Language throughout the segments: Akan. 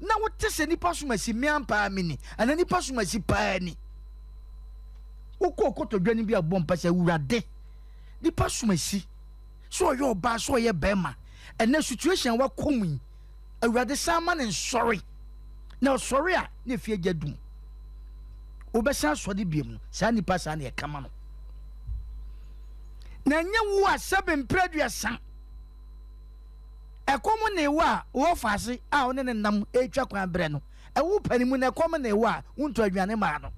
na wote sɛ nipa som asi me ampaa me ni anaa nipa som asi paa ni. Wokɔ kotodwe no bi a bɔ mpa sɛ Awurade nipa som asi sɛ ɔyɛ ɔbaa sɛ ɔyɛ bɛrima ɛnɛ situation a wakɔ mu yi Awurade san ma ne nsɔre na ɔsɔre a na efie agya dum wobɛsan asɔre biom no saa nipa saa na ɛka ma no na ɛnyɛ wo a sɛbe mpere aduasa ɛkɔm ne wo a wɔ faase a wo ne ne nam ɛretwa kwan berɛ no ɛwo pani mu na ɛkɔm ne wo a wontɔ aduane maa no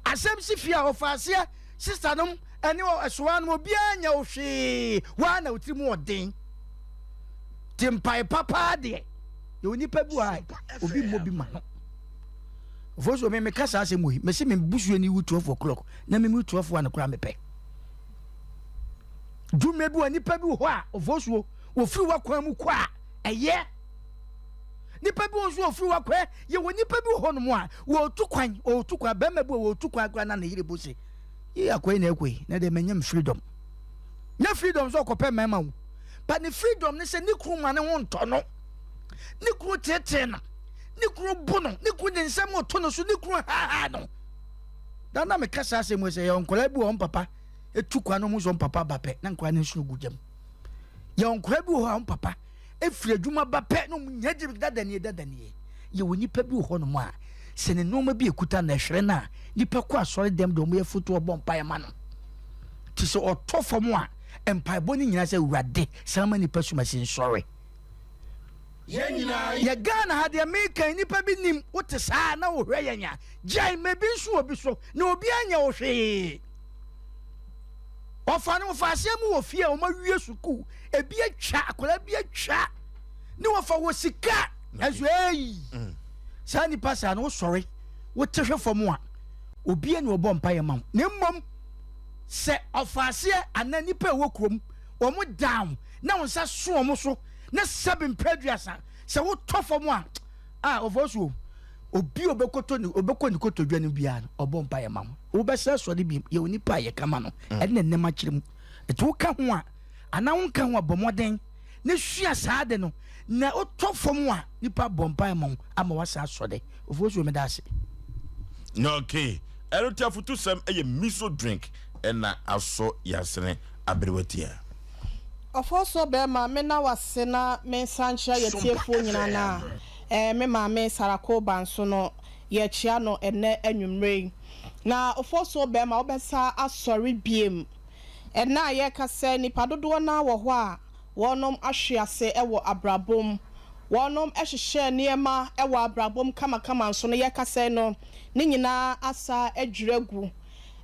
asɛm si fie a ɔfaaseɛ sista nom ɛne ɛsoa nom obiara nyɛ wo hwee waa na wotiri mu ɔden te mpae papaa deɛ yɛwɔ nipa bi wɔ ha obi mmɔ bi ma no Ofosuo me meka saa asɛm wei mese me busua ni wu 12 o'clock na me mu 12 one koraa mepɛ dwuma bi wɔ nipa bi wɔ hɔ a ofosuo wɔfiri wakwan mu kɔ a ɛyɛ nipa bi wɔ nso wɔfiri wakwan yɛwɔ nipa bi wɔ hɔ nom a wɔtu kwan wɔtu kwan bɛrima bi wɔ wɔtu kwan koraa na ne yere bu se yi akɔyi na ɛkɔ yi na deɛ manya me freedom nyɛ freedom sɛ ɔkɔpɛ mmarima wo but ne freedom ne sɛ ne kunu ma ne ho ntɔ no ne kunu tetee no ne kunu bu no ne kunu de nsɛm to no so ne kunu haahaa no da na meka saa asɛm sɛ yɛ nkwadaa bi wɔ wɔn papa etu kwan no ho sɛ wɔn papa ba pɛ na nkwadaa no nso gu gyam yɛ nkwadaa bi wɔ hɔ a wɔn papa efiri adwuma ba pɛ na wɔn nyɛ gye dada nie dada nie yɛ wɔ nipa bi wɔ hɔ nom a sɛ ne nneɛma bi ekuta na ɛhwere no a nipa kɔ asɔre dɛm de wɔn yɛ foto ɔbɔ mpaeɛ ma no te sɛ ɔtɔ fam a mpaebɔ no nyinaa sɛ awurade san ma nipa sumasi nsɔre Yɛ Ghana ha deɛ meka yi nipa bi nim wote saa na wohwɛ yɛn a gyae ma ebi nso obi so na obi anyɛ wo hwee ɔfa no wɔfa aseɛ mu wɔ fie a wɔn awie sukuu ebi atwa akwadaa bi atwa ne wɔfa wɔ sika ɛnso eyi mm. saa nipa saa no wosɔre wote hwɛ fam a obi ani ɔbɔ mpa yɛ ma wo na mmom sɛ ɔfa aseɛ anaa nipa ɛwɔ kurom wɔn down na wɔn nsa so wɔn so ne sɛbe mpɛ aduasa sɛ wotɔ fam a a ɔfɔ so obi a ɔbɛkɔtɔ ne ɔbɛkɔ ne kotodwe no biara no ɔbɔ mpa yɛ ma wo wobɛsɛ sɔre bi yɛ onipa a yɛka ma no mm. ɛne ne nnɛma kyerɛ mu ɛti woka ho a anaa wonka ho a bɔ mmɔden ne sua saa de no na wotɔ fam a nipa bɔ mpa ma wo ama wasa asɔre ɔfɔ so meda ase. Okay ɛno ti afutusɛm ɛyɛ miso drink ɛna asɔ yasene aberewatia. Ɔfɔɔsoɔ bɛɛma me na wase na me nsa nkyea yɛ tiefoɔ nyinaa na eh me maame Sarah Koba nso no yɛ kyea no ɛnɛ anwummerɛ yi. Na ɔfɔɔsoɔ bɛɛma wo bɛsa asɔre biem ɛnɛ a yɛka sɛ nipa dodoɔ no ara wɔ hɔ a wɔnom ahwe ase wɔ abrabɔ mu wɔnom hyehyɛɛ nneɛma wɔ abrabɔ mu kamakama nso no yɛka sɛ no ne nyinaa asa adwiri agu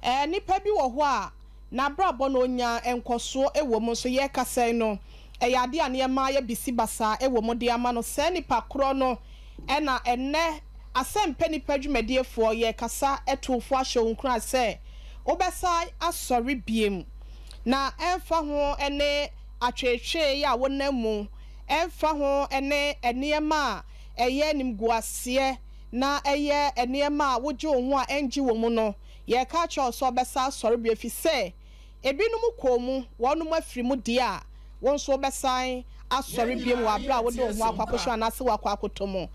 eh nipa bi wɔ hɔ a N'abrabɔ no ɔnyaa nkɔsoɔ wɔ mu nso yɛrekasa yi no ɛyɛ adeɛ a nneɛma ayɛ bisi basaa wɔ mu de ama no. Saa nipa korɔ no na ɛnnɛ Asɛmpɛ Nnipa dwumadiefoɔ yɛrekasa to wo fo ahyɛ wo nkuran sɛ wobɛsan asɔre biom. Na ɛmfa ho ne atweetwee a wonam mu, ɛmfa ho ne nneɛma a ɛyɛ animguaseɛ na ɛyɛ nneɛma a wogye wo ho a ɛngye wɔ mu no, Yɛreka akyerɛ wo sɛ ɔbɛsan asɔre bio, efisɛ ebinom kɔɔ mu, wɔnom afiri mu deɛ a, wo nso wobɛsan asɔre bio wɔ aberɛ a wode wo ho akɔ akɔhyɛ anaasɛ woakɔ akɔtɔ mu.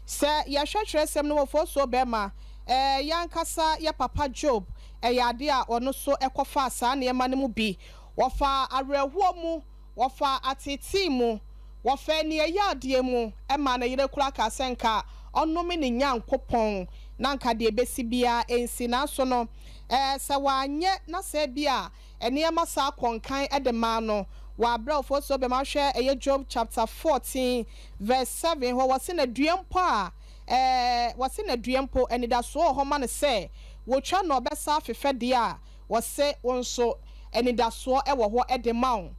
Sɛ yɛhwɛ twerɛsɛm no mu, Ofosuo barima, ɛɛ, yɛn ankasa yɛ papa Job, ɛyɛ adeɛ a ɔno nso kɔfaa saa nneɛma no mu bi. Wɔfaa awerɛhoɔ mu. Wɔfaa ateetee mu, wɔfaa aniɛyaadeɛ mu, ɛmaa ne yere koraa kaa sɛ nka ɔnnome ne Nyankopɔn na nka deɛ ɛbɛsi biara ɛnsi. Nanso no, sɛ wanyɛ na sɛ ebia nneɛma saa kɔ nkan de maa no wɔ aberɛ a Ofosuo bɛma wohwɛ ɛyɛ Job chapter 14 verse 7 hɔ, wɔse na dua mpo a, wɔse na dua mpo anidasoɔ wɔ hɔ ma no sɛ wɔtwa no ɔbɛsa afefɛ deɛ a, Wɔse wo nso, anidasoɔ wɔ hɔ de ma wo.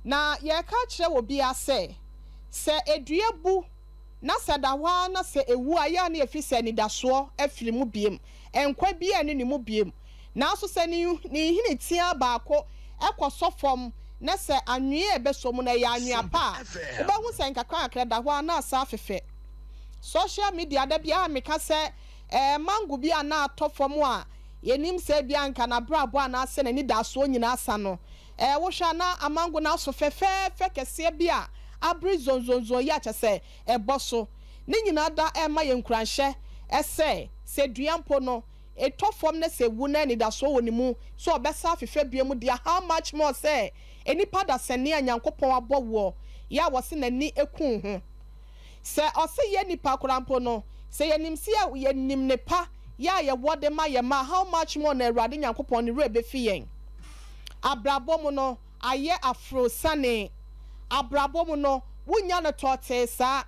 Na yɛreka akyerɛ obiara sɛ, sɛ dua bu na sɛ ɛda hɔ ara na sɛ ɛwu a, ɛyɛ a na yɛfiri sɛ anidasoɔ afiri mu bio, nkwa biara nni ne mu bio. Nanso sɛ ne nhini teaa baako kɔsɔ fam na sɛ anwea a ɛbɛsɔ mu no ɛyɛ anwea pa a, wobɛhu sɛ nkakrankakra ɛda hɔ ara na asan afefɛ. Social media, da biara meka sɛ mango bi a na atɔ fam a, Yennim sɛ ebia anka n'abrabɔ anaasɛ n'anidasoɔ nyinaa asa no. Ɛɛ, wohwɛ a na amango no aso fɛfɛɛfɛ kɛseɛ bi a abere zonzonzon yi a kyerɛ sɛ ɛbɔ so. Ne nyinaa da ɛrema yɛn nkuranhyɛ sɛ, sɛ dua mpo no, etɔ fam na sɛ ewu na anidasoɔ wɔ ne mu sɛ ɔbɛsan afefɛ bio mu deɛ, how much more sɛ nnipa dasani a Nyankopɔn abɔ woɔ yɛ a wɔse n'ani ku wo ho. Sɛ ɔse yɛ nnipa koraa mpo no, sɛ yɛnim se yɛ yɛnim nepa yɛ a yɛwɔ de ma yɛn mma a, how much more na Awurade Nyankopɔn ne werɛ bɛfi yɛn. Abrabɔ mu no, ayɛ aforosiane. Abrabɔ mu no, wonnya no tɔɔtee saa.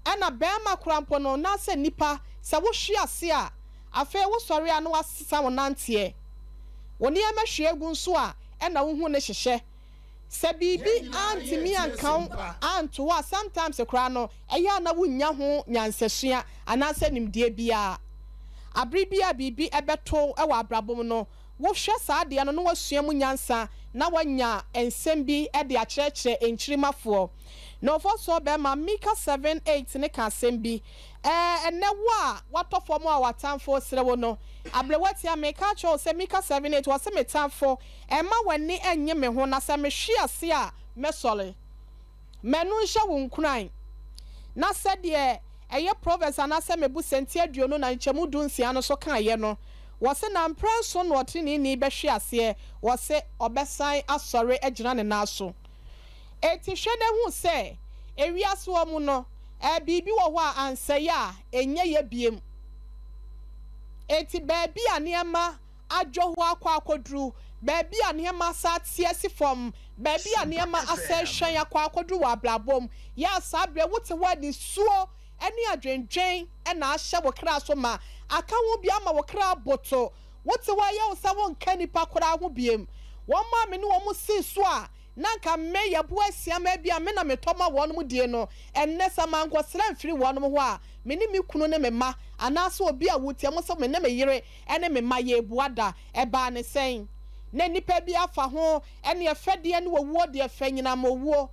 Ɛna barima koraa mpo no, naasɛ nnipa, sɛ wohwe ase a, afei wosɔre a na woasesa wo nanteɛ. Wo nneɛma hwie gu nso a, ɛna wohu ne hyehyɛ. Sɛ biribi antumi anka wo anto hɔ a, sometimes koraa no, ɛyɛ a na wunnya ho nyansasua anaasɛ nimdeɛ biara. Bere bi a biribi bɛto wo wɔ abrabɔ mu no, wohwɛ saa adeɛ no na woasua mu nyansa na woanya nsɛm bi de akyerɛkyerɛ nkyirimmafoɔ. Na ɔfɔsoɔ bɛrima Mika 7, 8 no ka asɛm bi, Ɛɛ, ɛnnɛ wo a woatɔ fam a w'atamfo resere wo no, aberewa tia, mereka akyerɛ wo sɛ Mika 7, 8, ɔse, Me tamfo, Mma w'ani nnye me ho, na sɛ mehwe ase a, mɛsɔre. Ma ɛno nhyɛ wo nkuran. Na sɛdeɛ ɛyɛ Proverbs anaasɛ Mebusɛ nti aduonu na nkyɛmu du nsia no so kaeɛ no, wɔse, Na mprɛ nson na ɔteneneeni bɛhwe aseɛ, wɔse, ɔbɛsan asɔre agyina ne nan so. Enti hwɛ na hu sɛ, ewiase wɔ mu no, biribi wɔ hɔ a ansɛe a, ɛnyɛ yɛ biom. Enti baabi a nneɛma adwo hɔ akɔ akɔduru baabi a nneɛma asan ate asi fam, baabi a nneɛma asɛe hyɛnn akɔ akɔduru wɔ abrabɔ mu. Yɛ a saa berɛ wote hɔ a nisuo ne adwendwen na ahyɛ wo kra so ma, aka ho bi ama wo kra aboto. Wote hɔ a ɛyɛ wo sɛ wonka nnipa koraa ho biom. Wɔn a me ne wɔn sii so a na anka me yɛboa asia ma ebia me na metɔ ma wɔnom die no, ɛnnɛ sɛ mankɔsrɛ amfiri wɔnom hɔ a, me ne me kunu ne me mma anaasɛ obi a wotia mu sɛ me ne me yere ne me mma yɛrebua da. Ɛbaa no sɛn? Na nnipa bi afa ho ne ɛfɛdeɛ ne owuo deɛ fɛ nyinam owuo.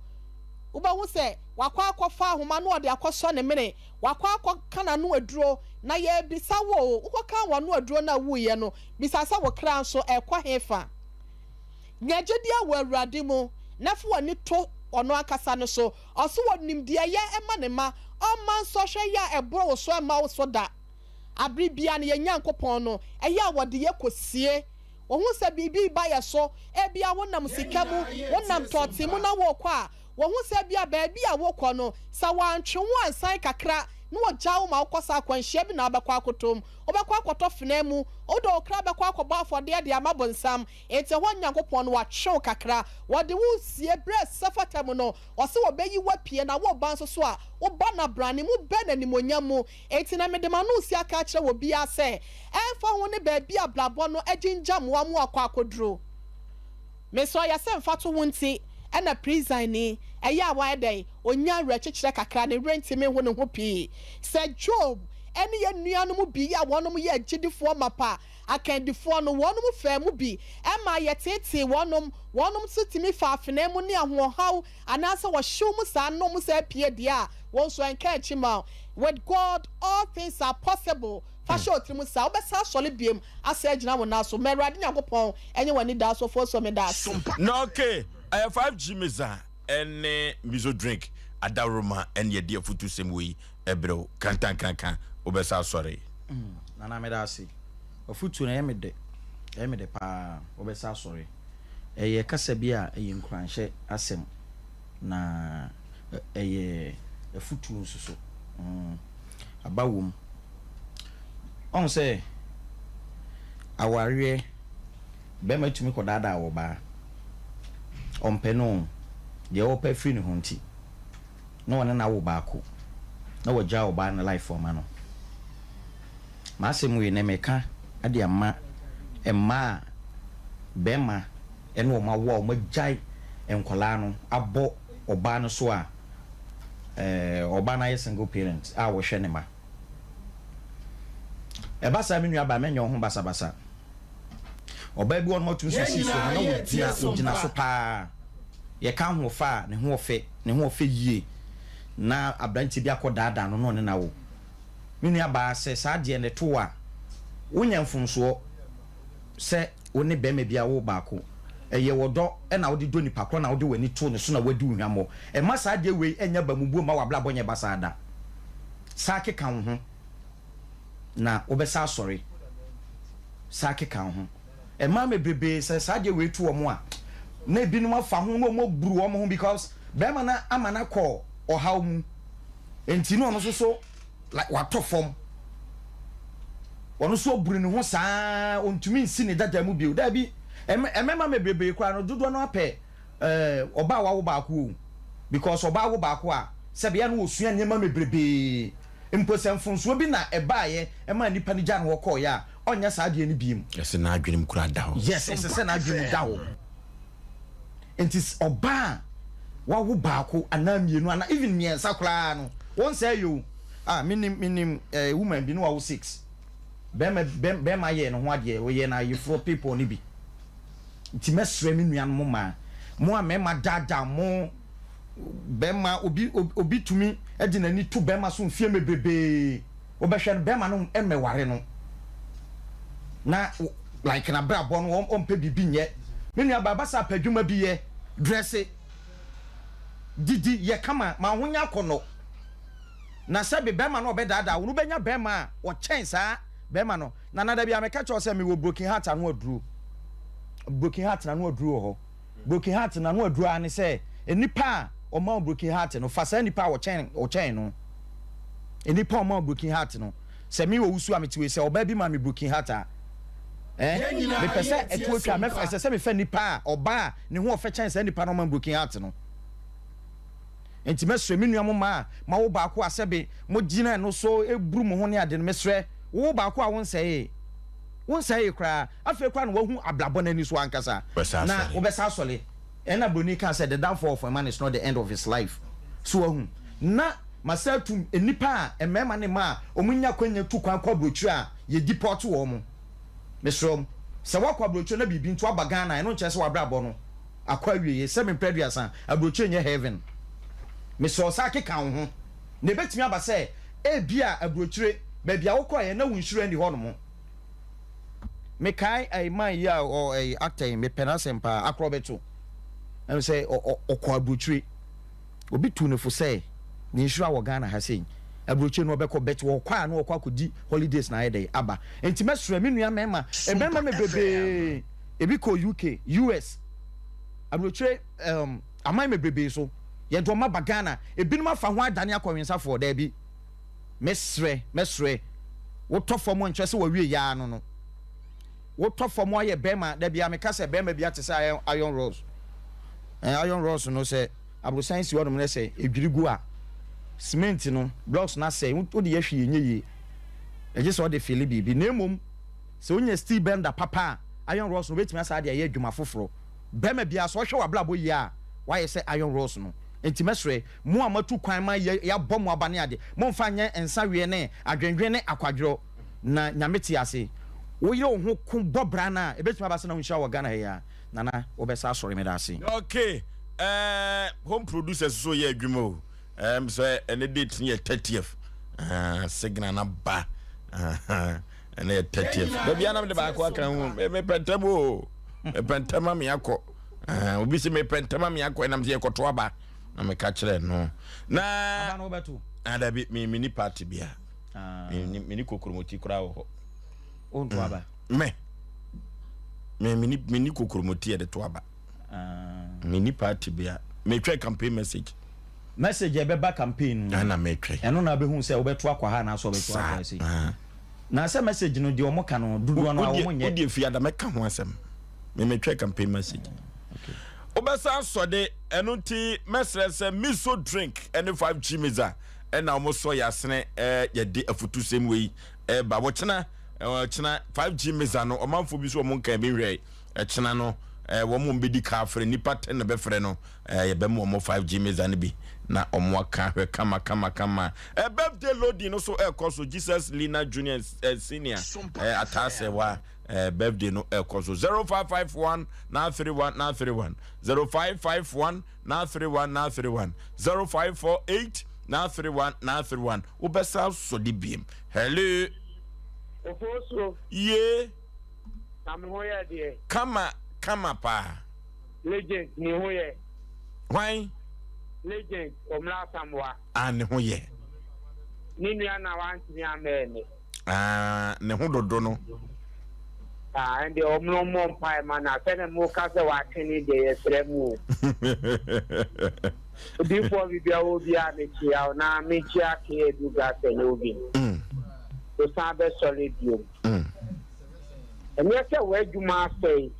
Wobɛhu sɛ wakɔ akɔfa ahoma na ɔde akɔsɔ ne mene, wakɔ akɔka n'ano aduro. Na yɛrebisa wo o, wokɔkaa w'ano aduro no a wuiɛ no, bisa sɛ wo kra nso ɛrekɔ hefa? Nya gyedie wɔ Awurade mu na fa w'ani to Ɔno ankasa no so. Ɔso ɔnim deɛ ɛyɛ ma ne mma. Ɔmma nsɔhwɛ yɛ a ɛboro wo so mma wo so da. Bere biara no, yɛn Nyankopɔn no, ɛyɛ a wɔde yɛn kosie. Wɔhu sɛ biribi reba yɛn so. Ebia wonam sika mu, wonam tɔɔte mu na worekɔ a, wɔhu sɛ ebia baabi a worekɔ no, sɛ wɔantwe wo ansan kakra na wɔgyaa wo ma wokɔ saa akwanhyia bi na wobɛkɔ akɔtɔ mu. Wobɛkɔ akɔtɔ fenaa mu. Wode wo kra bɛkɔ akɔbɔ afɔdeɛ de ama bonsam. Enti ɛhɔ Nyankopɔn no, watwe wo kakra. Wɔde wo resie berɛ a ɛsɛ fata mu no, ɔse wɔbɛyi wo apue, na woreba nso so a, woba no abrane mu bɛ no animuonyam mu. Enti na mede m'ano resi aka akyerɛ obiara sɛ, ɛmfa ho ne baabi a abrabɔ no agyingyam wo ama woakɔ akɔduru, mesrɛ wo, yɛ sɛ mfatoho nti na prisani ɛyɛ a wayɛ dɛn, ɔnya awerɛkyekyerɛ kakra, ne werɛ ntumi nho ne ho pii. Sɛ Job ne yɛn nuanom bi a wɔnom yɛ agyidifoɔ mapa akandifoɔ no, wɔnom faa mu bi maa yɛteetee wɔnom, wɔnom nso tumi faa afenaa mu ne ahoɔhaw Anaasɛ wɔhyew mu saa na wɔn saa pue deɛ a, wɔn nso ɛnka akyi mma wo. With God, all things are possible. Fa hyɛ wo tirim saa, wobɛsan asɔre biom asan agyina wo nan so. Ma Awurade Nyankopɔn nyɛ w'anidasoɔ Fosuo meda ase. Na ok, ɛyɛ 5G Meza ɛne Mizo drink adaworoma ɛne yɛde afutusɛm wei ɛbrɛ wo. Kantankanka wobɛsa asɔre. Nana meda ase. W'afutuo no ɛyɛ me dɛ, ɛyɛ me dɛ paa. Wobɛsa asɔre. Ɛyɛ kasa bi a ɛyɛ nkuranhyɛ asɛm, na ɛyɛ afutuo nso so. Aba wom. Ɔhu sɛ awareɛ, bɛrima tumi kɔdaadaa ɔbaa. Ɔmpɛ no o, deɛ ɔrepɛ afiri ne ho nti, na ɔne no awo baako, na wagyaa ɔbaa no life ama no. M'asɛm wei nɛ meka de ama mmaa a bɛɛma ne wɔn awo a wɔn agyae nkwadaa no abɔ ɔbaa no so a ɔbaa no ayɛ single parent a ɔhwɛ ne ma. Ɛba saa me nua baa mɛnyɛ wo ho basabasa. Ɔbaa bi wɔ nom ɔtum so si so no na ɔgyina ɔgyina so paa. Yɛka ahoɔfɛ a ne ho ɔfɛ ne ho ɔfɛ yie na abranteɛ bi akɔ daadaa no na ɔne no awo. Me nua baa, sɛ saa deɛ no to wo a, wonyɛ mfomsoɔ sɛ wo ne barima bi awo baako. Ɛyɛ ɔdɔ na wode dɔ nipa korɔ na wode w'ani to ne so na wadi wo hwammɔ. Mma saa adeɛ wei nnyɛ abamubuo mma w'abrabɔ nyɛ basaa da. Saa keka wo ho na wobɛsa asɔre. Saa keka wo ho. Mmaa bebrebee sɛ saa adeɛ wei to wɔn a, na ebinom afa ho na wɔn aburu wɔn ho because bɛrima no ama no akɔ ɔhaw mu. Nti na ɔno nso so like watɔ fam. Ɔno nso aburu ne ho saa, ɔntumi nsi ne dada mu bio. Daabi, mmarima bebrebee koraa no dodoɔ no apɛ eh, ɔbaa a wawo baako o, because ɔbaa wo baako a, sɛbe a na ɔsua nneɛma bebrebee, mpo sɛ mfonsoɔ bi na ɛbaeɛ ɛmaa nipa no gyaa no hɔ kɔeɛ a, ɔnyɛ saa adeɛ no biem. Ɛsɛ n'adwene mu koraa da hɔ. Yes, ɛsɛ sɛ n'adwene mu da hɔ. Nti ɔbaa a wawo baako anaa mmienu anaa even mmiɛnsa koraa no, wɔnsɛe yɛ o. Ah, menim, menim eh, woman bi na wawo six. Bɛrima, bɛrima yɛɛ ne ho adeɛ, ɔyɛɛ no ayeforɔ paper no bi. Nti mɛsrɛ me nuanom mmaa, mo a mmarima daadaa mo, bɛrima, obi, obi tumi de n'ani to bɛrima so mfeɛ mebrebee, wobɛhwɛ no bɛrima no mmɛware no, na like n'abrabɔ no ɔmpɛ biribi nyɛ. Me nua baa basa pɛ adwuma bi yɛ, drɛse, didi, yɛ kama, ma wo ho nyɛ akɔnnɔ. Na sɛbe bɛrima no a ɔbɛdaadaa wo no, wobɛnya bɛrima a ɔkyɛn saa bɛrima no. Nana da biara meka kyerɛ wo sɛ mewɔ broken heart ano aduro. Broken heart n'ano aduro wɔ hɔ. Broken heart n'ano aduro ara ne sɛ nnipa a ɔma wo broken heart no, fa saa nnipa a ɔkyɛn ɔkyɛn no. Nnipa a ɔma wo broken heart no, sɛ me wɔ wusu a mete wei sɛ ɔbaa bi ma me broken heart a, eh, mepɛ sɛ ɛto atwa mɛfa ɛsɛ sɛ mefa nnipa a ɔbaa a ne ho ɔfɛ kyɛn saa nnipa no ɔma me broken heart no. Enti mɛsrɛ me nua mo mmaa a moawo baako a sɛbe mogyina ɛno so buru mo ho ne ade no, mesrɛ, wowo baako a wonsɛee. Wonsɛee koraa. Afei koraa na woahu abrabɔ no ani so ankasa. Na wobɛsa asɔre. Ɛna buroni kaa sɛ, The downfall of a man is not the end of his life. So woahu? Na masan atum nnipa a, mmarima ne mmaa a wɔnya akwanya tu kwan kɔ aburokyire a yɛdipɔɔto wɔn. Mesrɛ mo, sɛ woakɔ aburokyire na biribi nti woaba Ghana a, ɛno nkyerɛ sɛ w'abrabɔ no akɔ awieɛ. Sɛ me mprɛ aduasa, aburokyire nyɛ heaven. Mesrɛ wo san keka wo ho. Na ɛbɛtumi aba sɛ ebia aburokyire, baabi a wokɔeɛ na wo nhyira nni hɔnom. Mekae ɛyi man yi a ɔ ɛyi actor yi, mepɛ n'asɛm paa, Akorɔbɛto. Ɛm sɛ ɔ ɔ ɔkɔ aburokyire. Obi tuu no fo sɛ ne nhyira wɔ Ghana ha sei. Aburokyire no ɔbɛkɔ but ɔkɔ a na ɔkɔ akɔdi holidays na ayɛ dɛn aba. Nti mɛsrɛ me nua mmarima, mmarima bebrebee, ebi kɔ UK, US, aburokyire um, aman bebrebee so, yɛde wɔn aba Ghana, ebinom afa ho adane akɔwensafoɔ, daabi. Mɛsrɛ, mɛsrɛ, wotɔ fam nkyerɛ sɛ wawie yaa no no. Wotɔ fam ayɛ bɛrima, da biara meka sɛ bɛrima bi ate sɛ iron, iron rods. Eh, iron rods no sɛ aborosan si hɔnom na sɛ edwiri gu a, cement no, blocks no asɛe, wode yɛ hwee nyɛ yie. Ɛgye sɛ ɔde fili biribi. Na mmom, sɛ wonya steel bender papa a, iron rods no wobɛtumi asan de ayɛ adwuma foforɔ. Bɛrima biara sɛ ɔhwɛ w'abrabɔ yie a, wayɛ sɛ iron rods no. Enti mɛsrɛ, mo a moatu kwan ma yɛabɔ mo aba ne ade, momfa nyɛ nsaweɛ ne adwendwen ne akwadworɔ, na Nyame te ase. Woyere wo ho ko bɔ bra no a, ɛbɛtumi aba sɛ na wo nhyira wɔ Ghana ha yi ara. Nana, wobɛsa asɔre, meda ase. Ok eh, home producers so yɛ adwuma o. Um, sɛ ɛne date no yɛ 30th. Uh, signal na ba. Ɛne yɛ 30th. Da bia na mede baako aka ho. Mepɛ ntɛm o. Mepɛ ntɛm ame akɔ. Obi sɛ mepɛ ntɛm ame akɔ ɛnam sɛ yɛkɔto aba. Na meka kyerɛ no. Na aba no wobɛto. Ah, dabi, me me ni party bia. Ah. Me me ni kokromoti koraa wɔ hɔ. Wonto aba. Me. Me me ni me ni kokromoti yɛde to aba. Ah. Me ni party bia. Metwɛ campaign message. Message a ɛbɛba campaign no. Ɛna metwɛ. Ɛno na abɛhu sɛ wobɛto akɔ ha anaasɛ wobɛto akɔ ha sei. Na sɛ message no deɛ wɔn ka no dodoɔ no a wɔn nyɛ. Wodie fi ada mɛka ho asɛm. Me metwɛ campaign message. Wobɛsan sɔ de ɛno nti mɛsrɛ sɛ miso drink ɛne 5G miza ɛna wɔn sɔ yɛ asene ɛɛ yɛde afutusɛm wei ɛɛba wɔkyena ɛkyena 5G miza no ɔmanfoɔ bi so wɔn nkan bi nhwɛ ɛkyena no ɛɛ wɔn wɔn bɛdi ka afrɛ nipa tɛn na bɛfrɛ no ɛɛ yɛbɛma wɔn 5G miza no bi na wɔn aka ahwɛ kama kama kama ɛɛ birthday loading no so ɛɛkɔ so Jesus Lina Junior ɛɛ senior ɛɛ ataasɛ wa. Eh, birthday no ɛkɔ so 0551 931 931 0551 931 931 0548 931 931 wobɛsan sɔ de biem. Hello. Ofosuo. Ye. Na me ho yɛ deɛ. Kama kama paa. Legend ne ho yɛ. Hwan? Legend Omra Asamoah. Ah ne ho yɛ. Ne nua na wantumi amma ɛnnɛ. Ah, ne ho dodo no. Ah, ɛnde ɔmo no mmɔ mpae ma no a, sɛdeɛ moka sɛ watwe ne deɛ yɛsrɛ mo o. Odiyifoɔ biribi a wɔ biara mekyia wo na mekyia K. Adu Gasɛ ne Ovin. Wosan bɛsɔre biom. Ɛnyɛ sɛ w'adwuma asɛe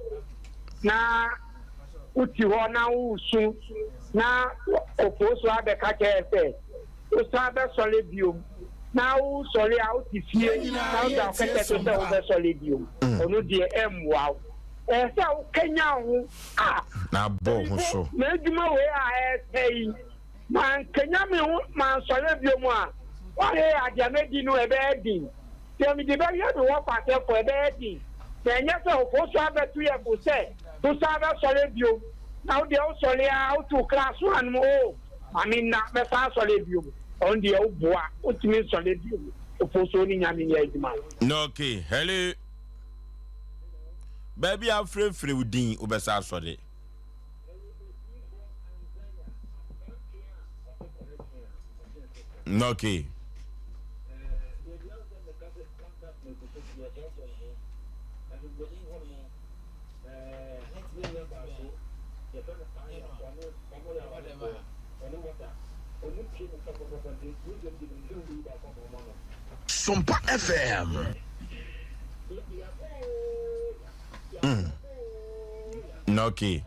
na wote hɔ na woresu na Ofosu abɛka kyerɛ sɛ wosan bɛsɔre biom na wosɔre a wote fie na woda wo kɛtɛ so sɛ wobɛsɔre biom. Ɔno deɛ ɛmmoa wo. Ɛyɛ sɛ wokanyan wo ho a Na abɔ wo ho so. M'adwuma wei a ɛresɛe yi, mankanyan me ho mansɔre biom a, woayɛ adeɛ a mɛdi no ɛbɛyɛ den. Sɛ mede bɛyɛ me wɔfa asɛfo a, ɛbɛyɛ den. Na ɛnyɛ sɛ ɔfo so abɛto yɛn fo sɛ, Wosan bɛsɔre bio, na wo deɛ wosɔre ara woto wo kra so anom, oo, ma menna, mɛsan asɔre bio. Ɔno deɛ woboa, wontumi nsɔre bio. Ɔfo so ne Nyame nyɛ adwuma. Okay, hello. Baabi a afrɛfrɛ wo din wobɛsa asɔre. Okay. Sompa FM. Okay.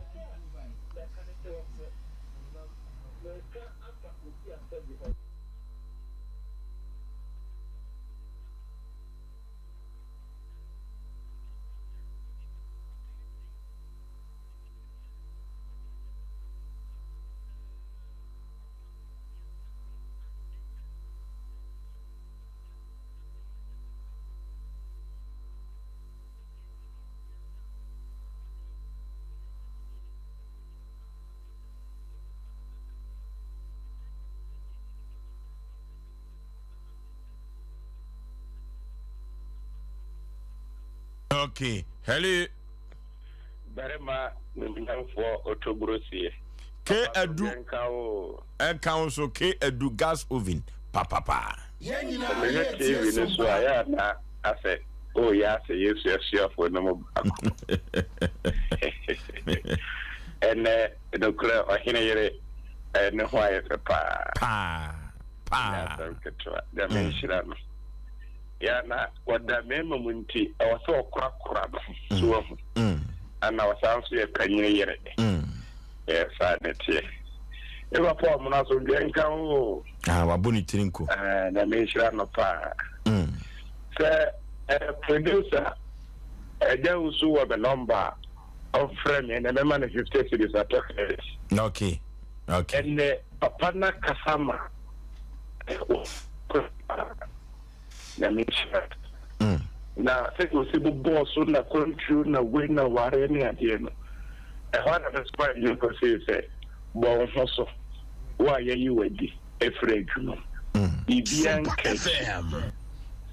Okay. Hello. Barima nimnyamfoɔ Otoburosie. K adu. Ɛnka wo so K adu gas oven papapa. Sɛ mehwɛ TV no so a yɛ a na asɛ oh yɛ asɛ Yesu asuafoɔ no mu baako. Ɛnɛ nokorɛ ɔhene yere ne ho ayɛ fɛ paa. Paa paa. Ɛnyɛ asɛm ketewa. Nyame nhyira no. Yɛ a na ɔda mmarima mu nti ɛwɔ sɛ ɔkorakora no ho. So wahu. Ana ɔsan nso yɛ panyini yere. Yɛ saa ne teɛ. Me papa ɔmono asomdwoeɛ nka wo o. Ah, wabɔ ne tiri nko. Ah, Nyame nhyira no paa. Sɛ eh, producer ɛgya wusu wɔ me nɔmba a, ɔmfrɛ me na mɛma no 50 cedis atɔ credit. Okay, okay. Ɛnɛ papa no akasa ma paa. Nyame nhyira. Na sɛdeɛ ɔsi bobɔɔ so na kwantuo na wei na wareɛ ne adeɛ no, ɛhɔ ara na mesoma adwene kɔsee sɛ, bɔ wo ho so, wo a yɛayi wo adi afiri adwuma mu. Biribiara nka akyi.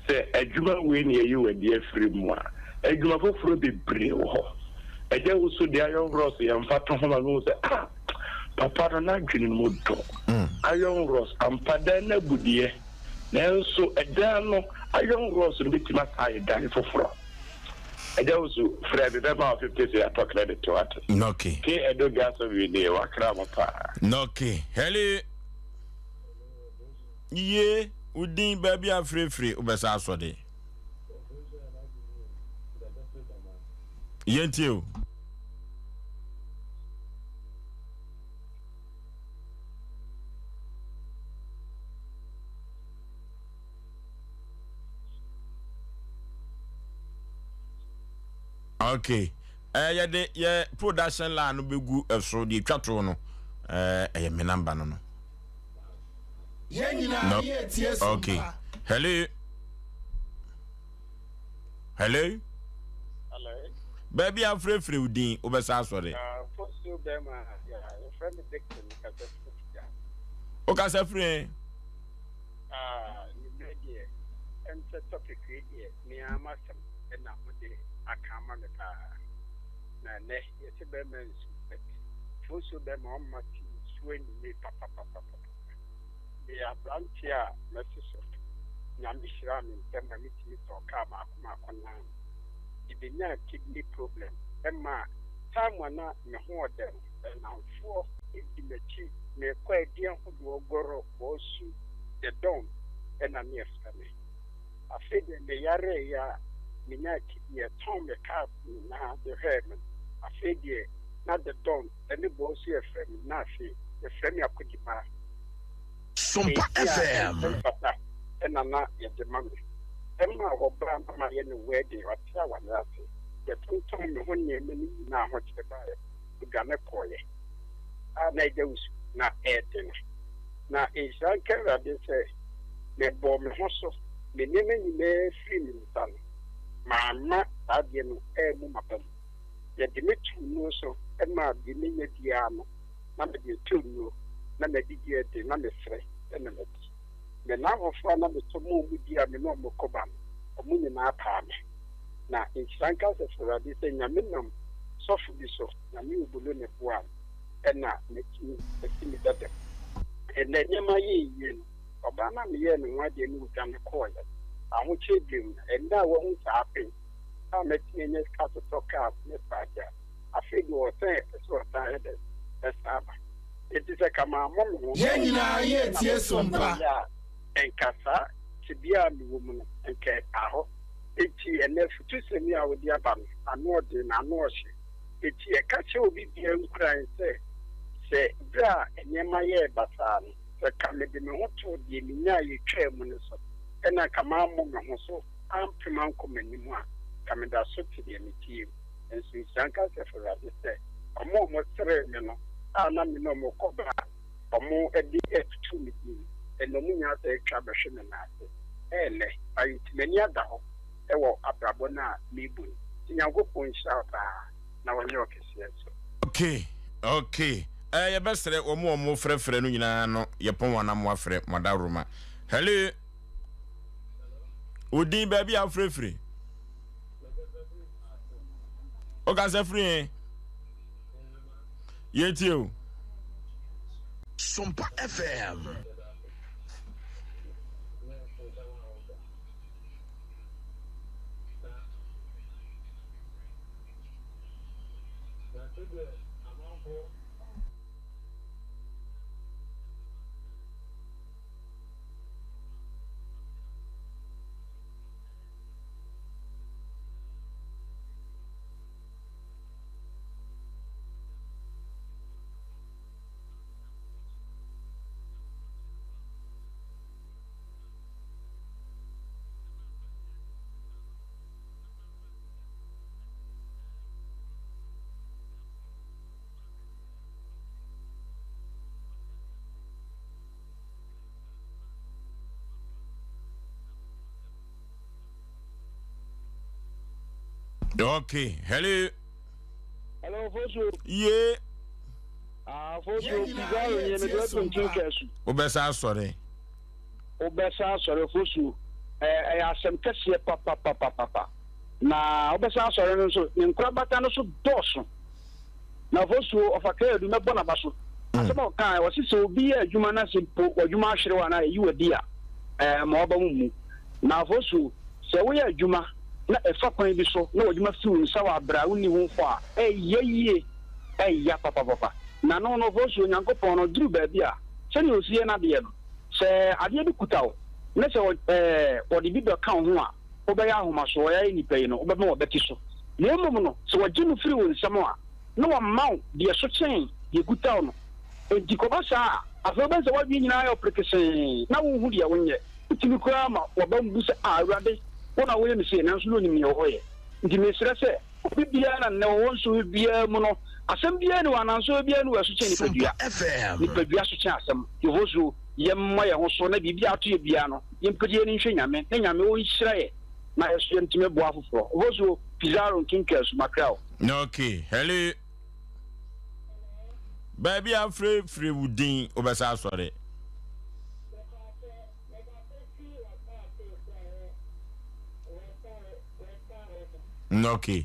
Sɛ adwuma wei na yɛayi wo adi afiri mu a, adwuma foforɔ bebree wɔ hɔ. Agya wo so deɛ iron rods yɛ mfatoho ma mehu sɛ ah, papa no n'adwene mu dɔ. Iron rods ampa dan no abu deɛ. Nanso ɛdan no iron rods no bɛtumi asan ayɛ dan foforɔ. Agya Wusu, frɛ me bɛma wo 50 cedi atɔ credit wate. Okay. K Edo gas oven nie, wakra mo paa. Okay. Hello. Yie, wo din baabi a frɛfrɛ wobɛsa asɔ de. Yɛntie o. Okay. Eh, yɛde yɛ production line no bɛgu ɛso deɛ ɛtwa to no eh, ɛyɛ me namba no no. No. Okay. Hello. Hello. Hello. Baabi a frɛfrɛ wo din wobɛsa asɔre. Fosuo bɛrima yɛfrɛ me Dickson kasa firi Figya. Wokasa firi ɛ? Anwummerɛ deɛ ɛnsɛ topic wei deɛ me ara m'asɛm na mode aka ama me paa. Na ɛnɛ yɛse bɛrima nsu but fosuo bɛrima ɔmma ti nsuo anwummere papapapapa. Meyɛ aberanteɛ a mɛsi so. Nyame hyiraa me ntɛm ma metumi tɔɔ kaa maako maako nan. Mebenyaa kidney problem ɛmaa time a na me ho ɔdɛ no, nnamfoɔ di m'akyi merekɔ adi ahodoɔ gɔrɔ, bɔɔsu, the don ɛna ne ɛfrɛ me. Afei deɛ meyareeɛ a menyaa kidney, yɛtɔn me cars nyinaa de hwɛɛ me no, afei deɛ na the don ne bɔɔsu ɛfrɛ me na afei yɛfrɛ me akodibaa. Sompa Enti a FM. ɛnsɛ mfata na na yɛde ma me. Ɛma ɔbaa na mayɛ no wedding, ɔte awareɛ ase. Yɛtontɔn me ho nneɛma no nyinaa ahokyere baeɛ, ɔdwane kɔeɛ. A na agya wusu na ɛɛdene. Na nhyira nka Awurade sɛ mebɔɔ me ho so, me nneɛma nyinaa firii me nsa no, mamma saa adeɛ no ammu m'aba mu. Yɛde me too nnuro so maa deɛ menya biara no, na mede reto nnuro, na madidi ɛde, na mesrɛ na madi. Me nnamfofoɔ a na metɔ ma wɔn di a me ne wɔn kɔ ba no, wɔn nyinaa paa me. Na nhyira nka Asafo Awurade sɛ Nyame nam sɔfo bi so, Nyame Obolo na ɛboaa me ɛna matumi asi me dada mu. Ɛnnɛ nneɛma yɛɛ yie no, ɔbaa no a meyɛɛ ne ho adeɛ no ɔdwane kɔeɛ. Ahokyerɛ berɛ mu no, ɛnnɛ a wahu saa apen a matumi anya sika atotɔ cars ne paagya, afei deɛ ɔsan ɛpɛ sɛ ɔsan yɛ dɛn ɛsan ba. Enti sɛ ka mammɔ me ho Yɛn nyinaa na yɛretie mantena Sompa. meyɛ a, nka saa tebea a mewɔ mu no, nka ɛtaa hɔ. Enti ɛnnɛ afutusɛm yi a wode aba no, ano ɔden na ano ɔhye. Enti ɛka hyɛ obi biara nkuran sɛ, sɛ bere a nneɛma yɛɛ basaa no, sɛ ka mede me ho too deɛ minyaeɛ twaa mu no so, ɛna anka mammɔ me ho so ampem ankɔ m'anim a, nka meda so te deɛ mete yi mu. Nanso nhyira nka Asafo Awurade sɛ, wɔn a wɔseree me no a na me ne wɔn kɔ ba a wɔde atutu me din no, ɛnnɛ wɔn nyinaa sɛ atwa abɛhwe me nan ase. Ɛnnɛ, ayɛ nti m'ani ada hɔ wɔ abrabɔ no a merebɔ no mu. Nti Nyankopɔn nhyira wo paa na ɔnyɛ wo kɛseɛ nso. Okay okay eh yɛbɛsrɛ wɔn a wɔn frɛfrɛ no nyinaa no yɛpɔn wɔn anam wɔafrɛ mo adaworoma. Hello. Wo din baabi a wofrɛfiri? Wokasa firi he? Yɛtie o. Sompa FM. Okay, hello. Hello, Fosu. Yeah. Ah, Fosu, Pizarro ni me do tuntun kɛsu. Wobɛsa asɔre. Wobɛsan asɔre ofosuo. Ɛyɛ asɛm kɛseɛ papapapapa. Na wobɛsan asɔre no nso, ne nkorabata no so dɔɔso. Na ofosuo, ɔfa kaa du, mɛbɔ n'aba so. Asɛm a ɔkaeɛ, ɔse sɛ obi yɛ adwuma na sɛ mpo w'adwuma ahwere wo anaa yɛyi wo adi a, ɛɛ, ma w'aba mu mmu. Na ofosuo, sɛ woyɛ adwuma na ɛfa kwan bi so na w'adwuma fi wo nsa wɔ abrɛ a wonni ho fɔ a, ɛyɛ yie, ɛya papapapa. Na no no, ofosuo, Nyankopɔn no, duru baabi a, sɛdeɛ ɔsi yɛ n'adeɛ no, Sɛ adeɛ bi kuta wo, na sɛ wɔde bi bɛka wo ho a, wobɛyɛ ahomasoɔ, yɛayɛ nnipa yi no, wobɛma w'abati so. Na mmom no, sɛ wɔgye no firi wo nsam a, na wɔama wo deɛ ɛso kyɛn deɛ ɛkuta wo no. Enti kɔba saa a, afei wobɛhu sɛ w'adwene nyinaa ayɛ ɔperekesee, na wonhu deɛ wonyɛ. Wotumi koraa ma w'abam bu sɛ, Ah, Awurade, wo na woyɛ me sei, nanso na ɔnim deɛ ɔreyɛ. Enti mesrɛ sɛ, Obi biara na nnɛ wɔwɔ nsɔhwɛ biara mu no, asɛm biara nni hɔ anaa nsɔhwɛ biara nni hɔ a ɛso kyɛn nipadua. Nipadua so kyɛn asɛm. Yehowa suro, yɛmmɔ yɛn ho so na biribi a ato yɛn biara no, yɛmpagya yɛn ani nhwɛ Nyame, na Nyame ɔnhyira yɛn na yɛn nso yɛntumi boa afoforɔ. Yehowa suro, Pizarro nkenkaa su, makra o. Okay, hello. Baabi a frɛfrɛ wo din wobɛsa asɔre. Okay.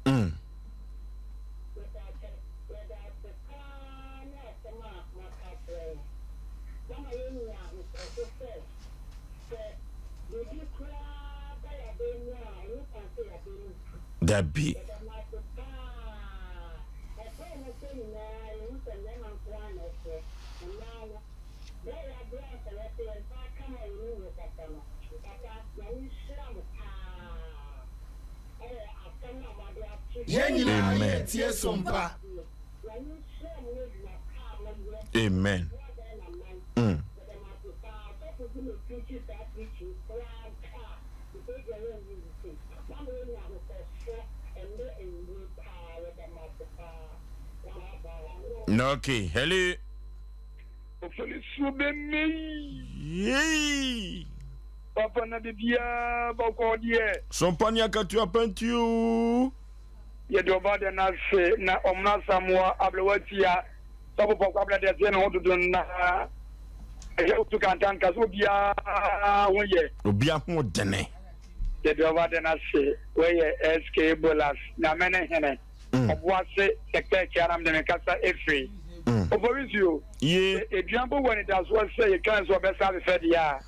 Mm. Dabi. Amen. Amen. Mm. Okay, hello. Ofelisuo bɛmɛ yi. Yei. Papa na biribiara bɔkɔɔ deɛ. Sompa ne akatua pɛnti oo. Yɛde ɔba deɛ no ase na ɔmena Asamoah abrɛwa tia sɔfo pɔkɔ abena deɛ seɛ ne ho dodo na ɛhwɛ otu kantanka sɛ obiara ho yɛ. Obia ho dene. Yɛde ɔba deɛ no ase wei yɛ SK Bolas Nyame ne hene ɔboase sɛkpɛɛkyɛ anam de me kasa efiri Oforisuo Ye. Sɛ edua mpo wɔ anidasoɔ sɛ yɛtwa nso ɔbɛsa afefɛ deɛ a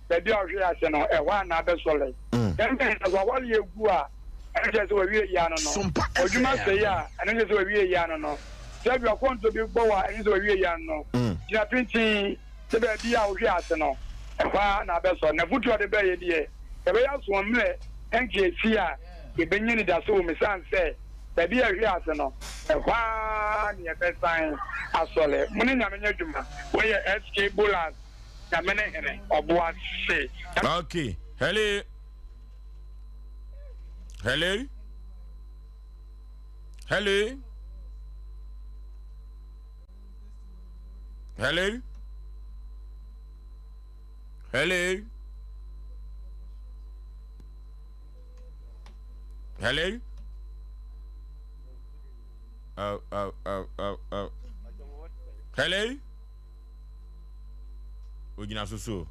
baabi a ɔhwee ase no, ɛhɔ ara na abɛsɔre. Ɛno nti, sɛ w'awareɛ gu a, ɛno nkyerɛ sɛ w'awie yie ano no. W'adwuma sɛe a, ɛno nkyerɛ sɛ w'awie yie ano no. Sɛ ebia akwantuo bi bɔ wo a, ɛno nkyerɛ sɛ w'awie yie ano no. Gyina pintinn sɛ baabi a wohwee ase no, ɛhɔ ara na abɛsɔre. Na afotuo a ɔde baeɛ deɛ, yɛbɛyɛ asoɔmmerɛ nkeasie a yɛbɛnya anidaso wɔ mu ɛsiane sɛ baabi a yɛhwee ase no, ɛhɔ ara na yɛbɛsan asɔre. Mo ne Nyame nyɛ adwuma. Wei yɛ SK Bolas. Nyame ne hene, ɔboa se. Okay, hello. Hello. Hello. Hello. Hello. Hello. Oh, oh, oh, oh, oh. Hello. ogyina so so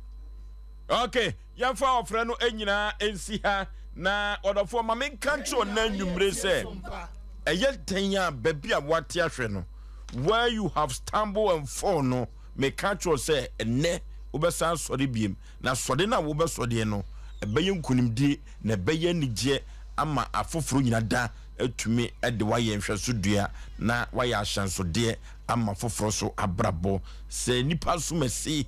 ok yɛmfa ɔfrɛ no nyinaa nsi ha na ɔdɔfoɔ ma menka nkyerɛ ɔna anwummere sɛ ɛyɛ dɛn a baabi a woate ahwɛ no where you have stumbled and fall no meka kyerɛ sɛ ɛnɛ wobɛsan sɔre biem na sɔre no a wobɛsɔdeɛ no ɛbɛyɛ nkonimdie na ɛbɛyɛ anigyeɛ ama afoforɔ nyina da atumi de wayɛ nhwɛso dua na wayɛ ahyɛnsodeɛ ama foforɔ so abrabɔ. Sɛ nipa som asi,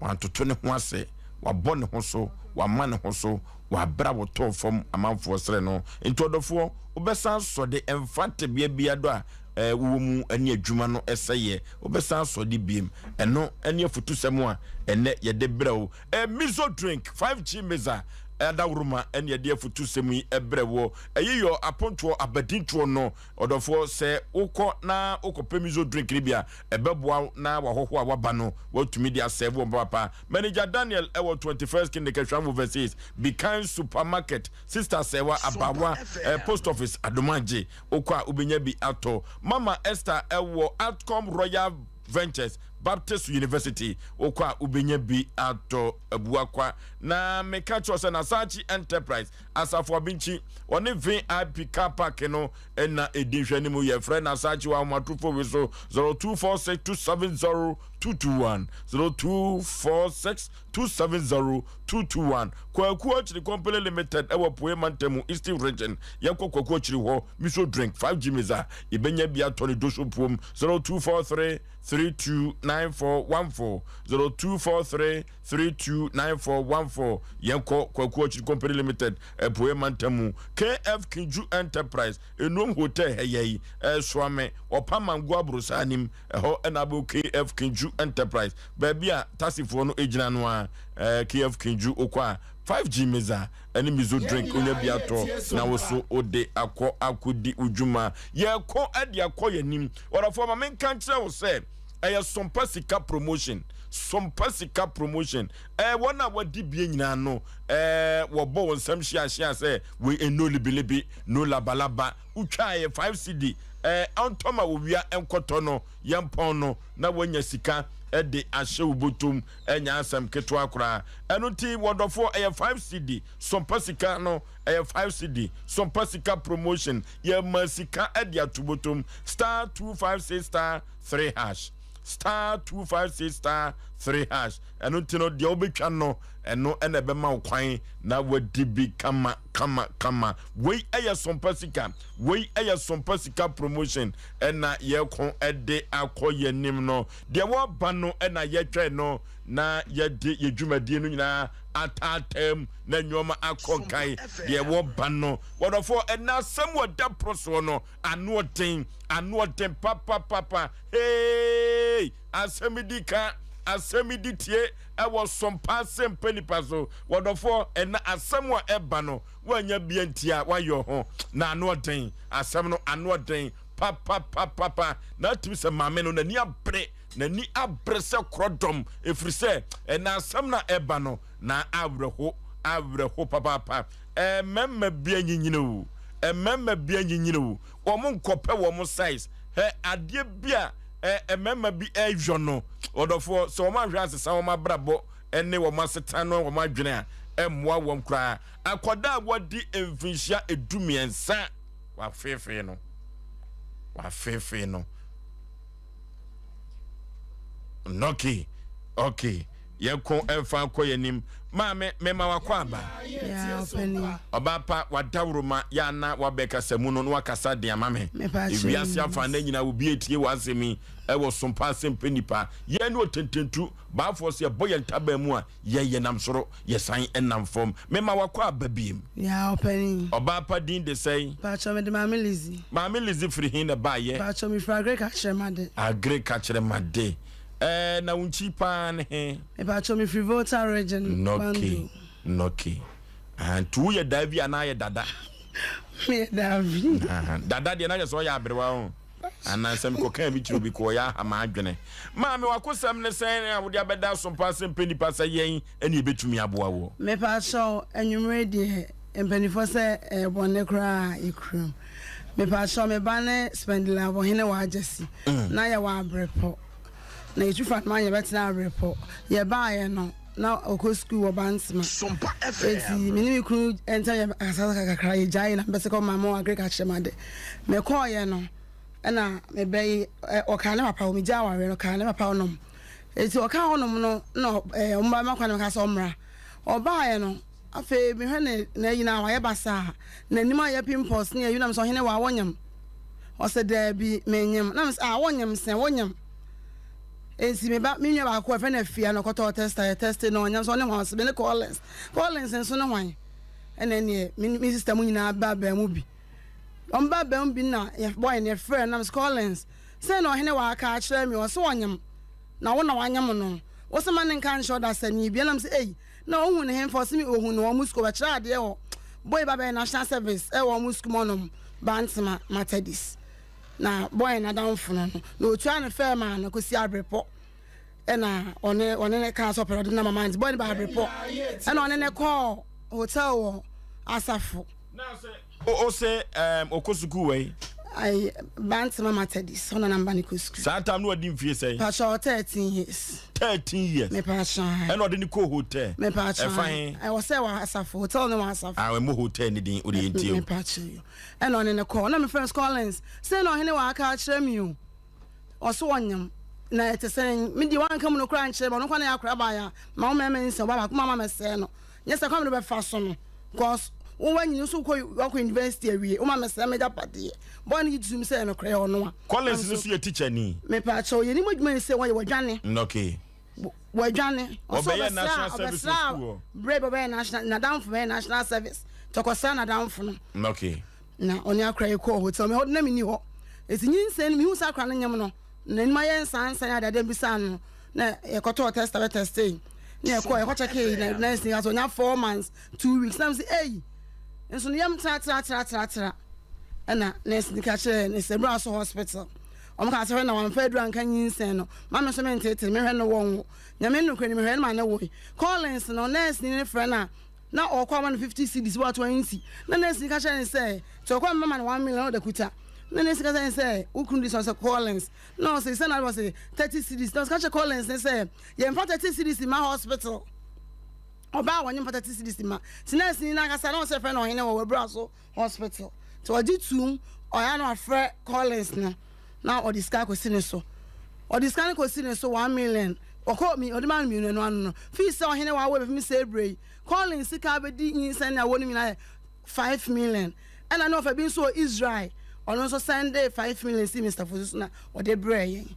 wantoto ne ho ase, wabɔ ne ho so, wama ne ho so, wɔ aberɛ a wɔtɔɔ fam amanfoɔ srɛ no. Nti ɔdɔfoɔ, wobɛsan asɔ de, ɛmfa tebea biara do a wowɔ mu ne adwuma no sɛeɛ, wobɛsan asɔ de biem. Ɛno ne afutusɛm a ɛnnɛ yɛde brɛ wo. Miso drink, 5G Meza adaworoma ne yɛde afutusɛm yi brɛ woɔ. Ɛyi yɔ apontoɔ abadintoɔ no. Ɔdɔfoɔ, sɛ wokɔ na wokɔpɛ miso drink no bi a, ɛbɛboa wo na w'ahɔhoɔ a wɔaba no, woatumi de asɛɛve wɔn papaapa. Manager Daniel wɔ 21st Kindik Ahwam Overseas, Bikan Supermarket, Sister Sɛwa, Abawa, eh, Post Office, Adomangye. Wokɔ a wobɛnya bi atɔ. Mama Esther wɔ Atcom Royal Ventures, Baptist University. Wokɔ a wobɛnya bi atɔ. Abuakwa. Na meka kyerɛ wo sɛ Nasachi Enterprise, Asafo Abinkyi, ɔne VIP car park no na ɛdi nhwɛanim. Yɛfrɛ Nasachi wɔ ahomatorofo wi so 0246 270 221, 0246 270 221. Kwaku Akyiri Company Limited ɛwɔ Apueɛ Mantam mu, Eastern Region. Yɛnkɔ Kwaku Akyiri hɔ, Miso Drink, 5G Meza, yɛbɛnya bi atɔ ne doso puom 0243 329414, 0243 329414 Yɛnkɔ Kwaku Akyiri Company Limited, Apueɛ Mantam mu, KF Kinju Enterprise, Enuom Hotel ha yɛi, Ɛsoame, Ɔpa Mango Aborosa anim, ɛhɔ na abɛwɔ KF Kinju Enterprise, baabi a taxifoɔ no gyina no ara, KF Kinju wokɔ a, 5G Meza ne Mizo Drink wonya bi atɔ na wo so wode akɔ akɔdi wo dwuma. Yɛrekɔ de akɔ yɛn anim. Ɔdɔfoɔ ma menka nkyerɛ wo sɛ, Ɛyɛ Sompa Sika Promotion, Sompa Sika Promotion. Ɛɛ wɔn a wɔadi bie nyinaa no, ɛɛ wɔbɔ wɔn nsam hyiahyia sɛ wei ɛno libilibi, no labalaba. Wotwa ɛyɛ 5 cedi, ɛɛ ɔntɔ ma owia nkɔtɔ no, yɛmpɔn no na woanya sika de ahyɛ wo bɔtɔm, ɛnyɛ asɛm ketewa koraa. Ɛno nti wɔdɔfoɔ ɛyɛ 5 cedi, Sompa Sika no ɛyɛ 5 cedi, Sompa Sika Promotion, yɛma sika de ato bɔtɔm, star 256 star 3 hash star 256 star 3 hash. Ɛno nti no, deɛ wobɛtwa no, ɛno na ɛbɛma wo kwan na wadi bi kama kama kama. Wei yɛ Sompa Sika, wei yɛ Sompa Sika promotion ɛna yɛko de akɔ yɛn anim no. Deɛ wɔba no na yɛtwɛn no na yɛde yɛ dwumadie no nyinaa ataataa mu na nneɛma akɔ nkan. Deɛ wɔba no, wɔdɔfoɔ, ɛna asɛm wɔ da poro soɔ no, ano ɔden, ano ɔden papapapa, hey! Asɛm di ka, asɛm di tie ɛwɔ sompa asɛmpa nipa so. Wɔdɔfoɔ, ɛna asɛm a ɛba no, woanya bia nti a woayɛ ho na ano ɔden. Asɛm no ano ɔden papapapapa. Na atumi sɛ maame no n'ani abere, n'ani abere sɛ korɔdɔm, ɛfiri sɛ ɛna asɛm no a ɛba no na awerɛho, awerɛho papaapa. Mmarima bi anyinyini o, mmarima bi anyinyini o, wɔn nkɔpɛ wɔn size. Hɛ adeɛ bi a ɛ mmarima bi ɛyɔ no, ɔdɔfoɔ, sɛ wɔn ahwɛ asesa wɔn abrabɔ ne wɔn asetena no wɔn adwene a, ɛmmoa wɔn koraa. Akwadaa a wadi mfinhyia 13, wafeefee no, wafeefee no. Okay, okay. Yɛko ɛmfa nkɔ yɛn anim. Maame, mema wakɔ aba. Ɔbaa pa, wadaworoma, yɛ ana wabɛkasa mu no na wakasa den ama me. Ewiase afa na nyinaa obi etie w'asɛm yi ɛwɔ sompa asɛm pɛ nipa. Yɛn ne otententu, baafoɔ sɛ yɛbɔ yɛn ntaban mu a, yɛn yɛnam soro, yɛsan nam fam. Mema wakɔ aba biem. Yeah, ɔpanin. Ɔbaa pa din de sɛn? Paatwɔ mede Maame Lizzy. Maame Lizzy firi he na ɛbaayɛ? Paatwɔ mefiri Agric Akyerɛmade. Agric Akyerɛmade. Ɛɛ na wo nkyi paa ne he? Mepakyɛw mefiri Volta region, Nɔke, Kpando. nɔke. Ahaa, nti woyɛ daabi anaa ayɛ dada? Meyɛ daabi. Ahaa, dada deɛ na kyerɛ sɛ ɔyɛ aberewa ho. Anaa sɛ mekɔkaa bi kyerɛ obi kɔ ɔyɛ aha m'adwene. Maame, w'akosɛm ne sɛn a wode abɛda asompa ase mpɛ nnipa sɛ yɛn ɛne yɛbɛtumi aboa woɔ? Mepakyɛw, anwummere deɛ mpanimfoɔ sɛ ɛyɛ bɔne koraa a yɛkura mu. Mepakyɛw, me ba ne Spendila Ɔhene wɔ Agyasi. Na yɛwɔ Abrepɔ. Na yɛtu fa no ma yɛbɛtena Abrepɔ. Yɛbaeɛ no, na ɔkɔ sukuu wɔ Bantama. Enti me ne me kunu ntam yɛ akasakasa kakra, yɛgyaee na mepɛ sɛ kɔma ma wɔn agrika kyerɛ me ade. Mekɔeɛ no, ɛna me ba yi, ɔkaa ne papa hɔ, megyaa awareɛ no, ɔkaa ne papa hɔnom. Enti ɔkaa hɔnom no, na ɔmo ba ma kwan na meka sɛ ɔmmra. Ɔbaeɛ no, afei mehwɛ ne n'ayi no a wayɛ basaa, n'anim ayɛ pimples ne ayi na mesɛ ɔhene wa wonyem? Ɔsɛ daabi menyem. Na mesɛ ah wonyem sɛn wonyem? Enti me ba me nua baako a ɛfɛ no Afia na ɔkɔtɔɔ tester yɛ teste na ɔnyem sɛ ɔne hwan ɔsɛ me ne Collins. Collins nso ne hwan? Ɛna ɛneɛ me me sister mu nyinaa ba baa mu bi. Wɔn ba baa mu bi na yɛ boy no yɛfrɛ no na mesɛ Collins sɛn na ɔhene wa aka akyerɛ me ɔsɛ ɔnyem na wo na wanyem no wo sɛ ma ne nka nkyerɛ ɔdasani bi ɛna mesɛ ei Na ohun no henfa? Ɔse me ohun no wɔn sukuu, ɔbɛkyerɛ adeɛ wɔ boy ba bɛyɛ national service ɛwɔ wɔn sukuu mu ɔnom Bantama Methodist na boy no adamfo no no na otua no fɛɛ maa no kɔsi abrepɔ ɛna ɔne ɔne ne kaa sɛ ɔpɛ ɔde no mama nti boy no ba abrepɔ ɛna ɔne ne kɔɔ hotel wɔ asafo. O se um, ɔkɔ sukuu wɛn? Ayi, Bantama Methodist, ɔna na mba ne kɔ sukuu. Saa tam no wadi mfie sɛn? Pakyɛ 13 years. 13 years? Me pakyɛ. Ɛna ɔde ne kɔ hotel? Me pakyɛ. Ɛfa he? Ɛwɔ sɛ wɔ asafo, hotel ne wɔ asafo. Ah, ɛmo hotel ne din, o de yɛn tie o. Me pakyɛ yo. Ɛna ɔne ne kɔ, ɔna me friends Collins, sɛ na ɔhene wɔ aka akyerɛ mi o. Ɔso ɔnyem. Na ɛte sɛn? Me deɛ wanka mu no koraa nkyerɛ me, ɔno nko na yɛ akora baeɛ a, ma wo mɛmɛ nsɛm, ɔba baako ma ma mɛsɛɛ no. Nyɛ sɛ kwan mede bɛfa so no, cause wo wanyini nso wokɔ wakɔ university awie, wo ma mɛsɛɛ m'agyapadeɛ. Boy no gye tom sɛ ɛyɛ nokorɛ ɔno a. Collins no nso yɛ teacher ni? Mepaakyɛw, yɛnim adwuma ni sɛ wɔyɛ wɔdwane. Okay. Wɔadwane. Ɔsɛ Ɔbɛyɛ national service wɔ sukuu hɔ. Berɛ bi ɔbɛyɛ national, n'adamfo bɛyɛ national service. Nti ɔkɔsraa n'adamfo no. Okay. Na ɔne akora yi kɔɔ hotel. Me hɔ de na menni hɔ. Eti nyinsɛn no mehu sɛ akora no nyem no, n'anim ayɛ nsansan ade ade bisaa no na yɛkɔtɔɔ test bɛ testee. Na yɛkɔɔ yɛkɔ kyɛkee na nurse ni ka sɛ ɔnya 4 months 2 weeks. Na me sɛ ei nso ne yam tra tra tra tra tra. Ɛna nurse ni ka kyerɛɛ ne sɛ bra so hospital. Wɔn kaa sɛ hwɛ na wamfa aduru anka nyinsɛn no. Ma me nso menteetee mehwɛ no wɔnwo. Nyame nokorɛ ni mehwɛ no ma ne woe. Collins no nurse ni no frɛ no a na ɔkɔ ama no 50 cedis wa 20 na nurse ni ka kyerɛ no sɛ sɛ ɔkɔ mɛma no 1 million na ɔda kuta na nurse ka kyerɛ no sɛ wo kunu di sɛ ɔsɛ Collins na ɔsɛ sɛ na ɔsɛ 30 cedis na ɔsɛ ka kyerɛ Collins ne sɛ yɛmfa 30 cedis ma hospital ɔbaa wɔnye mfa 30 cedis ma ti nurse ni n'ankasa na ɔsɛ fɛ na ɔhene wɔ wabura so hospital nti ɔgye tuum ɔyɛ na wafrɛ Collins no na ɔde sika akɔsi ne so ɔde sika no kɔsi ne so 1 million. Ɔkɔɔ mi, ɔde maa no mienu ɛno ano no. Fii sɛ ɔhene w'awo bɛpem sɛ ɛbrɛ yi, Collins sika abɛdi nyinsɛn ne awoɔ no nyinaa yɛ 5 million. Ɛna ne ɔfa bi nso wɔ Israel, ɔno nso sɛndee 5 million sii Mister Fosu so na ɔde brɛɛ yɛn.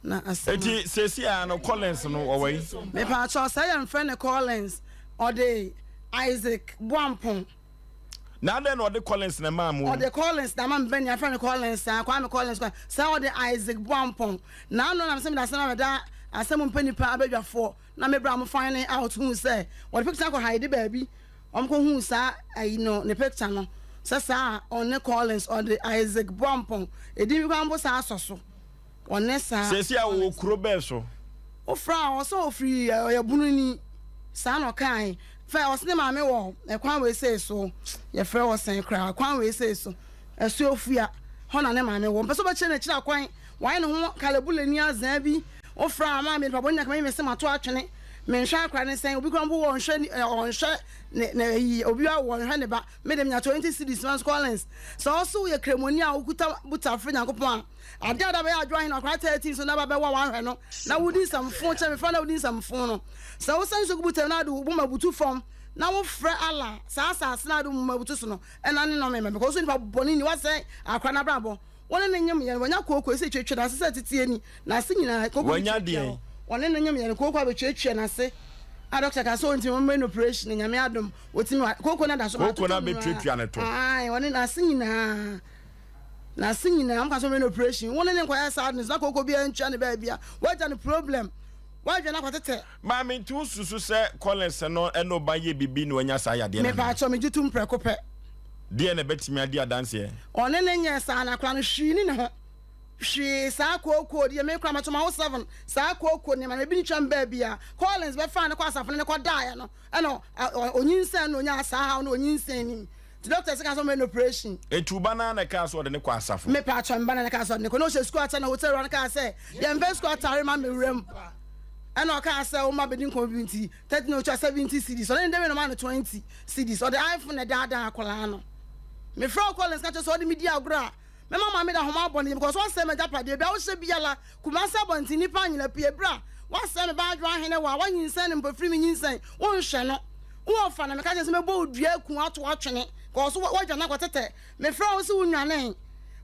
Na asɛm a. Eti seesei ara no Collins no ɔwɔ yi? Mepaakyɛw, sɛ yɛmfrɛ no Collins, ɔde Isaac Boampong. Na adɛn na ɔde Collins na ɛmaa mo? Ɔde Collins na ama me bɛ nea frɛ no Collins saa, Kwame Collins kwa, saa ɔde Isaac Boampong. Na ano na mesɛ mede asɛm abɛda asɛm mpɛ nipa abadwafoɔ na me bra mo find out hu sɛ wɔde picture akɔ hide baabi wɔn kɔ hu saa ayi no ne picture no sɛ saa ɔne Collins ɔde Isaac Boampong edin bi kwan mpo saa asɔ so. Ɔne saa. Seesei a ɔwɔ kuro bɛn so? Wofrɛ a ɔsɛ ɔfiri ɔyɛ bununi saa na ɔkae fɛ ɔse ne maame wɔ ɛkwan wei sei so yɛfrɛ hɔ sɛn koraa kwan wei sei so Asuofua hɔ na ne maame wɔ mpɛ sɛ ɔbɛkyerɛ n'akyiri akwan wayɛ ne ho kalabulani azaa bi wofrɛ a maame nipa bɔne nyakama yi mese mato atwene menhwɛ akora ne sɛn obi kora mpo ɔnhwɛ ɔnhwɛ ne ne ayi obi a wɔnhwɛ ne ba me de menya 20 cedis man Collins sɛ ɔso woyɛ kremoni a wokuta butafre Nyankopɔn a Ade a da bɛyɛ adwo ahe na akwadaa 13 so na ba bɛwo a wanhwɛ no na wodi nsɛmfo kyerɛ me frɛ na wodi nsɛmfo no sɛ wosan nsuo gu butam na ade wo moma butu fam na wofrɛ Allah saa asase na ade wo moma butu so no ɛna ne nɔme ma because nipa bɔne ni wasɛe akwadaa no abrabɔ wo ne no nyem yɛ no wanya kooko ɛsɛ twetwe n'ase sɛ tete ani n'ase nyinaa kooko Wanya deɛn? Wɔne no nyem yɛ no kooko abɛtwetwe n'ase a doctor ka sɛ ɔntumi ɔmmɛ no operation nyame adom wɔtumi wa kooko no da so Kooko no abɛtuatua ne to. Ae wɔne n'ase nyinaa N'ase nyinaa ɔmo ka sɛ ɔmo yɛ no operation wo ne ne nkɔyɛ saa ade no so na kooko biara ntua ne baabia wagya no problem wadwene akɔtetɛ. Maame nti wo susu sɛ Collins no ne wo ba yɛ biribi na wanya saa yadeɛ no anaa? Mepaakyɛw megye tom prɛko pɛ. Deɛn na ɛbɛtumi adi adanseɛ? Ɔne no nyɛɛ saa na akora no hwee ni ne ho hwee saa kooko deɛ me koraa mɛto ma wo seven saa kooko nneɛma no ebi ntwa me baabia Collins bɛfaa no kɔ asafo no ne kɔ daeɛ no ɛna onyinsɛn na onyaa saa haw no onyinsɛn nim Nti doctors ka sɛ ɔmɛyɛ no operation. Nti wo ba no ara na ɛkaa sɛ ɔde no kɔ asafo? Me paatwɔ me ba no na ɛkaa sɛ ɔde no kɔ. Na ɔhyɛ sukuu atare na hotel wura no kaa sɛ yɛmfa sukuu atare ma me wura mu. Ɛna ɔkaa sɛ wo mma bɛdi nkɔmmɔ bi nti 30 na ɔtwa 70 cedis. Ɔne ne dɛwei na ɔmaa no 20 cedis. Ɔde iPhone na ɛdaadaa akwadaa no. Mefrɛ wo Collins ka kyerɛ sɛ ɔde me di agorɔ a mɛma maame de ahoma abɔ ne yam because wasɛe m'agyapadeɛ. Bia wohyɛ biara Kumasi abɔnten nnipa anyina pii bere a woasɛe me ba adwoa hene wɔ a woanyinsɛn no mpo firi me nyinsɛn wonhwɛ no wo ɔfa na meka kyerɛ sɛ mɛbɔ wo dua aku ato atwene kɔɔ so woadwane akɔtetɛ mefrɛ wo sɛ wonwanee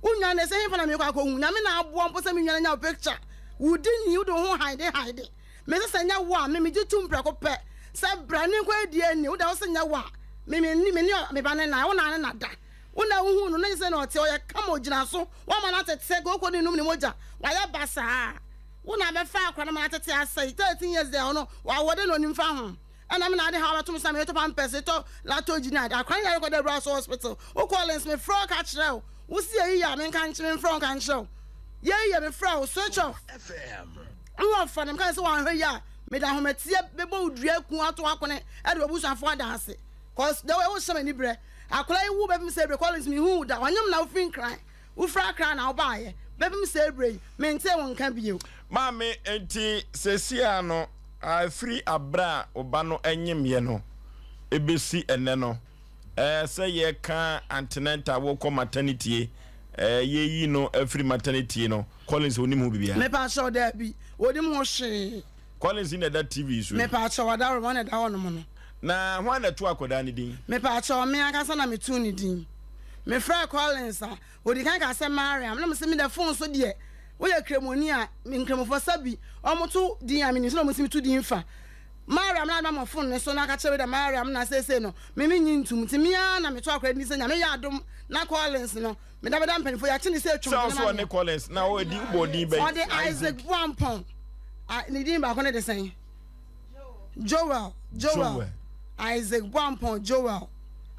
wonwane sɛ hefa na mekɔ akɔhu nyame na aboa mpo sɛ menwane nya wo picture wodi ni wode wo ho haide haide mese sɛ nyɛ wo a me megye tom prɛko pɛ sɛ bra ne nkɔ adi ani wode wo sɛ nyɛ wo a me me ne me ba ne na wo na ne na da Wo na wohuu no na nyɛ sɛ na ɔte, ɔyɛ kama, ogyina so, woama no atete, kooko ne num ne mogya, wayɛ basaa. Wo na abɛfa akora no ma no atete asɛe, 13 years deɛ ɔno wawo dɛn na onim fa ho? Ɛna me na ade haw abɛto me so na metɔ pampers, tɔ latogy ne ade, akora no yare kɔda awura so hospital, wo Collins mefrɛ wo ka kyerɛ wo, wo se yɛyi yɛ a menka nkyerɛ, memfrɛ wo nka nkyerɛ wo, yɛyi yɛ mefrɛ wo, switch off. Wo ɔfa na meka sɛ wanhwɛ yie a mede ahometeɛ bɛbɔ wo dua aku ato akone de w'abusuafoɔ ada ase, cause the way wohyɛ m'ani brɛ. Akwadaa yi woo bɛpem sɛ ebire Collins menhuu wo da wanyem na wofiri Nkran wofiri Accra na wobaayɛ bɛpem sɛ ebire yi mentee wo nka bio. Maame, enti seesei ara no, ɛfiri aberɛ a wo ba no nyemmeɛ no bɛsi ɛnnɛ no, sɛ yɛka antenatal wokɔ maternity, yɛyi no afiri maternity no, Collins ɔnim ho biribiara? Mepakyɛw, daabi, ɔnim ho hwee. Collins na ɛda TV so yi. Mepaakyɛw, Adaworoma na ɛda hɔ nom no. Na hwan na ɛtoo akwadaa no din? Mepaakyɛw, me ankasa na metoo ne din. Mefrɛɛ Collins a, odi kan kaa sɛ Mariam, na mese me deɛ phone so deɛ, woyɛ Kramoni a, Nkramofoɔ sɛbi, wɔto din a menim sɛdeɛ wɔtumi to din fa. Mariam na ade ma phone no so na aka kyerɛ me dɛ Mariam na seesei no, me mennye ntom nti me ara na meto akwadaa din sɛ Nyame yɛ adom na Collins no, meda bɛda mpanyinfoɔ yɛakye ne sɛ atwam Sɛ ɔso ɔne Collins na ɔdi wobɔ din bɛn? Ɔde Isaac Boampong. Ne din baako ne de sɛn? Joel. Joel. Isaac Boampong Joel.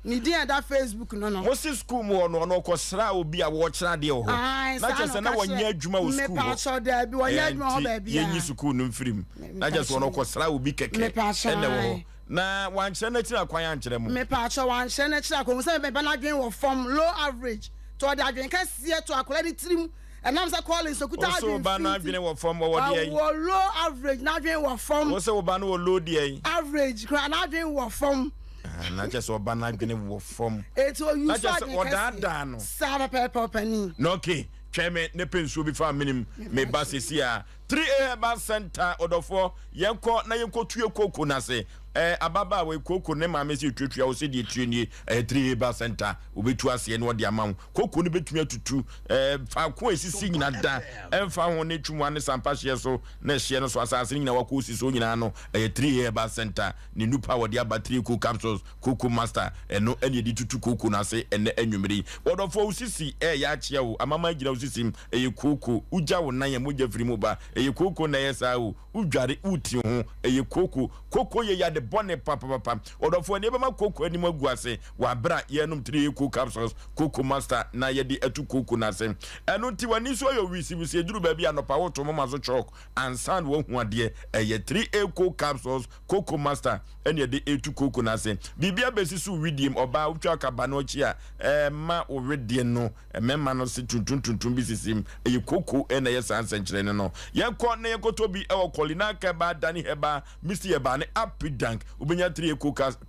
Ne din a ɛda Facebook no no. Mo se school mu hɔ no ɔno ɔkɔsraa obi a wɔkyerɛ adeɛ wɔ hɔ. Na kyerɛ sɛ na wɔnyɛ adwuma wɔ school hɔ. Mepaakyɛw daabi wɔnyɛ adwuma hɔ baabi a. Yɛnyi sukuu no mfiri mu. Na kyerɛ sɛ ɔno ɔkɔsraa obi kɛkɛ ɛna ɛwɔ hɔ. Na wankyerɛ n'akyiri akwan ankyerɛ mo. Mepaakyɛw wankyerɛ n'akyiri akwan. Ohun sɛ me ba no adwene wɔ fam, low average. Nti ɔde adwene kɛseɛ to akwadaa no tirim. Ɛnam sɛ Collins okuta Wo se wo adwene ba no fi nti, adwene wɔ fam, ɔwɔ deɛn? ɔwɔ low average, n'adwene wɔ fam. Wo se wo ba no wɔ low deɛn? Average koraa, n'adwene wɔ fam. Ah, na kyerɛ sɛ ɔba no adwene wɔ fam. Eti Na oyi so kyerɛ sɛ adwene kɛseɛ. ɔdaadaa no. Saa pɛpɛɛpɛ ɔpanin. Na okay, twɛn me ne pɛ nsuo bi fa menim me ba sesi a. 3A Herbal Center ɔdɔfoɔ yɛnkɔ na yɛnkɔtue kooko no ase. Ɛɛ ababaawa yi kooko ne maame sɛ tuatua wo sɛdeɛ tue nie. Ɛyɛ 3A Herbal Center wobɛtu aseɛ na wɔde ama wo. Kooko no bɛtumi atutu ɛɛ faako a ɛsisi nyina da ɛmfa ho ne twumua ne sampa hyeɛ so na ɛhyeɛ no so asase no nyina wakɔ si so nyinaa no ɛyɛ 3A Herbal Center ne nupa a wɔde aba 3 Cool Capsules Cocoa Master ɛno ɛne yɛde tutu kooko no ase ɛnɛ anwummere yi. Wɔdɔfoɔ wo sisi ɛɛyɛ akyea o amama agyina wo sisi mu ɛyɛ kooko wogya wo nan a mogya firi mu ba ɛyɛ kooko na ɛyɛ saa o wodware woti ho ɛyɛ kooko kooko yɛ yade bɔne papapapa ɔdɔfoɔ ɛne ɛbɛma kooko anim agu ase wɔ abere a yɛnom 3 Cool Capsules Cocoa Master na yɛde atu kooko no ase ɛno nti w'ani so ayɛ wisiwisi ɛduru baabi anɔpa woto moma so chalk ansa na wahu adeɛ ɛyɛ 3A Cool Capsules Cocoa Master ɛne ɛde ɛtu kooko no ase. Biribi abɛsi so wo wedeɛ mu, ɔbaa wotwa kaba no akyi a, ɛma wo wedeɛ no, mmarima no se tuntum tuntum bi sisi mu. Ɛyɛ kooko na ɛyɛ saa nsɛnkyerɛnne no. Yɛnkɔ na yɛnkɔtɔ bi ɛwɔ Colina Herbal, Dani Herbal, Misty Herbal ne Apidank. Wobɛnya 3A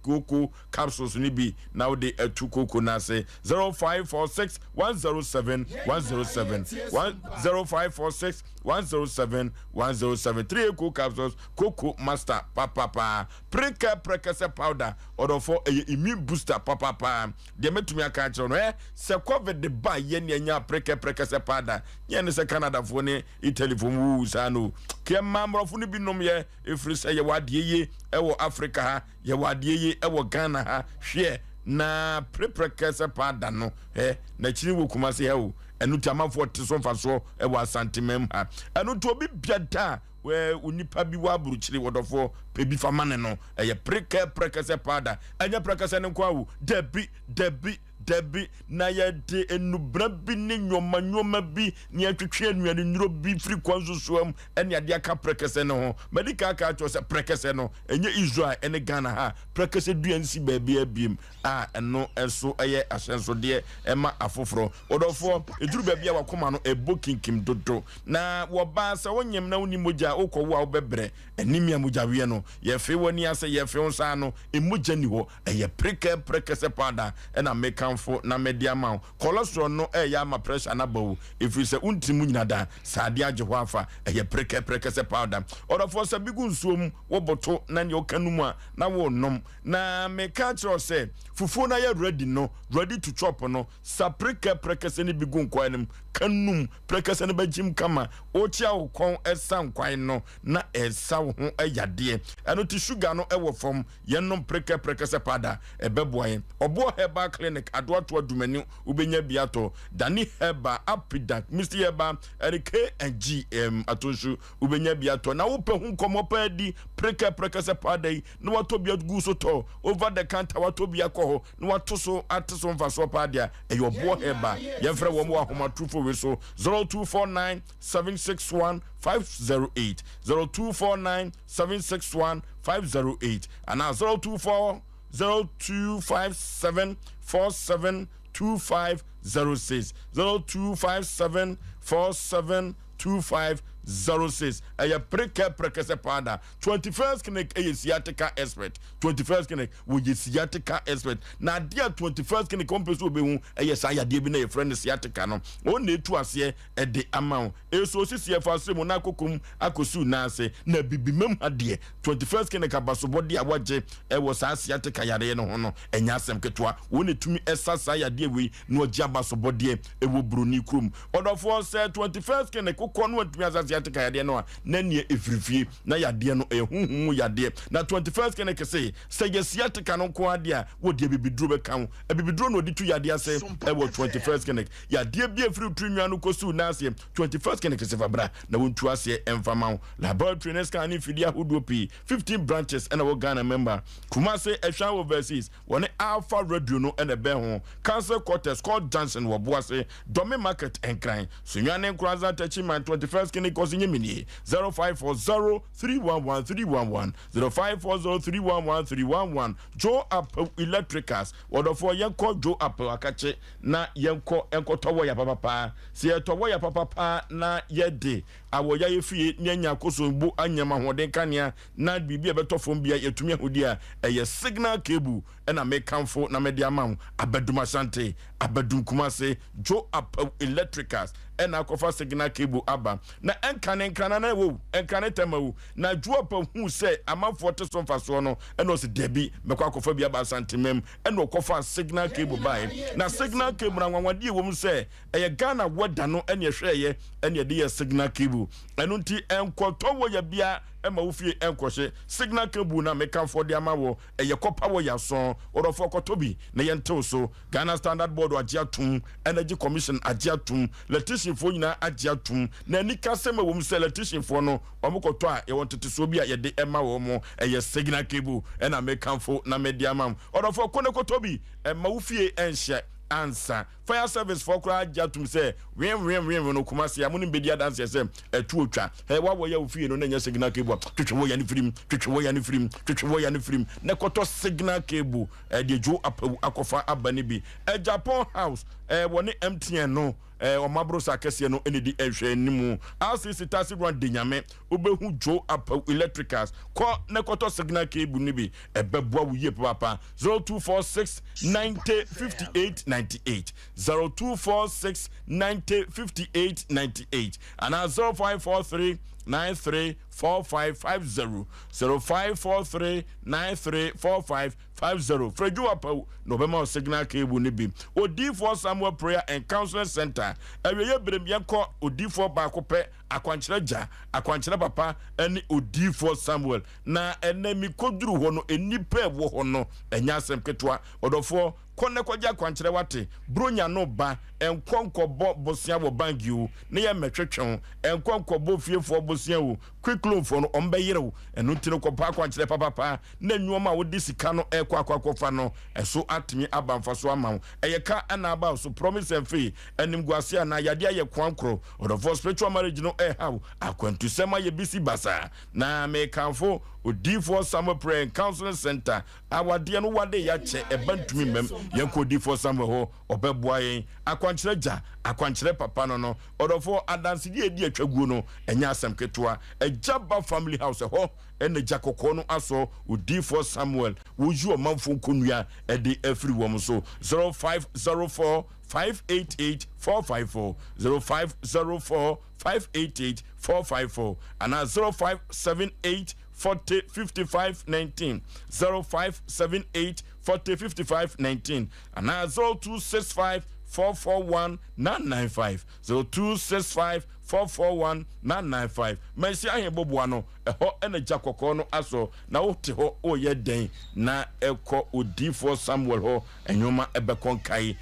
kooko capsules no bi na wode atu kooko no ase. 0546 107 107 0546 107 107 3A cool capsules Coco master papapaa Prekɛ prɛkɛsɛ powder ɔdɔfɔ ɛyɛ immune booster papapaa Deɛ mɛtumi aka akyerɛ no ɛ sɛ covid ba yɛ ne anya prekɛ prɛkɛsɛ powder nyɛ ne sɛ Canadafoɔ ne Italyfoɔ mu wuwu saa no kɛ mmaa mmorɔfo no bi nom yɛ ɛfiri sɛ yɛwɔ adeɛ ye ɛwɔ Africa ha yɛwɔ adeɛ ye ɛwɔ Ghana ha hweɛ na preprɛkɛsɛ powder no ɛ n'akyiri wɔ Kumasi ha o ɛno ti amanfoɔ te so mfasoɔ ɛwɔ Asantemam ha ɛno nti obi bia da Wɛ onipa bi wɔ aburukyiri wɔdɔfoɔ pɛ bi fa ma ne no ɛyɛ prekɛ prɛkɛsɛ powder ɛnyɛ prɛkɛsɛ no nko awo dabi dabi dabi na yɛde nnubra bi ne nneɛma nneɛma bi ne yɛtwetwe nnuane nnuro bi firi kwan sosoa mu ɛne adeɛ aka prɛkɛsɛ no ho madi kan aka akyerɛ sɛ prɛkɛsɛ no ɛnyɛ Israel ɛne Ghana ha prɛkɛsɛ dua nsi baabi abiem a ɛno nso yɛ ahyɛnsodeɛ ma afoforɔ. Ɔdɔfoɔ, ɛduru baabi a w'akoma no ɛbɔ kinkim dodo, na wɔbaa sɛ wonyem na wonni mogya a, wokɔwo a wobɛbrɛ. Anemia mogyaweɛ no, yɛfee w'ani ase, yɛfee wo nsa ano, mogya nni hɔ. Ɛyɛ prekɛ prɛkɛsɛ powder na mekamfo na mede ama wo. Cholesterol no ɛreyɛ ama pressure no aba o, ɛfiri sɛ wo ntini mu nyina da, saa adeɛ agye hɔ afa. Ɛyɛ prekɛ prɛkɛsɛ powder. Ɔdɔfoɔ, sɛ bi gu nsuo mu, woboto na deɛ woka no mu a na worenom. Na meka akyerɛ wo sɛ fufuo no ayɛ ready no, ready to chop no, sa prekɛ prɛkɛsɛ no bi gu nkwan no mu, ka num, prɛkɛsɛ no bɛgyim kama, wokyea wo kɔn sa nkwan no na ɛsa wo ho yadeɛ. Ɛno nti sugar no wɔ fam, yɛnnom prekɛ prɛkɛsɛ powder, ɛbɛboa yɛn. Ɔboɔ Herbal Clinic, Adoatoa Dumani, wobɛnya bi atɔ. Dani Herbal, Apidank, Misty Herbal, ɛne K&G, um, Atonsu, wobɛnya bi atɔ. Na wopɛ ho nkɔmmɔ paa di, prekɛ prɛkɛsɛ powder yi, na watɔ bi agu so tɔ over the counter watɔ bi akɔ hɔ na wato so ate so mfasoɔ paa deɛ ɛyɛ ɔboɔ hɛba yɛmfrɛ wɔn wɔ ahomatorofo wei so 0249 761 508 0249 761 508 anaa 024 0257 47 2506 0257 47 2506 ɛyɛ prekɛ prekɛsɛ powder 21st Clinic yɛ sciatica expert. 21st Clinic wɔyɛ sciatica expert. Na adeɛ a 21st Clinic wɔn pɛ sɛ wɔbɛhu yɛ saa yadeɛ bi na yɛfrɛ no sciatica no. Wɔn na etu aseɛ ɛde ama wo. Eso osisi ɛfa ase mu na akokom akɔsiw nan ase. Na bibimam ha deɛ 21st Clinic abasobɔdeɛ a wɔagye ɛwɔ saa sciatica yareɛ no ho no ɛnyɛ asɛm ketewa. Wɔn na etumi ɛsa saa yadeɛ wei na wɔgye abasobɔdeɛ ɛwɔ Buroni kurom. Ɔdɔfoɔ sɛ 21st Clinic wokɔ no antumi asa sciatica yadeɛ no a na neɛ ɛfiri fie na yadeɛ no ɛyɛ honhom mu yadeɛ. Na 21st Clinic se sɛ yɛ sciatica no nko ara deɛ a wɔde abibiduro bɛka ho. Abibiduro na wɔde tu yadeɛ ase ɛwɔ 21st Clinic. Yadeɛ bi a ɛfiri wo tiri nwa no kɔsi wo nan aseɛ, 21st Clinic se fa bra na wɔntu aseɛ mfa ma wo. Laboratory ne scan ne mfidie ahodoɔ pii, 15 branches ɛna ɛwɔ Ghana member. Kumase, Ɛhwan Overseas, Wɔne Alpha Radio no na ɛbɛn ho, Council Quarters, Court Junction wɔ Boase, Dome Market, Nkran, Sunyani Nkoranza Techiman, 21st Kini Kosi Nyimini, 0540 311 311, 0540 311 311, Joe Apple Electricals, Wɔdɔfoɔ yɛnkɔ Joe Apple akakye na yɛnkɔ nkɔtɔ wɔya papapa. Sɛ yɛtɔ wɔya papapa na yɛde awɔya yɛ fie na yɛanya akosombo anyam ahoɔden kanea na biribi a ɛbɛtɔ fam biara yɛatumi ahu deɛ a ɛyɛ signal cable ɛna mekamfo na mede ama wo. Abadum Asante, Abadum Kumase, Joe Apawu Electricals ɛna akɔfa signal cable aba. Na ɛnkane Nkran na ɛwɔ o, Nkran ne Tema o. Na Juopa huu sɛ amanfoɔ te so mfasoɔ no, ɛna ɔse dabi, mɛkɔ akɔfa bi aba Asantemam. Ɛna ɔkɔfaa signal cable baeɛ. Na signal cable no anwanwadeɛ ɛwɔ mu sɛ, ɛyɛ Ghana weather no ɛna ɛhwɛeɛ ɛna ɛde yɛɛ signal cable. Ɛno nti ɛnkɔtɔ wɔ yɛ bia ɛma wo fie ɛnkɔhye. Signal cable no a mekamfoɔ de ama wɔ, ɛyɛ kɔpa wɔ yɛ asɔn. Ɔdɔfoɔ kɔtɔ bi na yɛntew so. Ghana Standard Board agye atom, Energy Commission agye atom, lɛtihyenfoɔ nyinaa agye atom. Na anikasɛm a ɛwɔ mu sɛ lɛtihyenfoɔ no wɔkɔtɔ a yɛwɔ ntetesoɔ bi a yɛde ma wɔn. Ɛyɛ signal cable ɛna mekamfo na mede ama wo. Ɔdɔfoɔ kɔ na kɔtɔ bi, mma wo fie nhyɛ ansa. Fire service foɔ koraa agye atom sɛ wem-wem-wem no Kumasi a mo ne me bɛdi adanseɛ sɛ ɛto otwa. Hɛ woawɔ yɛ wo fie no na ɛnyɛ signal cable a, twetwe wɔya no firim, twetwe wɔya no firim, twetwe wɔya no firim na kɔtɔ signal cable. Ɛdeɛ Joe Apawu akɔfa aba no bi. Agyapong House, wɔne MTN no, wɔn aborosa akɛseɛ no na ɛdi nhwɛanimu. RCC Taxi Run de Nyame, wobɛhu Joe Apawu Electricals. Kɔ na kɔtɔ signal cable no bi, ɛbɛboa wo yie papaapa. 0246 90 58 98, 0246 90 58 98 anaa 0543 93 4550, 0543 93 45 50. Frɛ Joe Apawu na ɔbɛma wo signal cable no bi. Odiyifoɔ Samuel Prayer and Counseling Center. Awieeɛ berem yɛnkɔ Odiyifoɔ baako pɛ, akwankyerɛ gya, akwankyerɛ papa ne Odiyifoɔ Samuel. Na ɛnɛ mekɔduru hɔ no, nnipa a ɛwɔ hɔ no, ɛnyɛ asɛm ketewa. Ɔdɔfoɔ, kɔ na kɔgye akwankyerɛ wate. Bronya no ba, nkɔ nkɔbɔ bosea wɔ bank o, na yɛmmɛtwetwe wo. Nkɔ nkɔbɔ fiefoɔ bosea o, quick loan foɔ no, wɔbɛyere wo. Ɛno nti no, kɔpɛ akwankyerɛ papapa. na nnoɔma a wode sika no rekɔ akɔ akɔfa no, ɛso atumi aba mfasoɔ ama wo. Ɛyɛ ka na aba wo so, promise and fail, animguaseɛ anaa yadeɛ ayɛ koankorɔ, ɔdɔfoɔ spiritual marriage no reha wo, akwantusɛm ayɛ bisi basaa. Na mekamfo Odiyifoɔ Samuel Prayer and Counseling Center, awadeɛ no wade yɛakyɛ, ɛba ntumi mmam, yɛnkɔ Odiyifoɔ Samuel hɔ, ɔbɛboa yɛn. Akwankyerɛ gya, akwankyerɛ papa no no, ɔdɔfoɔ, adansedie a ɛdi atwa guo no, ɛnyɛ asɛm ketewa. Agya ba Family House, ɛhɔ Ɛnna gya kɔkɔɔ no asɔ odiyifoɔ Samuel, wɔyi ɔmanfoɔ nkonnua de afiri wɔn so. 0504 588 454, 0504 588 454, anaa 0578 40 55 19, 0578 40 55 19, anaa 0265 441 995, 0265 441 995. Manhyia Ahemboboa no. Ɛhɔ na gya kɔkɔɔ no asɔ, na wote hɔ reyɛ dɛn? Na kɔ odiyifoɔ Samuel hɔ, nnoɔma bɛkɔ nkae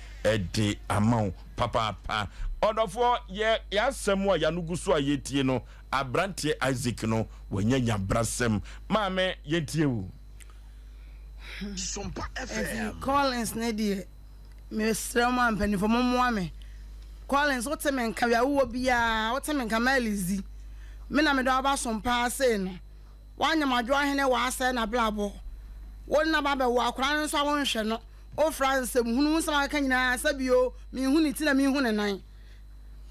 de ama wo papaapa. Ɔdɔfoɔ, yɛ y'asɛm a y'ano gu so a yɛretie no, aberanteɛ Isaac no, wanya nyabrasɛm. Maame, yɛntie wo. Sompa Enti FM. Collins ne deɛ mesrɛ mo a mpanimfoɔ mommoa me. Collins wote me nka bia wowɔ biara wote me nka Melizi. Me na mede wo aba som paa sei no. Woanyɛ madwo ahene w'asɛe n'abrabɔ. Wo ne no aba abɛwo akwadaa no nso a wonhwɛ no. Wofra nsɛm hunu wo nsɛm a wokeka nyinaa sɛbi o menhu ne ti na menhu ne nan.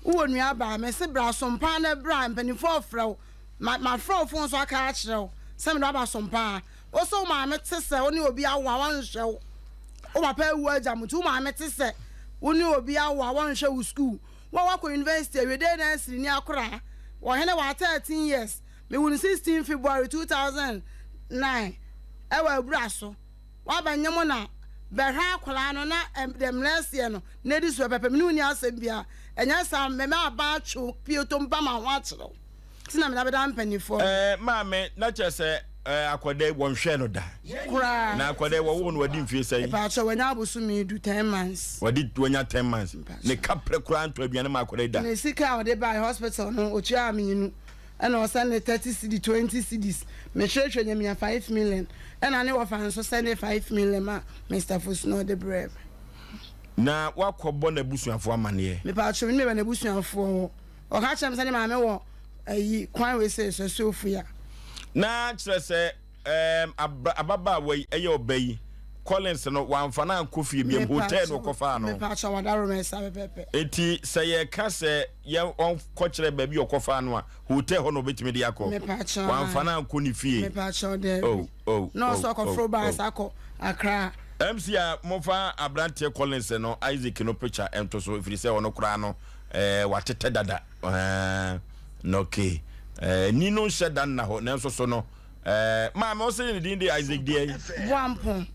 Wowɔ nua baa mese bra som paa na bra mpanimfoɔ refrɛ wo. Ma mafrɛ wo fon so aka akyerɛ wo sɛ mede wo aba som paa. Wo se wo maame te sɛ wo ne obi awo a wɔnhwɛ wo. Wo papa awu agya mo nti wo maame te sɛ wo ne obi awo a wɔnhwɛ wo sukuu. Wo a woakɔ university awie dɛn na asiri ni akoraa. Ɔhene waa 13 years. Me wu no 16 February 2009 ɛwɔ abura so. Woaba nye mo na bɛhwɛ akoraa no na deɛ mmerɛ seɛ no na edi so pɛpɛpɛ. Me ne wo nni asɛm biara. Ɛnyɛ saa mɛma aba atwe wo pieto mpa ma ho akyerɛ wo. Nti na mede abɛda mpanimfoɔ no. Ɛɛ maame, na kyerɛ sɛ ɛɛ akwadaa yi wɔnhwɛɛ no da. Koraa. Na akwadaa yi wɔwoo no wadi mfie sɛn? Mepaakyɛw, wanya abosome du, ten months. Wadi wanya ten months. Mepaakyɛw. Ne kaprɛ koraa ntɔ aduane ma akwadaa yi da. Ne sika a ɔde bae hospital no, otuaa mmienu. Ɛna ɔsɛnde thirty cedi, twenty cedis. Mehwehwɛ nya menya five million. Ɛna ne wɔfa nso sɛnde five million ma Mister Fosu na ɔde brɛɛ me. Na wakɔbɔ n'abusuafoɔ amaneɛ? Mepaakyɛw, menim baabi a n'abusuafoɔ wɔ. Ɔka kyerɛ me sɛ ne maame wɔ ayi kwan wei sɛ suasuo fua. Na kyerɛ sɛ ɛɛm abra ababaawa yi ɛyɛ ɔba yi Collins no wamfa no ankɔ fie biam hotel na ɔkɔfaa no. Mepaakyɛw wadaro me nsa pɛpɛpɛ. Eti sɛ yɛka sɛ yɛ ɔnkɔkyerɛ baabi a ɔkɔfaa no a hotel hɔ na ɔbɛtumi de akɔ. Mepaakyɛw Wamfa no ankɔ ne fie. Mepaakyɛw daabi. Oh oh Na ɔsɛ oh ɔkɔforo oh bus oh. akɔ Accra. MC a momfa abranteɛ Collins no Isaac no picture nto so ɛfiri sɛ ɔno koraa no. Ɛɛ watetɛ dada. Ɛɛ na okay. Ɛɛ ni no nhyɛ da nna hɔ nanso so no ɛɛ maame ɔsɛ ne din de Isaac deɛ yi. Boampɔn.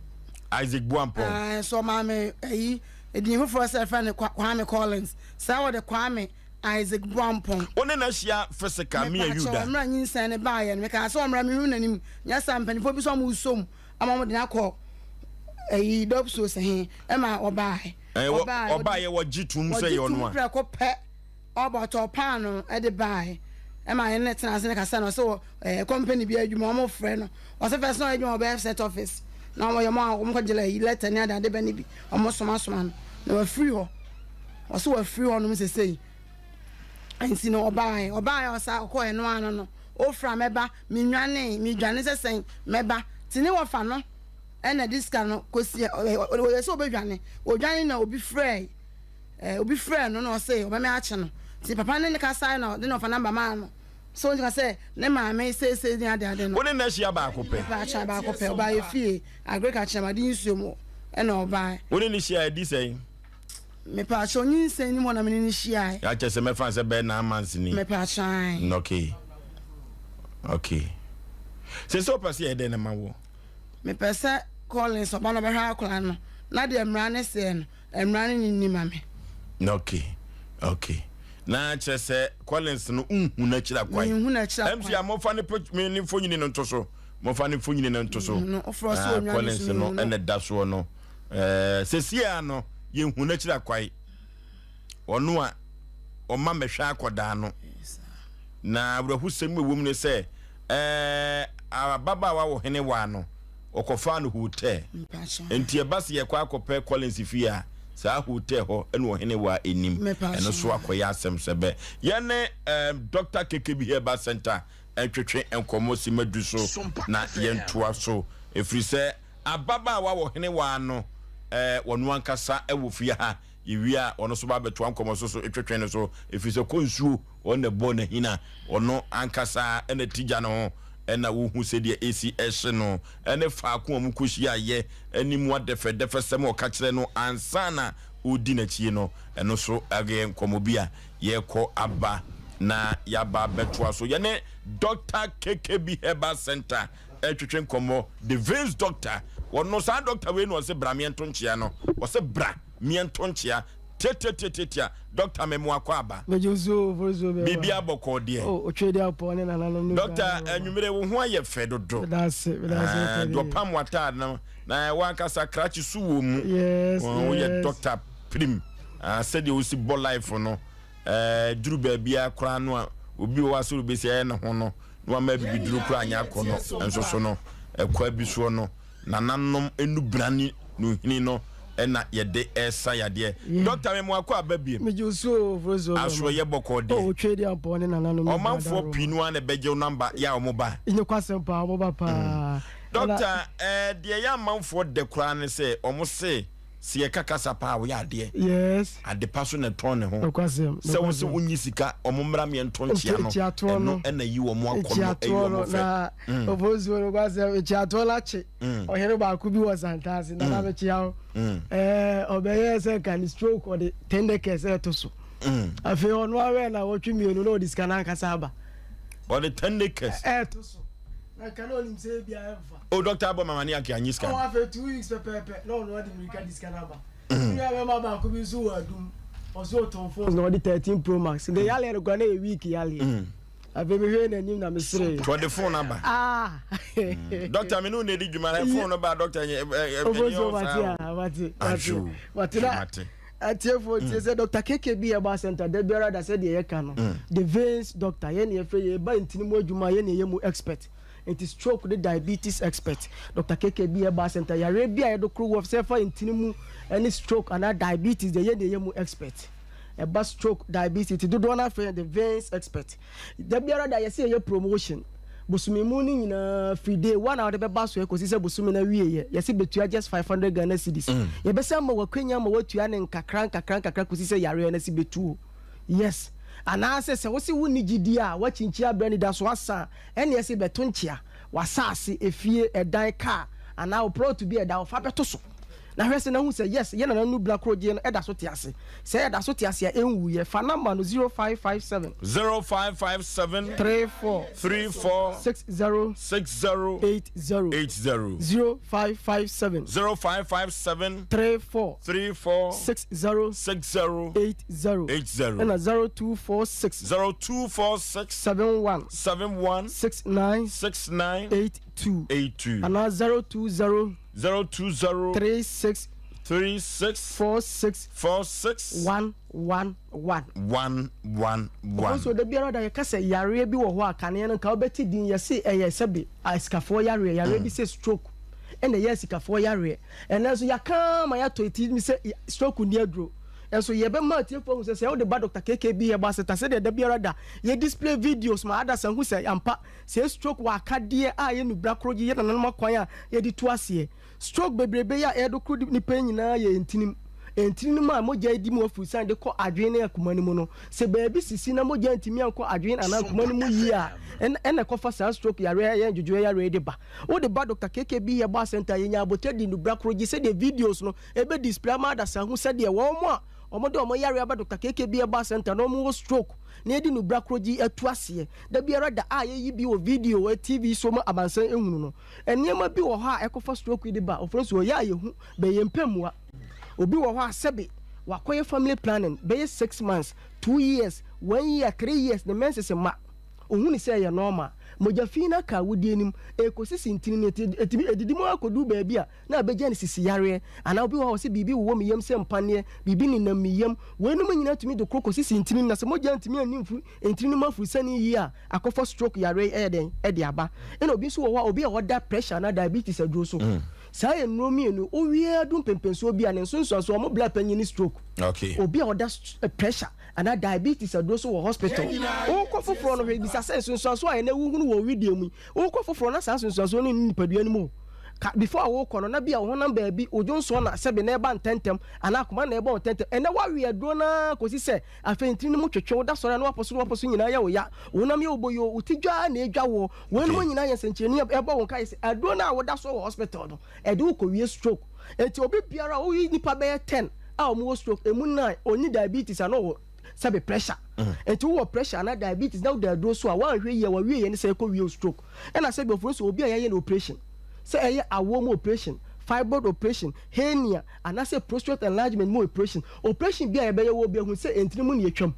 Isaac Boampɔn. Ɛɛ so maame ɛyi edin foforɔ sɛ ɛfɛ ne Kwame Collins. Sɛ wɔde Kwame Isaac Boampɔn. Wo ne no ahyia physical me and you da. Mepaakyɛw mmerɛ nyinsɛn ne baayɛ no mekaa sɛ ɔmmra mehu n'anim nyɛ saa mpanimfoɔ bi sɛ ɔmo som ama ɔmo de no akɔ ɛyi dɔpsos he ɛma ɔbaaɛ. Ɔbaeɛ wɔgye tom sɛ yɛ ɔno a. Wɔgye tom prɛko pɛ. Ɔba ɔtɔɔ paano de baeɛ ɛma yɛne no tena ase ne kasa na ɔsɛ wɔ ɛɛ company bi adwuma wɔn frɛ no ɔsɛ fɛs na ɔyɛ adwuma wɔ bɛyɛ set office na wɔyɛ wɔn a wɔn kɔ gyela yi lɛtɛ ne ade ade bɛ ne bi wɔn soma soma no na wafiri hɔ ɔsɛ wafiri hɔ nom sesei nti no ɔbaeɛ ɔbaeɛ ɔsa ɔkɔɛ no ano no ofura mɛba menwane medwane sɛ sɛn mɛba te ne wɔfa no ɛna de sika no kɔsi ɔyɛ sɛ ɔbɛdwane ɔdwane na obi frɛɛ obi frɛɛ no na ɔse ɔbɛmɛ akye no nti papa ne ne kasae na ɔde ne ɔfa namba maa no sɛ ɔnti ka sɛ ne maame seesei ne ade ade no. Wo ne no ahyia baako pɛ? Mepaakyɛw baako pɛ ɔbaa yɛ fie Agrika kyerɛmade nsuo mu ɛna ɔbaa. Wo ne no hyia ɛdi sɛn? Mepaakyɛw nyinsɛn nim hɔ na me ne no hyiae. Akyɛ sɛ mɛfa sɛ bɛyɛ 9 months ni. Mepaakyɛw ae. Okay okay sɛ sɛ wopɛ sɛ yɛyɛ dɛn na ma wo? Mepɛ sɛ Collins ɔba na ɔbɛhwɛ akwadaa no na deɛ mmara no seɛ no mmara no nni ma me. Okay okay na kyerɛ sɛ Collins no nhu n'akyiri akwan. Nhu n'akyiri akwan. MC a mofa ne me ne mfonyini no nto so mofa ne mfonyini no nto so. No ɔfrɔ so onwa Collins no ɛna da soɔ no ɛɛ sɛsi a no yɛnhu n'akyiri akwan ɔno a ɔma mɛhwɛ akɔdaa no na awerɛhosɛm ɛwɔ mu ne sɛ ɛɛ ababaawa wɔ hene waa no ɔkɔfaa no hotel. Nti ɛba sɛ yɛkɔ akɔpɛ Collins fie a, saa hotel hɔ ɛna ɔhene waa ɛnim. Ɛno so akɔyɛ asɛm sɛ bɛ. Yɛne um, Dr. KKB Herbal Center ntwetwe nkɔmmɔ si madu so na yɛntoa so. Ɛfiri sɛ ababaawa wɔ hene waa no, eh, wɔno ankasa ɛwɔ fie ha. Yɛwie a, ɔno nso ba abɛtoa nkɔmmɔ so so twetwe no so, ɛfiri sɛ kɔ nsuo, ɔno na ɛbɔ n'ahina, ɔno ankasa na ti gya ne ho, ɛna wohu sɛdeɛ ɛsi hye no, ɛne faako a wɔkɔhyiaeɛ, ɛne mu adɛfɛdɛfɛsɛm a ɔka kyerɛ no ansa na ɔredi n'akyi no, ɛno nso yɛ nkɔmmɔ bi a yɛrekɔ aba na yɛaba abɛtoa so. Yɛne Dɔkta KKB Herbal Center ɛretwetwe nkɔmmɔ, The Veins Doctor, ɔno saa dɔkta wei na ɔse bra meɛnto nkyea no, ɔse bra. Miɛnto nkyea tiatiatiatia Doctor me moa kɔ aba. Megye wo so o, Fosuo bɛɛma. Biribiara bɔkɔɔ deɛ. Oh, Otwedeampɔn ne nananom ne Doctor, nyinaa wɔ hɔ. anwummere wo ho ayɛ fɛ dodo. Meda ase, meda ase Ah, Otwede. deɛ ɔpam w'ataade no, na w'ankasa krakye so wɔ mu. Yes, Oh, woyɛ yes. doctor pirim. Ah, sɛdeɛ wosi bɔ life no, eh, duru baabiara koraa no a, obi wɔ hɔ a sɛ obesi ayɛ ne ho no, na wama abibiduro koraa anyɛ akɔnnɔ nso so no, ɛkwan bi soɔ no, Nananom nnubena ne nuhini no na yɛde resa yadeɛ. Dɔkta me mo akɔ aba biem. Megye wo so o, Frozo Bɛma. Asoɛyɛ bɔkɔɔ deɛ. Oh, Otwedeampɔn ne nananom ne Ɔmanfoɔ pii no ara na ɛbɛgye wo number yɛ a wɔn ba. Nokwasɛm paa, wɔn ba paa. Dɔkta, eh, deɛ ɛyɛ amanfoɔ dɛ koraa ne sɛ wɔn se Sɛ yɛka kasa paa a, woyɛ adeɛ. Yes. Adepa so na ɛtɔn ne ho. Nokwasɛm, Sɛ wo sɛ nokwasɛm. wonyi sika, wɔn mmra mmɛnto nkyea no, Nkyiatoɔ no. ɛno na ɛyi wɔn akɔnnɔ, ɛyi Nkyiatoɔ no, wɔn fɛ. na Ofosuo nokwasɛm, nkyiatoɔ no akye ɔhene baako bi wɔ Santase, Nana mekyea wo. Ɛɛ, ɔbɛyɛɛ sɛ nka ne stroke ɔde tendekɛs ɛɛto so. Afei ɔno ara nnawɔtwe mmienu na ɔde sika no ankasa aba. Ɔde tendekɛs. Ɛɛto so. Na nka na ɔnim sɛ ebia ɛmfa. O doctor abɔ mama ne ake anyi sika. Ɔwɔ afei 2 weeks pɛpɛɛpɛ na ɔno ɔde mirika di sika no aba. Ne nua bɛrima baako bi nso wɔ adum ɔso ɔtɔn phones na ɔde 13 pro max. Ne yaleɛ no koraa na ɛyɛ week yaleɛ. Afei mehwɛɛ n'anim na meseree. Nti ɔde phone aba. Ah. Doctor me ne wo na edi dwuma na phone no ba doctor nyɛ ɛ ɛ Ofosuo mate a mate mate mate na Atiefoɔ tie sɛ Doctor KKB Herbal Center da biara da sɛdeɛ yɛka no the veins doctor yɛn na yɛfrɛ yɛ ɛba ntini mu adwuma yɛn na yɛyɛ mu expert nti stroke ne diabetes expert Doctor KKB Herbal Center yareɛ bi a yɛde koro wɔ sɛ ɛfa ntini mu ne stroke anaa diabetes deɛ yɛn na yɛyɛ mu expert ɛba stroke diabetes nti dodoɔ no afrɛ yɛn the veins expert Da biara da yɛsɛ yɛyɛ promotion bosome mu no nyinaa firi day one a wode bɛba so ɛkɔsi sɛ bosome no awieɛ yɛsɛ bɛtua just 500 Ghana cedis yɛbɛsan ma wakwanya ma watua ne nkakra nkakra nkakra kɔsi sɛ yareɛ no asi bɛtuo yes anaasɛ sɛ wose wonni gyidie a woakyinkyin abrɛ anidasoɔ asa a ɛne ɛsɛ bɛto nkyea w'asaase efie ɛdan car anaa wo plot bi a ɛda hɔ fa bɛto so. Na hwɛ sɛ na hu sɛ yes yɛ nana nu bra koro gyeɛ no ɛda so te ase. Sɛ ɛda so te ase a ɛnwuiɛ. Fa number no 0557. 0557. 34. 34. 60. 60. 80. 80. 0557. 0557. 34. 34. 60. 60. 80. 80. Ɛna 0246. 0246. 71. 71. 69. 69. 82. 82. Anaa 020. 020. 36. 36. 46. 46. 111. 111. Ɔno nso da biara da yɛka sɛ yareɛ bi wɔ hɔ a kaneɛ no nka wobɛte din yɛse ɛyɛ sɛbe asikafoɔ yareɛ yareɛ bi sɛ stroke ɛna ɛyɛ asikafoɔ yareɛ ɛnɛ nso yɛaka ma yɛatɔ ti mi sɛ stroke nni aduro ɛnso yɛbɛma atiefoɔ ahu sɛ sɛ wode ba Dr. KKB Herbal Center sɛdeɛ da biara da yɛ display videos ma adasa hu sɛ ampa sɛ stroke wɔ akadeɛ a yɛ nubra koro gye yɛ nananom akwan a yɛde tu aseɛ Stroke bebrebe yi a ɛredo koro nnipa yi nyinaa yɛ ntinim. Ntini no mu a mogya di mu afurusiane de kɔ adwene ne akoma no mu no, sɛ baabi sisi na mogya ntumi ankɔ adwene anaa akoma no mu yie a, ɛna ɛkɔfa saa stroke yareɛ a ɛyɛ ndwodwoeɛ yareɛ yi de ba. Wode ba Dɔkta KKB Herbal Centre a, yɛnya abotire de nnubra koro gye sɛdeɛ videos no ɛbɛ display ama adasa ahu sɛdeɛ wɔn a wɔde wɔn yareɛ aba Dɔkta KKB Herbal Centre na wɔwɔ stroke na yɛde nnubra koro gye atu aseɛ da biara da a yɛyi bi wɔ video, TV so ma amansan hunu no. Nneɛma bi wɔ hɔ a ɛkɔfa stroke yi de ba, wɔfrɛ no sɛ ɔyɛ a yɛhu, bɛ yɛmpɛ mmua. Obi wɔ hɔ a sɛbe wakɔyɛ family planning bɛyɛ 6 months, 2 years, one year, 3 years, ne menses mma. Ɔhu no sɛ ɛyɛ normal. Mogya fi no aka awodie no mu, ɛrekɔsisi ntini no, ɛti ɛtumi ɛdidi mu ara kɔduru baabi a na abɛgya no sisi yareɛ. Anaa obi wɔ hɔ a ɔse biribi wowɔ me yam sɛ mpaneɛ, biribi nenam me yam. Weinom nyinaa tumi de koro kɔsisi ntini no, na sɛ mogya antumi anni mfiri ntini no mu afurusane yie a, akɔfa stroke yareɛ yi ɛyɛ dɛn ɛde aba. Ɛna obi nso wɔ hɔ a obi a ɔda pressure anaa diabetes aduro so. Saa nnuro mmienu wowie adu mpɛnpɛnsoɔ bi a ne nsonsoansoɔ wɔn bla panyin ne stroke. Obi a ɔda pressure anaa diabetes aduro so wɔ hospital wokɔ foforɔ no hwɛ bisa sɛ nsonsoansoɔ a ɛnɛ wohunu wɔ wedeɛ mu yi wokɔ foforɔ na saa nsonsoansoɔ no nni nipadua no mu o. Ka before a wokɔ no na bi a wo honam baabi wo dwonsɔ na sɛbe na ɛba ntɛntɛm anaa akoma na ɛbɔ wo ntɛntɛm ɛnɛ woawe aduro no ara kɔsi sɛ Afei ntini no mu twetwe wo, da sɔre a na w'apɔ so ne w'apɔ so nyinaa yɛ wo ya, wo honam yɛ wo boyoo, wo ti dwa ara na edwa woɔ. Weinom nyinaa yɛ nsɛnkyerɛnni a ɛbɔ wo nkaeɛ sɛ aduro no a woda soɔ wɔ hospital no, ɛde wo kɔwie stroke. Enti obi biara a woyi nnipa bɛyɛ ten a wɔwɔ stroke, ɛmu nine ɔnni diabetes anaa ɔwɔ sɛbe pressure. Enti wowɔ pressure anaa diabetes na woda aduro so a, woanhwɛ yie a w'awieɛ ne sɛ ɛkɔwie wo stroke. Ɛna sɛbe ɔfrɛ nso obi a yɛayɛ no operation, sɛ ɛyɛ awoɔ mu operation, fibroid operation, hernia, Anaasɛ prostate enlargement mu operation, operation bi a yɛbɛyɛ wɔ obi ahu sɛ ntini mu na yɛtwam.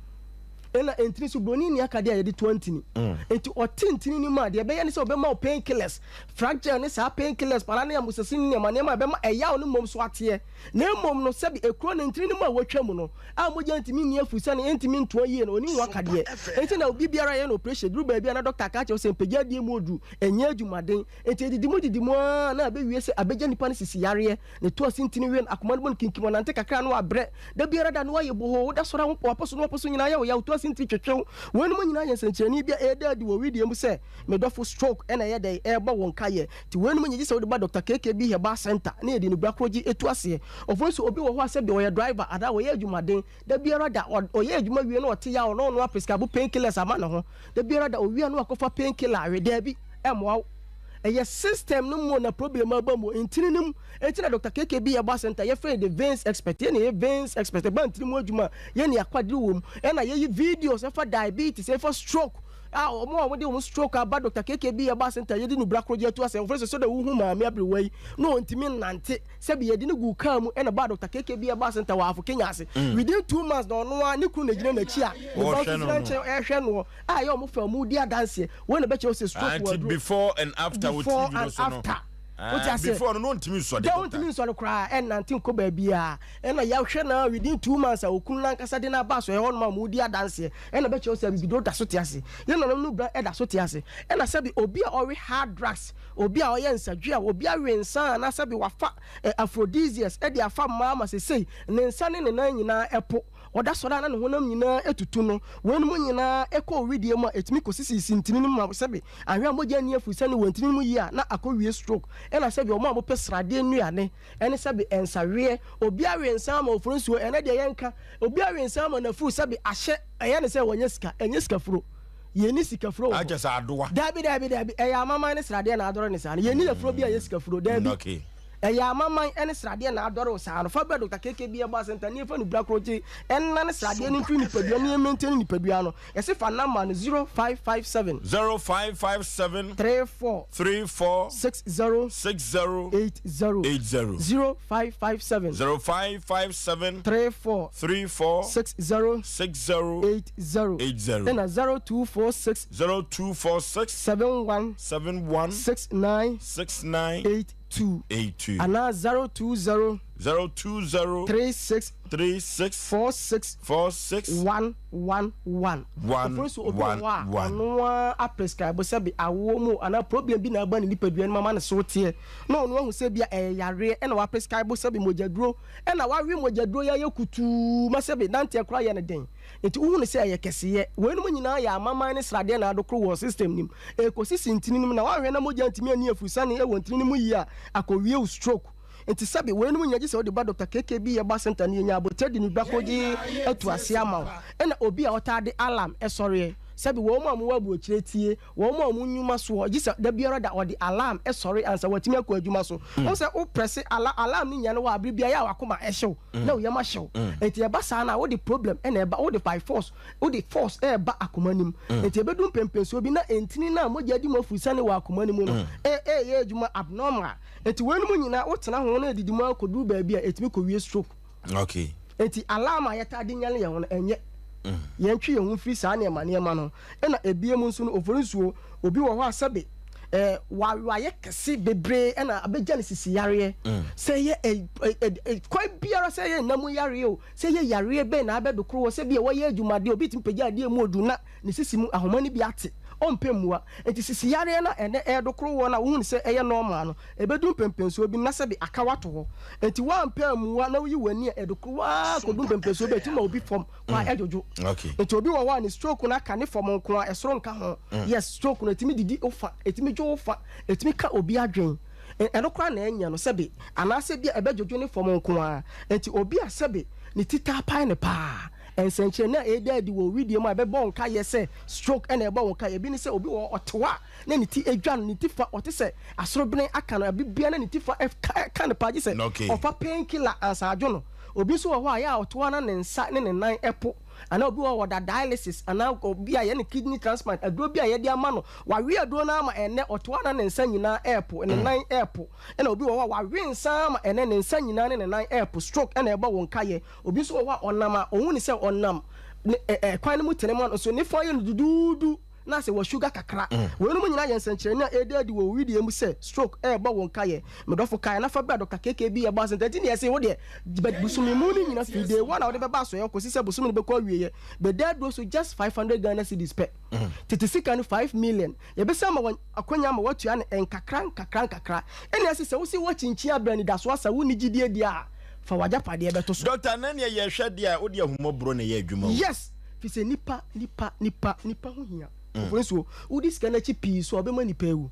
Ɛna ntini nso broni nni akadeɛ a yɛde toa ntini. Nti ɔte ntini no mu a, deɛ ɛbɛyɛ ne sɛ ɔbɛma wo pain killers, fragile ne saa pain killers, para ne amoxicillin ne nneɛma nneɛma a ɛbɛma ɛyaw no mmom so ateɛ. Na mmom no sɛbi ekuro no ntini no mu a wɔatwa mu no a mogya ntumi nni afiri sɛne ɛntumi ntoa yie no, ɔnni ho akadeɛ. Nti na obi biara yɛ no operation duru baabi a na doctor aka akyerɛ wo sɛ mpagya adeɛ mu oduru, ɛnyɛ adwumaden. Nti edidi mu didi mu ara na abɛwie sɛ abɛgya nipa no sisi yareɛ. Ne to ase ntini we no, akoma no bɔ no kinkim, ɔnante kakra a na wabrɛ. Da biara da no woayɛ bohoo, woda sɔre a w'apɔ so ne w'apɔ so nyinaa yɛ wo yaw, to ase ntini twetwe wo. Weinom nyinaa yɛ nsɛnkyerɛnne bi a ɛreda adi wɔ wedeɛ mu sɛ me dɔfo stroke na ɛyɛ dɛn ɛrebɔ wo nkaeɛ. Nti weinom nyɛ gye sɛ wode ba Dɔkta KKB Herbal Centre na yɛde nnubra korɔ gye tu aseɛ. Ɔfo nso obi wɔ hɔ a sɛdeɛ ɔyɛ driver anaa ɔyɛ adwumaden, da biara da ɔyɛ adwuma wie na ɔte yaw na ɔno aprescribe pain killers ama ne ho. Da biara da owie a na wakɔfa pain killer awe. Daabi, ɛmmoa wo. Ɛyɛ system no mu na problem aba mu, ntini no mu. Enti na Doctor KKB Herbal Center yɛfrɛ yɛn the veins expert. Yɛn na yɛyɛ veins expert. Ɛba ntini mu adwuma a, yɛn na yɛakwadere wɔ mu. Ɛna yɛyi videos ɛfa diabetes, ɛfa stroke, a wɔn a wɔde wɔn stroke aba Doctor KKB Herbal Center yɛde nubra korogye ato ase. Wɔfrɛ sɛ sɛdeɛ wohu maame aberewa yi na ɔntumi nnante. Sɛbi yɛde no guu kaa mu ɛna baa Doctor KKB Herbal Center wɔ Ahafo Kenya ase. Within 2 months na ɔno ara ne kunu na gyina n'akyi a ne ba nso gyina nkyɛn ɛrehwɛ noɔ a ɛyɛ wɔn fɛ wɔn redi adanseɛ. Wei na ɛbɛkyerɛ wo sɛ stroke wɔ aduro. Before and after wɔ Before TV no and so no. after. Ah, Wote aseɛ? before no no ntumi nsɔre Dɛ doctor. wontumi nsɔre koraa ɛnnante nkɔ baabiara. Ɛna yɛahwɛ no ara within 2 months a okunu no ankasa de no aba asɔre hɔnom a wɔredi adanseɛ. Ɛna ɛbɛkyerɛ wo sɛ abibiduro da so te ase. Yɛn nananom no bra da so te ase. Ɛna sɛbi obi a ɔwe hard drugs, obi a ɔyɛ nsadua, obi awe nsa anaa sɛbi wafa eh, aphrodisiacs de afa mmaa ma sesei ne nsa ne ne nan nyinaa ɛpo. Ɔda sɔre a na ne honam nyinaa atutu no. Weinom nyinaa kɔ wedeɛ mu a, ɛtumi kɔsisisisi ntini no mu ma sɛbe anhwɛ a mogya nni afurusiane wɔ ntini no mu yie a na akɔwie stroke. Ɛna sɛbe wɔn a wɔpɛ sradeɛ nnuane ne sɛbe nsaweɛ, obi awe nsa ama ofuro nsuo, ɛnɛ deɛ yɛnka, obi awe nsa ama n'afuru sɛbe ahyɛ, ɛyɛ ne sɛ wanya sika, ɛnyɛ sikafuro. Yɛnni sikafuro wɔ hɔ. Akyɛ sɛ adowa. Daabi, daabi, daabi, ɛyɛ amaman ne sradeɛ na adɔre ne saa no. Yɛnni afuro bi a ɛyɛ sikafuro, daabi. Okay. Ɛyɛ amaman ne sradeɛ na adɔre wo saa no. Fa bra Doctor KKB Herbal Center na yɛmfa nnubra korɔgye nnane sradeɛ no mfiri nipadua no na yɛmmaintaini nipadua no. Yɛse fa number no 0557. 0557. 34. 34. 60. 60. 80. 80. 0557. 0557. 34. 34. 60. 60. 80. 80. Ɛna 0246. 0246. 71. 71. 69. 69. 82. 82. Anaa 020. 020. 36. 36. 46. 46. 1 1 1. 1 Ofori so obi wɔ 1 hɔ a 1. ɔno ara aprescribe sɛ bi awoɔ mu anaa problem bi na aba ne nipadua no mu ama ne so teɛ na ɔno ahu sɛ bi a ɛyɛ yareɛ ɛna waprescribe sɛ bi mogyaduro ɛna wawe mogyaduro yi ayɛ kutuu ma sɛ bi nanteɛ koraa yɛ no den nti wohu no sɛ ɛyɛ kɛseyɛ. Weinom nyinaa yɛ amaman ne sradeɛ na adokoro wɔ system no mu ɛrekɔsisi ntini no mu na woanhwɛ na mogya antumi anni afurusane wɔ ntini no mu yie a akɔwie wo stroke. Nti sɛbe weinom nyinaa gye sɛ wode ba Doctor KKB Herbal Centre na yɛnya aboterɛ de ne kogye atu aseɛ ama wo. Ɛna obi a ɔtaa de alarm sɔreɛ, sɛbe wɔn a wɔwɔ aburokyire tie, wɔn a wɔn nnwuma soɔ, gye sɛ da biara da ɔde alarm sɔre ansa watumi akɔ adwuma so. Wohu sɛ wo prɛse ala alarm no nyane wo a, bere biara ɛyɛ a w'akoma hye wo, na wo yam ahye wo. Nti ɛba saa no a, wode problem na ɛba, wode by force, wode force reba akoma no mu. Nti ɛbɛdu mpɛnpɛnsoɔ bi na ntini no a mogya di mu afurusane wɔ akoma no mu no ɛreyɛ adwuma abnormal. Enti weinom nyinaa wotena ho na edidi mu ara kɔduru baabi a ɛtumi kɔwie stroke. Okay. Enti alarm a yɛtaa de nyane yɛn ho no, ɛnyɛ. Mm. Yɛntwe yɛn ho mfiri saa nneɛma nneɛma no ho. Ɛna ebiem nso no, ofori nsuo, obi wɔ hɔ a sɛbe eh, wayɛ kɛse bebree ɛna abɛgya ne sisi yareɛ. Mm. Sɛ ɛyɛ eh, eh, eh, kwan biara sɛ ɛyɛ nna mu yareɛ o, sɛ ɛyɛ yareɛ bɛn na abɛdokoro wɔ sɛ bi a wɔyɛ adwumadeɛ obi tumi pagya adeɛ mu odu na ne sisi mu ahoma no bi ate, ɔmpɛ mmua. Enti sisi yareɛ no a ɛnnɛ ɛredokoro woɔ no a wohu no sɛ ɛyɛ normal no, ɛbɛduru mpɛnpɛnsoɔ bi no na sɛbe aka wo ato hɔ. Enti woampɛ ammua na woyi w'ani a, ɛdokoro wo ara kɔdu mpɛnpɛnsoɔ bi a ɛtumi ma obi fam koraa ɛdwodwo. Enti obi wɔ hɔ a ne stroke no aka ne fam nko ara, ɛsoro nka ho. Yes, stroke no ɛtumi didi wo fa, ɛtumi dwo wo fa, ɛtumi ka obi adwene. Ɛno koraa na ɛnyɛ no sɛbe, anaasɛ bi a ɛbɛdwodwo ne fam nko ara. Enti obi a sɛbe ne ti taa pae no paa, Nsɛnkyerɛnne a ɛreda adi wɔ wo wedeɛ mu a ɛbɛbɔ wo nkaeɛ sɛ stroke na ɛrebɔ wo nkaeɛ. Ebi ne sɛ obi wɔ hɔ ɔte hɔ a na ne ti adwa no, ne ti fa ɔte sɛ asorobene aka no, ɛbi biara na ne ti fa ɛka no paa gye sɛ ɔfa pain killer ansa adwo no. Obi nso wɔ hɔ a ɛyɛ a ɔte hɔ a na ne nsa ne ne nan po anaa obi wɔ hɔ ɔda dialysis anaa obi a yɛ ne kidney transplant aduro bi a yɛde ama no wawe aduro no ama ɛnnɛ ɔte hɔ a na ne nsa nyinaa ɛrepo, ne nan ɛrepo. Ɛna obi wɔ hɔ a wawe nsa ama ɛnnɛ ne nsa nyinaa ne ne nan ɛrepo, stroke na ɛrebɔ wo nkaeɛ. Obi nso wɔ hɔ a, ɔnam a ɔhu no sɛ ɔnam ne ɛ ɛ kwan no mu tene ma no, nso ne fa yɛ no duduudu na asɛ wasuga kakra. Weinom nyinaa yɛ nsɛnkyerɛnne a ɛreda adi wɔ wo wedeɛ mu sɛ stroke rebɔ wo nkaeɛ. Me dɔfo, kae na fa bra Dɔkta KKB ɛbɔ ase ntɛm. Nti na yɛse wo deɛ, bɛ bosome mu no nyina firi day one a wode bɛba asɔeɛ hɔ kɔsi sɛ bosome no bɛkɔ awieɛ, bɛda aduro so just 500 Ghana cedis pɛ. Tete sika no 5 million. Yɛbɛsan ama wo akwanya ama woatua no nkakra nkakra nkakra. Ɛnna ɛse sɛ wose woakyinkyin abrɛ anidaso asa, wonni gyidie deɛ a, fa w'agyapadeɛ bɛto so. Doctor na neɛ yɛhwɛ deɛ a wode ahummɔborɔ na ɛyɛ adwuma o. Yes! Firi sɛ nipa, nipa, nipa, nipa ho hia. Ɔfo nsuo, wodi sika no akyi pii so a, wobɛma nipa awu.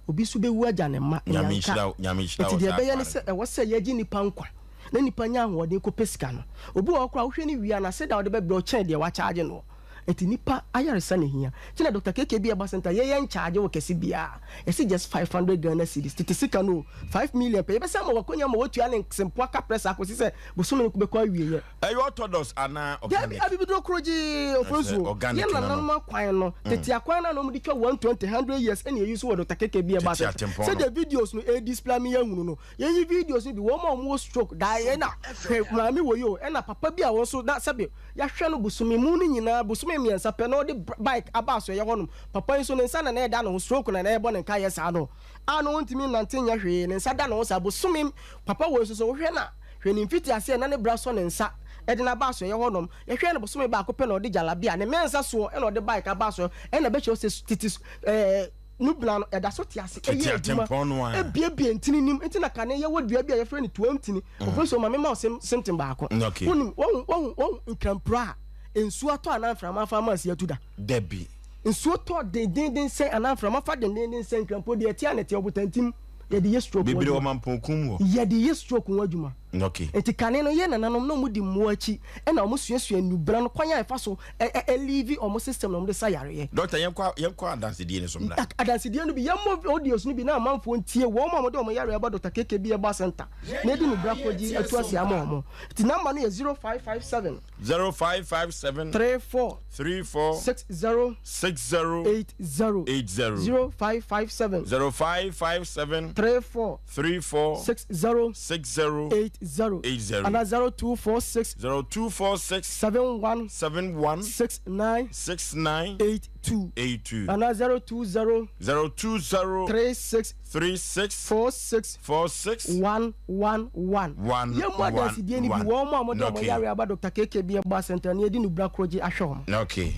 Obi nso bɛwu agya ne mma, Nyame ɛnyanka. nhyira wo, Nyame nhyira Nti wo deɛ saa ɛbɛyɛ ne kwan no sɛ so. ɛwɔ sɛ yɛgye nipa nkwa na nipa nya ahoɔden kɔpɛ sika no. Obi wɔ hɔ koraa a, wohwɛ no wie a, n'aseda a wode bɛbrɛ ɔkyɛn deɛ woakyagye noɔ. Nti nipa ayaresa na ehia. Nti na Doctor KKB Herbal Center yɛ yɛn charge wo kɛse biaa. Yɛse just 500 Ghana cedis. Tete sika no o. 5 million pɛ. Yɛbɛsan ama wo akonya ama woatua ne nsempoa kaprɛ saa kɔsi sɛ bosome no bɛkɔ awieɛ. Ɛyɛ orthodox anaa Dabi, organic? abibiduro korogyee, Ɛsɛ ofonsuo. organic Yɛn no no. nananom akwan no, tete akwan no a na wɔde twa 120, 100 years ɛna yɛyi so wɔ Doctor KKB Herbal Tete Center. atempɔn no. Sɛdeɛ videos no ɛredisplay ama yɛahunu no, Yɛyi videos no bi, wɔn a wɔwɔ stroke daa ɛna hwɛ maame wɔ yi o, ɛna papa bi a wɔn nso na sɛbe yɛahwɛ no bosome mu no nyinaa bosome mmiɛnsa pɛ na ɔde bike aba asɔeɛ hɔnom. Papa yi nso ne nsa na na ɛda ne ho, stroke na na ɛrebɔ ne nkaeɛ saa no a na ɔntumi nnante nyɛ hwee, ne nsa da ne ho saa bosome. Papa wei nso so wohwɛ no a, hwɛ ne mfitiaseɛ na ne bra sɔ ne nsa de no aba asɔeɛ hɔnom. Yɛhwɛɛ no bosome baako pɛ na ɔde jalabia, ne mmiɛnsa soɔ na ɔde bike aba asɔeɛ, ɛna ɛbɛkyerɛ wo sɛ tete ɛɛ. No bena no, ɛda so te ase, Tete ɛyɛ adwuma, atempɔn no ara. ebiebie ntini nim. Nti na kane yɛwɔ dua bi a yɛfrɛ no tuo ntini. Ofori so ma mema wo sym symptom baako. Okay. Wonim, woahu, woahu, woahu nkrampuro a nsuo atɔ anaa mframa afa ama asi atu da? Dabi. Nsuo tɔ dendenden sɛn anaa mframa fa dendenden sɛn nkrampuro deɛ ɛte a na ɛte, ɔbotantim, yɛde yɛ stroke ho Bebree wɔ adwuma. Mampɔnkum hɔ. Yɛde yɛ stroke ho adwuma. Okay. Nti kane no yɛn nananom na wɔn di mmoa akyi ɛna wɔn suasua nnubra no kwan a ɛfa so ɛ ɛ ɛliivi wɔn system na wɔn de sa yareɛ. Doctor yɛn kɔ yɛn kɔ adansedie no so mmra. Adansedie no bi yɛn mmɔ audios no bi na amanfoɔ ntie wɔn a wɔde wɔn yareɛ aba Doctor KKB Herbal Center na yɛde nnubra kɔgye atu ase ama wɔn. Nti number no yɛ 0557. 0557. 34. 34. 60. 60. 80. 80. 0557. 0557. 34. 34. 60. 60. 80. 80. Anaa 0246. 0246. 71. 71. 69. 69. 82. 82. Anaa 020. 020. 36. 36. 46. 46. 1 1 1. 1 Yɛn mu 1 adansedie no bi, 1. wɔn a wɔde wɔn Okay. yareɛ aba Dr. KKB Herbal Center no, yɛde nnubra korɔgye ahwɛ wɔn. Okay.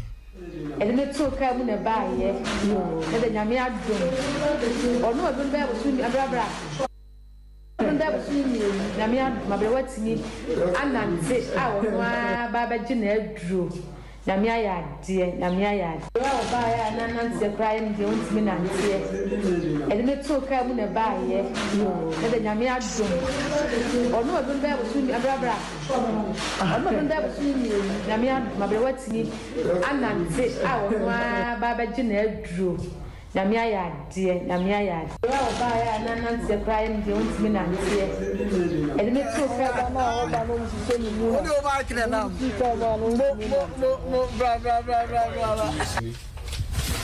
Yɛde no too kaa mu na ɛbaeɛ. Na deɛ Nyame adom, ɔno a ɔdom bɛyɛ bosome abrabra ɔdom bɛyɛ bosome mmienu, Nyame adom aberewa tumi anante a ɔno ara ba abɛgye n'aduro. Nyame ayɛ adeɛ, Nyame ayɛ adeɛ. Berɛ a ɔbaeɛ a na nanteɛ koraa yɛ no deɛ ɔntumi nanteɛ. Yɛde no too kaa mu na ɛbaeɛ. Na deɛ Nyame adom, ɔno a ɔdom bɛyɛ bosome abrabra ɔno a ɔdom bɛyɛ bosome mmienu, Nyame adom aberewa tumi anante a ɔno ara ba abɛgye n'aduro. Nyame ayɛ adeɛ, Nyame ayɛ adeɛ. Berɛ a ɔbaeɛ a na nanteɛ koraa yɛ no deɛ ɔntumi nanteɛ. Yɛde no too kaa mu.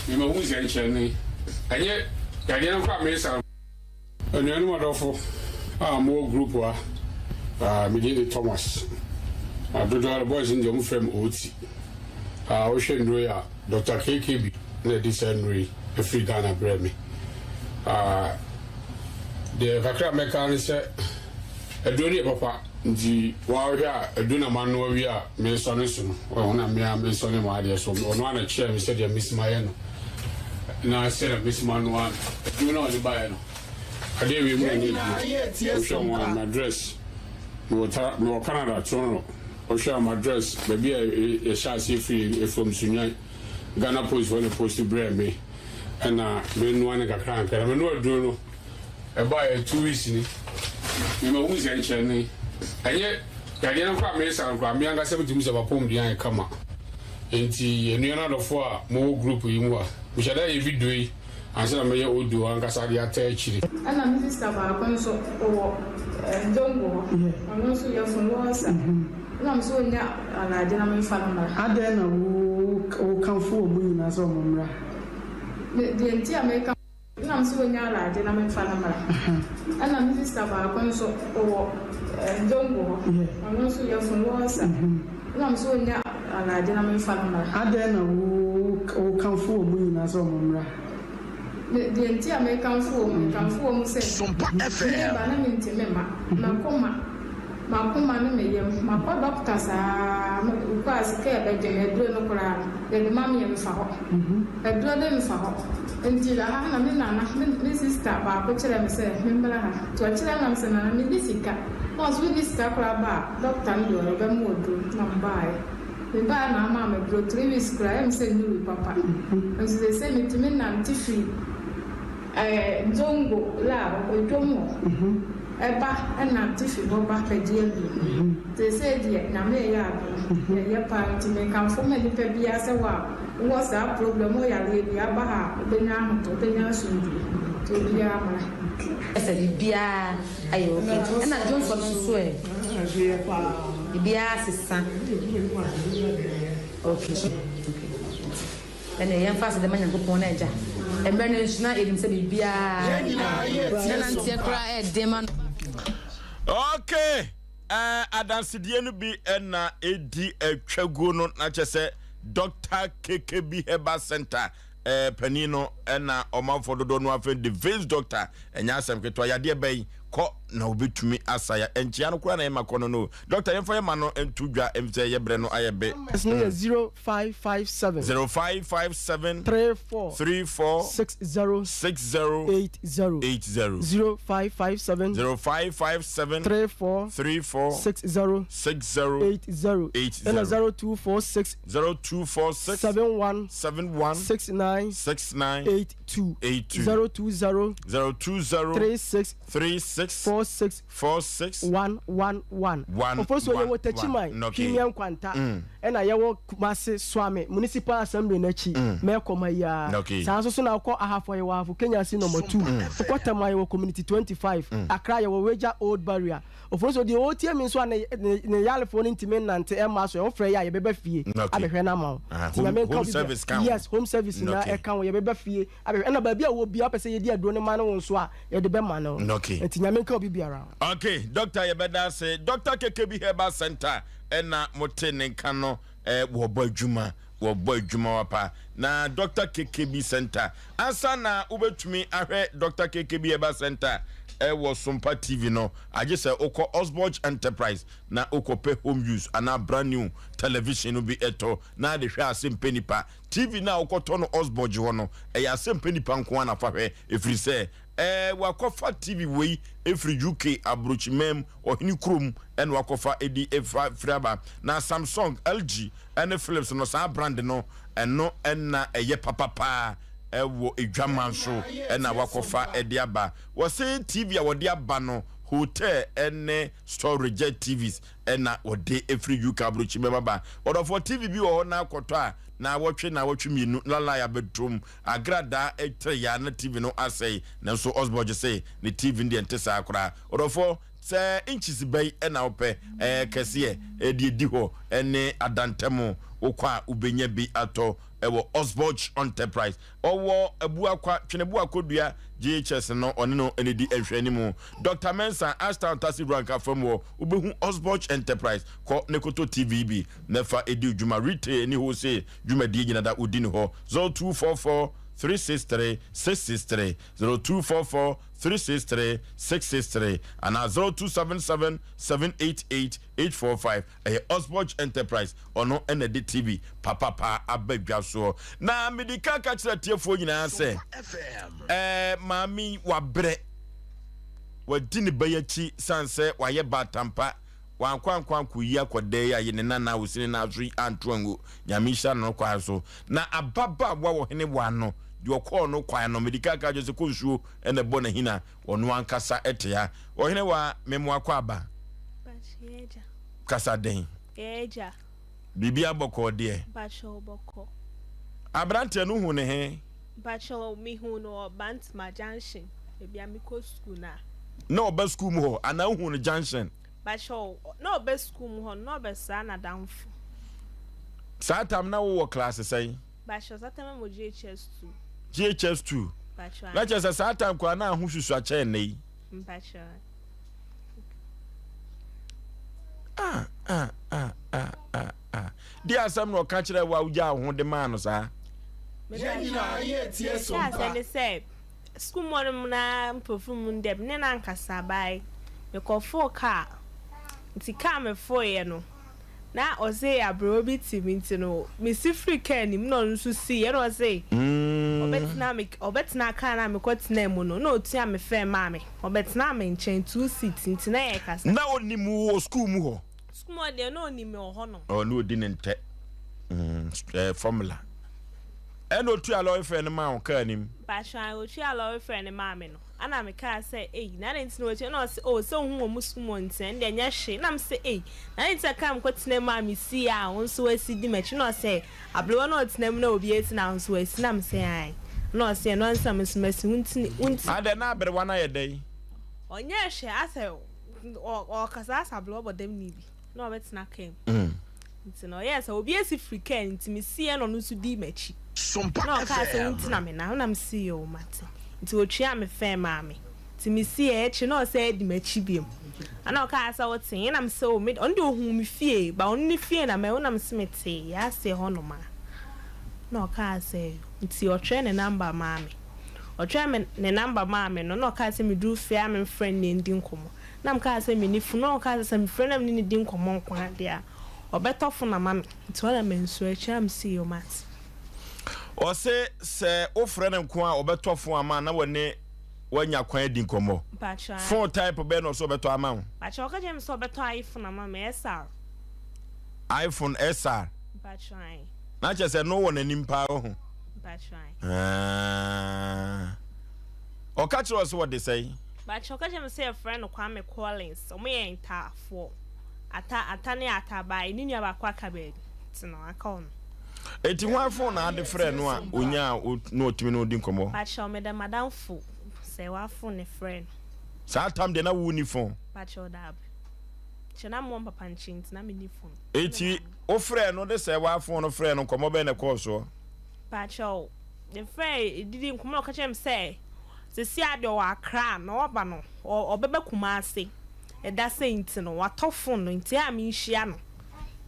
Me ma hu nsɛnkyerɛnne. Ɛnyɛ yadeɛ no koraa mesa no. Anuanom adɔfo a mowɔ group ha, me din de Thomas. Na dodoɔ ara boys no deɛ wɔfrɛ me Oti. Wohwɛ nnuro yi a, Doctor KKB na ɛde saa nnuro yi firi Ghana brɛɛ me. Deɛ kakra a mɛka ne sɛ, aduro no yɛ papa nti woahwɛ a aduro na manoa wie a mesɔne so no, wahu na me ara mesɔne m'adeɛ so. Ɔno ara na ɛkyerɛɛ me sɛdeɛ mesi mayɛ no na sɛdeɛ mesi manoa no. Aduro no a ɔde baeɛ no, adeɛ wei mu na ɛnyɛ adwuma. Wohwɛ ho a, m'address, mewɔ ta mewɔ Canada, Toronto. Wohwɛ a m'address, baabi a yɛhyɛ aseɛ firi, Efuom Sunyani. Ghana post foɔ na post brɛɛ me ɛna me noa no kakra kakra na me noa aduro no ɛbaeɛ 2 weeks ni me ma hu nsɛnkyerɛnne ɛnyɛ yadeɛ no koraa mesa no koraa me ankasa metumi sɛ mapɔmuden ayɛ kama nti anua no adɔfoɔ a mowɔ group yi mu a mehyɛ da yɛ video yi ansa na mɛyɛ audio ankasa de ata akyire. Ɛna me sister baako nso ɔwɔ Nzongo hɔ, ɔno nso yafunu wɔ ɔsa. Ɛna me sɛ ɔnya alaagye na memfa no mmra. Adɛn na wokamfo wɔn nyinaa sɛ wɔmmra? Me, deɛ nti a meka. Ɛna me sɛ ɔnya alaagye na memfa no mmra. Ɛna me sister baako nso ɔwɔ Nzongo hɔ, ɔno nso yafunu wɔ ɔsa. Ɛna me sɛ ɔnya alaagye na memfa no mmra. Adɛn na wokamfo wɔn nyinaa sɛ wɔmmra? Me, deɛ nti a mekamfo wɔn, mekamfo wɔn sɛ, meba na mentumi mma, m'akoma, m'akoma ne me yam, makɔ dɔkta saa, mekɔ a sika a ɛbɛgye me, aduro no koraa no, yɛde ma me a, mfa hɔ, aduro no mfa hɔ, nti aha na me nana, me, me sista baako kyerɛɛ me sɛ memmra ha, nti ɔkyerɛɛ me na mesɛ nana menni sika, na ɔse wonni sika koraa ba a, dɔkta no deɛ ɔbɛma wo aduro, na mebaeɛ. Mebae na amaa me aduro 3 weeks koraa ɛyɛ me sɛ nnurui papa nso seesei metumi nante firi ɛɛ Nzongo la hɔ dwom hɔ ɛba nante firi hɔ ba bɛgye aduro seesei deɛ Nyame ɛyɛ adom ɛyɛ paa nti mekamfo ma nipa biara sɛ wo a wowɔ saa problem wo yareɛ bi aba ha a wobɛnya ahotɔ wobɛnya asomdwie nti obiara mmra. Sɛ biribiara ayɛ ok ɛna dwonsɔ no nso ɛ biribiara sesa ok ok ɛnna yɛmfa aseda ma Nyankopɔn na agya mmerɛ no nso na yɛnim sɛ biribiara na nanteɛ koraa ɛɛden ma no. Okay, uh, adansedie no bi na ɛdi atwaguo no na kyɛ sɛ Dr. KKB Herbal Center eh, panin no na ɔmanfoɔ dodoɔ no afei de veins doctor ɛnyɛ asɛm ketewa yadeɛ bɛyi kɔ na obɛtumi asa ya nkyea no koraa na yɛma kɔ no no doctor yɛmfa yɛma no nto dwa sɛ yɛbrɛ no ayɛ be. Numbers no yɛ 0557. 0557. 34. 34. 60. 60. 80. 80. 0557. 0557. 34. 34. 60. 60. 80. 80. Ɛna 0246. 0246. 71. 71. 69. 69. 82. 82. 020. 020. 36. 36. 6 46 46 1 1 1. 1 Ofosuo 1 yɛwɔ Techiman, 1. Okay. Twimia Nkwanta, ɛna yɛwɔ Kumasi Suame Municipal Assembly no akyi, Mɛkɔma yi ara. Okay. Saa nso so na wokɔ Ahafo a yɛwɔ Ahafo Kenyasi number 2, wokɔ Tema yɛwɔ Community 25, Accra yɛwɔ Weija Old Barrier. Ofosuo deɛ ɔretie me nso a ne ne ne yarefoɔ no ntumi nnante mma so ɛ, wofrɛ yɛ a yɛbɛba fie Okay. abɛhwɛ no ama wo. Ah, Nti home, Nyame nka home wo bibia. service ka ho. Yes, home service nyinaa Okay. ɛka ho, yɛbɛba fie abɛhwɛ. Ɛna baabi a wowɔ biara wopɛ sɛ yɛdi aduro no ma no wo nso a, yɛde bɛma no. Okay. Nti Nyame nka obi biara. Okay, doctor yɛbɛda ase. Doctor KKB Herbal Center ɛna mote ne nka no eh, wɔbɔ adwuma, wɔbɔ adwuma wapa. Na Doctor KKB Center, ansa na wobɛtumi ahwɛ Doctor KKB Herbal Center ɛwɔ Sompa TV no, agye sɛ wokɔ Osborge Enterprise na wokɔpɛ home use anaa brand new television no bi ɛtɔ na de hwɛ ase mpɛ nipa. TV no a wokɔtɔ no Osborge hɔ no, ɛyɛ ase mpɛ nipa nko ara na fa hwɛ, ɛfiri sɛ Ɛɛ wakɔfa TV wei ɛfiri UK abrokyiman mu, ɔhene kurom ɛna wakɔfa ɛdi ɛfa firi aba. Na Samsung, LG ɛne Philips no saa brand no ɛno ɛna ɛyɛ papa paa ɛwɔ adwaman so ɛna wakɔfa ɛde aba. Wɔse TV a wɔde aba no hotel ɛne storage TVs ɛna wɔde ɛfiri UK abrokyiman mu aba. Ɔdɔfoɔ TV bi wɔ hɔ na akɔtɔ a naawɔtwe naawɔtwe mmienu na line abɛtom. Agradaa tere yaa na TV no asɛe, nanso Osborge se ne TV no deɛ nte saa koraa. Ɔdɔfoɔ, sɛ inches bɛn na wopɛ? Ɛɛ kɛseɛ, ɛɛ deɛ ɛdi hɔ, ɛne adantam, wokɔ a wobɛnya bi atɔ wɔ Osborge Enterprise. Ɔwɔ Abuakwa, Tweneboa Kodua JHS no, ɔne no na ɛdi nhwɛanimu. Doctor Mensah, Ashtown Taxi Rank afam hɔ, wobɛhu Osborge Enterprise. Kɔ ne kɔtɔ TV bi na fa di wo dwuma. Retail ne wholesale dwumadie nyina da wodi no hɔ 0244 363 663 0244 363 663 anaa 0277 788 845 ɛyɛ Osborge Enterprise ɔno ɛna de TV papapa aba dwa soɔ na mede ka ka kyerɛ atiefoɔ nyinaa sɛ ɛɛ maame yi wabrɛ wadi ne ba yi akyi san sɛ wayɛ baatampa Wankɔ ankɔ ankɔyi akɔdaa yi a ne nana a ɔsi ne nan so yi anto angu Nyame nhyira no no kwan so. Na ababaawa ɔhene waa no, deɛ ɔkɔɔ no kwan no, mede ka ka kyerɛ sɛ kɔ nsuo na ɛbɔ n'ahina, ɔno ankasa te ha. Ɔhene waa, me mmoa kɔ aba. Kasa den. Biribiara bɔkɔɔ deɛ. Aberanteɛ no wohu ne he? Mpakyɛw mehuu no wɔ Bantama junction baabi a mekɔ sukuu no a. Na ɔba sukuu mu hɔ anaa wohuu no junction? Mpakyɛw na ɔba sukuu mu hɔ no na ɔbɛsra n'adamfo. Saa tam na wowɔ class sɛn? Mpakyɛw saa tam na mewɔ JHS 2. JHS 2? Mpakyɛw Na kyerɛ sɛ saa tam koraa na ahosusu akyɛn nnɛ yi. Mpakyɛw. Ah ah ah ah ah. Ah, deɛ asɛm na ɔka kyerɛɛ wo a wogyaa wo ho de maa no saa? Yɛn nyinaa yɛretie so mpa. Mehyɛɛ ase ne sɛ, sukuu mu hɔnom no ara mpofirim mu no deɛ, me ne no ankasa bae. Mekɔfoo kaa. Nti kaa mefooeɛ no, na ɔse aberewa bi te me nti no, mesi firii kaa no mu na ɔno nso siiɛ na ɔse ɔbɛtena me ɔbɛtena kaa no a mekɔtenaa mu no na ɔtua me fare maa me. Ɔbɛtenaa me nkyɛn, two seats, nti na yɛrekasa. Na ɔnim wo wɔ sukuu mu hɔ? Sukuu mu hɔ deɛ na ɔnim me wɔ hɔ nom. Ɔ na ɔdi ne ntɛ mm, eh, formula. Ɛna ɔtua lɔre fɛ no maa wo kaa nim. Mpakyɛw ae ɔtua lɔre fɛ no maa me no ɛna me kaa sɛ ei na adɛn nti na watua ɛna ɔse oh sɛ wohu wɔ mo sukuu mu hɔ nti ɛndeɛ nyɛ hwee ɛna me sɛ ei na adɛn nti na kaa me kɔ tena mu a me sii a wo nso wasi di m'akyi ɛna ɔse abrewa na ɔtena mu na obi asi na wo nso wasi na me sɛ ae ɛna ɔse ɛno ara nti na me nso masi wo nti wo nti. Adɛn na abrewa no ayɛ dɛn? Ɔnyɛɛ hwee asɛ ɔkasa asɛ abla ɔbɔ dam ni bi na ɔbɛtena kaa mu nti na ɔyɛɛ sɛ obi asi firi kaa nti mesiiɛ na ɔno nso dii m'akyi na ɔkaa sɛ wo nti na me na na mesi yɛ o mate nti ɔtwea me fɛn maa me nti mesiiɛ akyire na ɔsɛ adi m'akyi biom ana ɔkaa sɛ wote na mesɛ o me ɔno deɛ ɔhuu me fie ba ɔno ne fie na mɛwo na mese mete yɛ aseɛ hɔ nom a na ɔkaa sɛ nti ɔtwerɛ ne namba maa me Ɔtwerɛɛ me ne number maa me no na ɔkaa sɛ meduru fie a memfrɛ no na yɛndi nkɔmmɔ. Na mekaa sɛ menni phone na ɔkaa sɛ sɛ mefrɛ no na mene no di nkɔmmɔ nko ara deɛ a ɔbɛtɔ phone ama me. Nti hɔ na mansuro akyire a mese yoo mate. Ɔse sɛ wofrɛ no nko a ɔbɛtɔ phone ama na wɔne woanya kwan adi nkɔmmɔ. Mpakyɛw ae. Phone type bɛn na ɔse ɔbɛtɔ ama wo? Mpakyɛw ɔka kyerɛɛ me sɛ ɔbɛtɔ iPhone ama me, SR. iPhone SR? Mpakyɛw ae. Na kyerɛ sɛ no wɔ n'anim paa wahu. Ɔka kyerɛ wo sɛ wɔde sɛe? Mpakyɛw ɔka kyerɛɛ me sɛ yɛfrɛ no Kwame Collins. Ɔmo yɛ Ntaafoɔ. Ata Ata ne Ata bae. Ne nua baako aka baabi. Nti no aka ɔno. Enti hwan phone na ade frɛɛ no a onyaa wo na ɔtumi ne wo di nkɔmmɔ? Mpakyɛw meda madamfo sɛ w'aphone ne frɛɛ no. Saa tam deɛ na wo nni phone? Mpakyɛw daabi. Kyɛ na mewɔ mpapa nkyen nti na menni phone. Enti wo frɛɛ no de sɛ w'aphone no frɛɛ no nkɔmmɔ bɛn na ɛkɔɔ soɔ? Mpakyɛw mefrɛɛ didi nkɔmmɔ na ɔka kyerɛɛ me sɛ seesei ara deɛ ɔwɔ Accra na ɔba no ɔbɛba Kumasi ɛda sei nti no watɔ phone no nti ɛyɛ a menhyia no.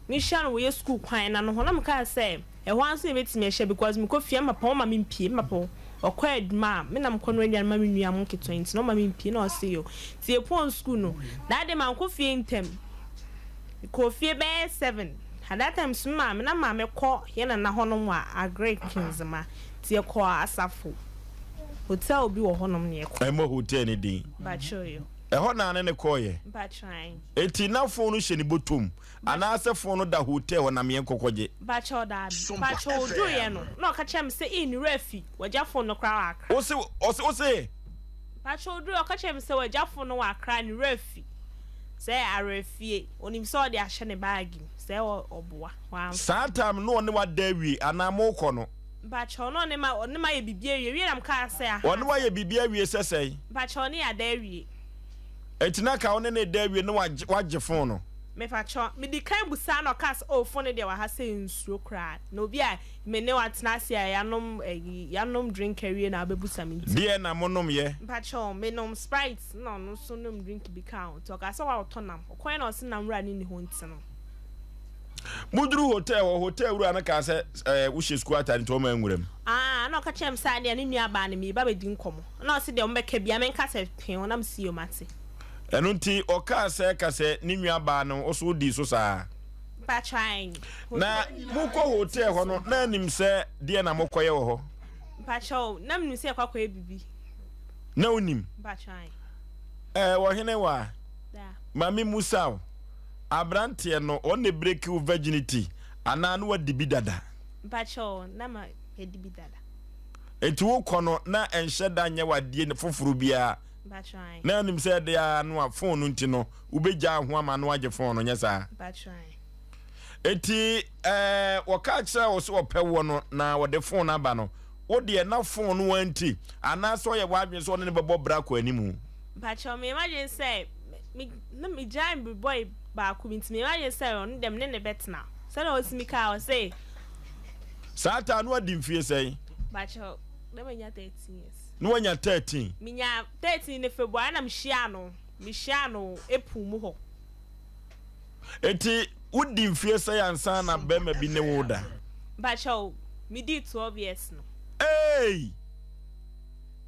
Mehyia no wɔ yɛ sukuu kwan no ano hɔ na mekaa sɛ ɛhɔ ara nso na yɛbɛtumi ahyia because mekɔ fie a me papa ɔmma mempie, me papa ɔkɔ adwuma a me na mekɔ noa aduane ma me nua mo nketewa nti na ɔmma mempie na ɔse yoo. Nti yɛpɔn sukuu no that day mankɔ fie ntɛm, mekɔɔ fie bɛyɛ 7 at that time nso me maame na maame kɔ yɛ nana hɔ nom wɔ Agric Nzema nti yɛkɔɔ Asafo hotel bi wɔ hɔ nom na yɛkɔ. Ɛmmɔ hotel no din. Mpakyɛw yoo. Ɛhɔ na ne ne kɔɔeɛ? Mpakyɛw ae. Enti na phone no hyɛ ne bɔtɔm anaasɛ phone no da hotel hɔ na meɛ nkɔkɔgye? Mpakyɛw daabi. Mpakyɛw oduruiɛ no na ɔka kyerɛɛ me sɛ ii ne werɛ afi, wagya phone no koraa wɔ Accra. Ose ɔse ose? Mpakyɛw oduruiɛ ɔka kyerɛɛ me sɛ wagya phone no wɔ Accra ne werɛ afi. Sɛ awerɛfie, onim sɛ ɔde ahyɛ ne baage mu, sɛ ɔboa, wamfa. Saa time no na ɔne wo ada awie anaa mokɔ no? Mpakyɛw na ɔne ma ɔne ma ayɛ biribi awie, wie na mekaa sɛ ahaa. Ɔne wo ayɛ biribi awie sɛ sɛn? Mpakyɛw ɔne yɛ ada awie. Enti na ka wo ne no reda awie na wagye wagye phone no? Mepakyɛw, medi kan busaa na ɔkaa sɛ oh phone no deɛ wɔ ha sɛ nsuro koraa, na obi a me ne wo atena ase a yɛanom ɛyi yɛanom drink awie na wabɛbusa me nti. Deɛn na monom yɛ? Mpakyɛw, menom sprite na ɔno nso nom drink bi kaa ho, nti ɔkaa sɛ watɔ nam, ɔkɔeɛ na ɔse nam wura no nni hɔ nti no. Moduru hotel hɔ, hotel wura no kaa sɛ ɛɛ wohyɛ sukuu atade nti ɔma nwura mu. Ah, na ɔka kyerɛɛ me sɛ adeɛ ne nua baa no meba bɛdi nkɔmmɔ. Na ɔse deɛ wɔbɛka biara menka sɛ pee ho na mese yoo mate. Ɛno nti ɔkaa sɛ ka sɛ ne nua baa no wo so wodii so saa? Mpakyɛ ae. Na mokɔ hotel hɔ no na anim sɛ deɛ na mokɔyɛ wɔ hɔ? Mpakyɛ o, na menim sɛ yɛkɔ akɔyɛ biribi. Na wonim? Mpakyɛ ae. Ɛɛ ɔhene wa, Da. ma me musa wo, abranteɛ no ɔno na ebreki wo virginity anaa na wadi bi dada? Mpakyɛ o, na ma adi bi dada. Enti wokɔ no na ɛnhyɛ da nyɛ w'adeɛ foforo biara. Na anim sɛ ɛde ara no a phone no nti no wobɛgyaa ho ama no agye phone no nyɛ saa? Enti ɛɛ wɔka kyerɛ wo sɛ wɔpɛ woɔ no na wɔde phone no aba no wo deɛ na phone no anti anaasɛ ɔyɛ w'adwene sɛ ɔne no bɛbɔ bra kɔ animu? Mpakyɛw meyɛ m'adwene sɛ me na megyae me boy baako bi nti meyɛ m'adwene sɛ ɔno deɛ me ne no bɛtena sɛdeɛ ɔsi kaa ɔse Saa taa no adi mfie sɛn? Mpakyɛw, na manya 13 years. Na wanya 13? Menya 13 ne February na mehyiaa no, mehyiaa no April mu hɔ. Enti wodi mfie sɛn ansa na bɛrima bi ne wo da? Mpakyɛw, medii 12 years no. Eei!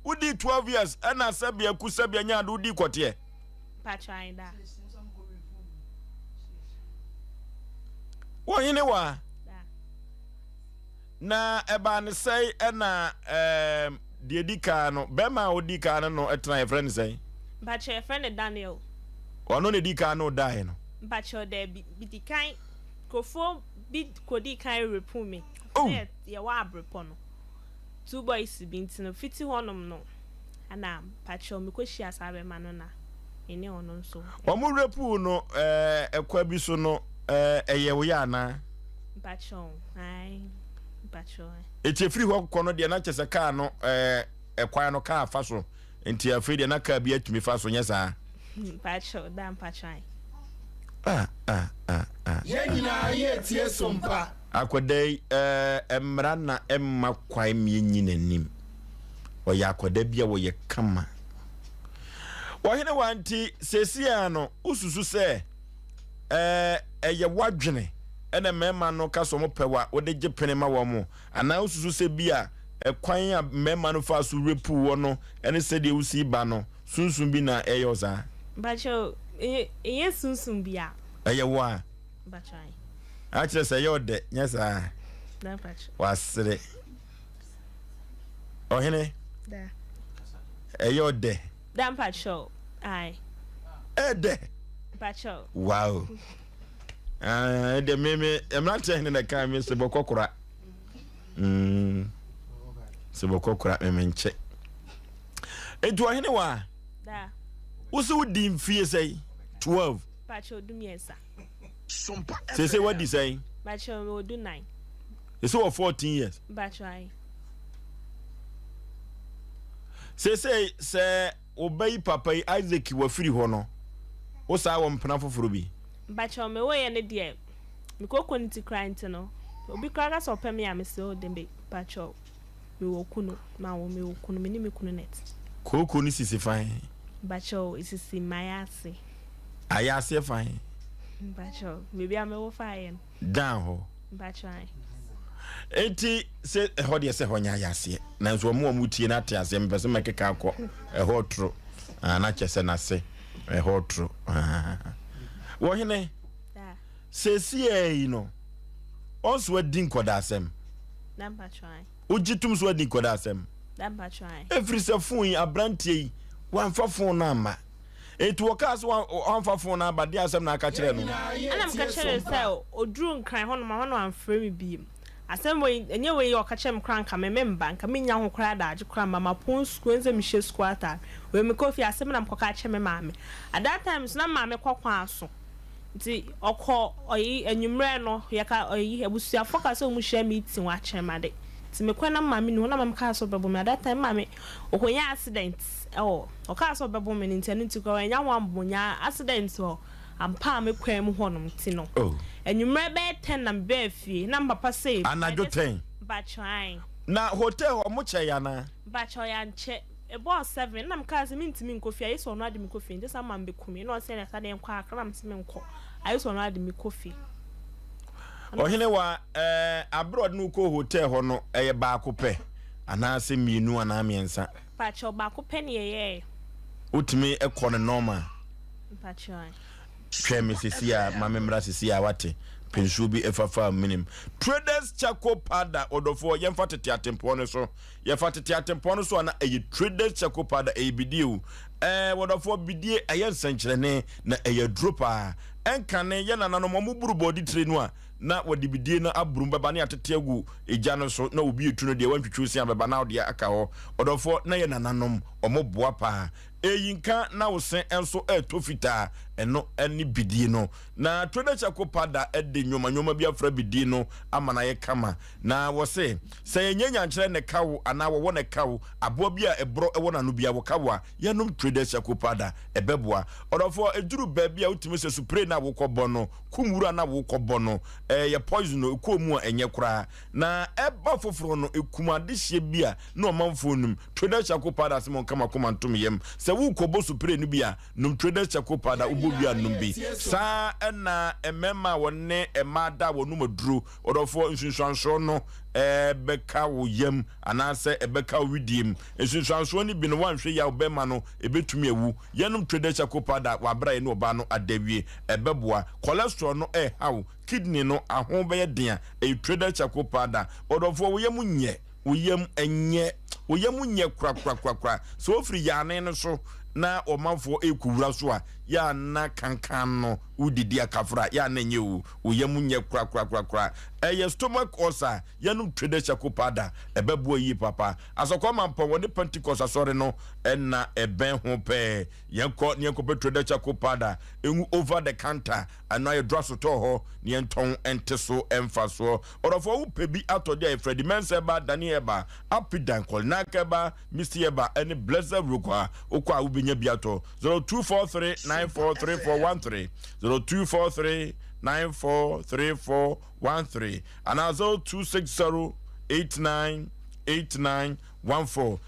Wodii 12 years ɛna sɛbea ku sɛbea nyaa de wodii kɔteɛ? Mpakyɛw, ae daa. Wɔhene wa? Na ɛbaa no sɛe ɛna ɛɛm deɛ edi kan no bɛrima a odi kan no no ɛtena yɛfrɛ no sɛn? Mpakyɛ yɛfrɛ no Daniel. Ɔno na edi kan no daeɛ no? Mpakyɛ daabi medi kan nkurɔfoɔ bi kɔdii kan repu me. Oh. Sɛ yɛwɔ abrepɔ no two boys bi nti no fiti hɔnom no ɛna mpakyɛ mekɔhyia saa bɛrima no na me ne ɔno nso. Wɔn repuu no ɛɛ ɛkwa bi so no ɛɛ ɛyɛ wo yɛ anaa? Mpakyɛw ae mpakyɛw ae. Eti efiri hɔ kɔ no deɛ na kyɛ sɛ kaa no ɛɛ ɛkwan no kaa fa so nti afei deɛ na kaa bi atumi fa so nyɛ saa. Mpakyɛw da mpakyɛw ae. Ah ah ah ah. Yɛn nyinaa yɛ tie sompa. Akwadaa yi ɛɛ mmara na ɛmma kwan mmie nyi n'anim. Ɔyɛ akwadaa bi a wɔyɛ kama. Ɔhene wa nti seesei ara no wosusu sɛ ɛɛ ɛyɛ w'adwene ɛna mmarima no ka sɛ wɔpɛ wa wode gye pene ma wɔn anaa wosusu sɛ bi a ɛkwan a mmarima no faa so repu wɔ no ɛne sɛdeɛ wosi ba no sunsum bi na ɛyɛ wo saa? Mpakyɛw, ɛnyɛ sunsum bia. Ɛyɛ wo a? Mpakyɛw ae. Akyerɛ sɛ ɛyɛ ɔdɛ, nyɛ saa? Da mpakyɛw. Wasere. Ɔhene. Da. Ɛyɛ ɔdɛ. Da mpakyɛw ae. Ɛdɛ. Mpakyɛw. Wow. Ah, ɛdɛ me me mmeranteɛ hene na ɛka me sɛ bɔkɔ kora. Mm. Sɛ bɔkɔ kora me me nkyɛ. Enti ɔhene wa. Da. Wo se wodi mfie sɛn? 12. Mpakyɛw 13. Seesei wadi sɛn? Mpakyɛw mewɔ 14. Seesei wɔ 14 years. Mpakyɛw ae. Seesei sɛ wo ba yi papa yi Isaac wafiri hɔ no, wo saa wɔ mpena foforɔ bi? Mpakyɛw mewoeɛ no deɛ, me kooko no ti koraa nti no, obi koraa ka sɛ ɔpɛ me a, mese oh dabi, mpakyɛw. Mewɔ kunu, mawo, mewɔ kunu, me ne me kunu na ɛte. Kooko no sisi fan? Mpakyɛw, esisi m'ayaase. Ayaaseɛ fan? Mpakyɛw, baabi a mewo faeɛ no. Dan hɔ? Mpakyɛw, ae. Enti sɛ ɛhɔ deɛ sɛ ɛhɔ nyɛ ayaaseɛ, nanso wɔn a wɔtie no ate aseɛ, mepɛ sɛ mɛkeka akɔ ɛhɔ toro, ah, na kyɛ sɛ n'ase ɛhɔ toro. Ah. Wɔhene, seesei yi no, ɔnso adi nkɔdaasɛm. Wogye tom so adi nkɔdaasɛm? Ɛfiri sɛ fon yi, aberanteɛ yi, wamfa fon no amma. Enti wɔkaa sɛ wamfa fon no aba, deɛ asɛm na aka kyerɛɛ no? Ɛna meka kyerɛɛ no sɛ ɔduruu Nkran hɔnom a, hɔ na wamfrɛ me bio. Asɛm wei, ɛnyɛ wei a ɔka kyerɛɛ me koraa anka me memba, anka mennya ho koraa daakye koraa mma. Mapɔn sukuu, ɛnsɛ sɛ mehyɛ sukuu ataade. Wei mekɔɔ fie, asɛm na mekɔka kyerɛɛ me maame. At that time nso, na me maame kɔ kwan so. Nti ɔkɔ ɔyi anwummerɛ no yɛka ɔyi abusuafoɔ ka sɛ ɔmo hyia meeting wɔ akyerɛmade nti mekɔɛ na maame ni hɔ na maame kaa sɛ ɔbɛbo me at that time maame ɔkɔnya accident ɛwɔ ɔkaa sɛ ɔbɛbo me no nti ɛno nti koraa wanya ho ambo nya accident wɔ ampaa me kwan mu hɔ nom nti no Oh. anwummerɛ bɛyɛ ten na mebaa fie na me papa se Anadwo ten? Mpakyɛw ae. Na hotel hɔ ɔmo kyɛe anaa? Mpakyɛw yɛankyɛ. Ɛbɔɔ seven na mekaa sɛ mentumi nkɔ fie ayɛ sɛ ɔno ara de me kɔ fie nti saa ma mebɛku me na ɔsɛ ɛna saa deɛ nkɔ akra na mese menkɔ ayɛ sɛ ɔno ara de me kɔ fie. Ɔhene wa ɛɛ abere ɔde no kɔ hotel hɔ no ɛyɛ baako pɛ anaasɛ mmienu anaa mmiɛnsa? Mpakyɛw baako pɛ ne yɛyɛɛ. Wotumi kɔ no normal? Mpakyɛw ae. Twɛn me sisi a ma me mmra sisi a wate pɛ nsuo bi ɛfafa menim. Traders charcoal powder ɔdɔfoɔ yɛmfa tete atempɔn no so. Yɛfa tete atempɔn no so a na ɛyɛ traded charcoal powder, ɛyɛ bidie o. Ɛɛ wɔdɔfoɔ, bidie ɛyɛ nsɛnkyerɛnne na ɛyɛ aduro paa. Ɛnkane yɛn nananom wɔn buru bɔɔde tire no a na wɔde bidie no aburu bɛba ne atete agu egya no so na obi etu no deɛ wantwitwi osia bɛba na ɔde aka hɔ. Ɔdɔfoɔ, na yɛn nananom wɔn boa paa. Eyi nka na wo se nso ɛretɔ fitaa, ɛno ne bidie no. Na traded charcoal powder de nneɛma nneɛma bi afra bidie no ama no ayɛ kama. Na wɔse, sɛ yɛnyɛ nyankyerɛ na ɛka wo anaa wɔwɔ na ɛka wo, aboa bi a ɛborɔ wɔ n'ano biara wɔka wo a, yɛnom Traders Charcoal Powder, ɛbɛboa. Ɔdɔfoɔ, ɛduru baabi a wotumi sɛ supire no a wokɔbɔ no, kum wura no a wokɔbɔ no, ɛyɛ poison o, ɛkɔɔ mu a ɛnyɛ koraa. Na ɛba foforɔ no, ɛkum adehyeɛ bi a na ɔmanfoɔ nnim. Traders Charcoal Powder se monka mo akoma nto me yam. Sɛ worekɔbɔ supire no bi a, nom Traders Charcoal Powder, wobɔ wie a nom bi. Saa ara na mmarima a wɔne mmaa da a wɔnom aduro, Ɔdɔfoɔ, nsunsuansoɔ no bɛka wo yam anaasɛ ɛbɛka wo wedeɛ mu. Nsunsuansoɔ no bi no, woanhwɛ yie a wo bɛrima no ɛbɛtumi awu. Yɛnom Traders Charcoal Powder wɔ aberɛ a yɛne ɔbaa no ada awie. Ɛbɛboa. Cholesterol no reha wo, kidney no aho bɛyɛ den a, ɛyɛ Traders Charcoal Powder. Ɔdɔfoɔ, wo yam nyɛ, wo yam nyɛ, wo yam nyɛ korakorakorakora. Sɛ wofiri yaane no so na ɔmanfoɔ rekɔwura so a, yɛ a na kankan no wodidi akafra, yɛ a na ɛnyɛ o. Wo yam nyɛ korakorakorakora. Ɛyɛ stomach ulcer. Yɛnom Trader Charcoal Powder. Ɛbɛboa yie papa. Asɔkɔ Mampɔn, wɔne Pentecost Asɔre no na ɛbɛn ho pɛɛ. Yɛnkɔ na yɛnkɔpɛ Trader Charcoal Powder ngu over the counter. Ɛno ayɛ drugstore hɔ na yɛntɔn nte so mfasoɔ. Ɔdɔfoɔ wopɛ bi atɔ deɛ a, yɛfrɛ Dimens Herbal, Dani Herbal, Apidan, Kolinak Herbal, Misty Herbal ne Blessed Rokwa. Wokɔ a wobɛnya bi atɔ. 0243 943413. 0243 943413 anaa 0260 898914.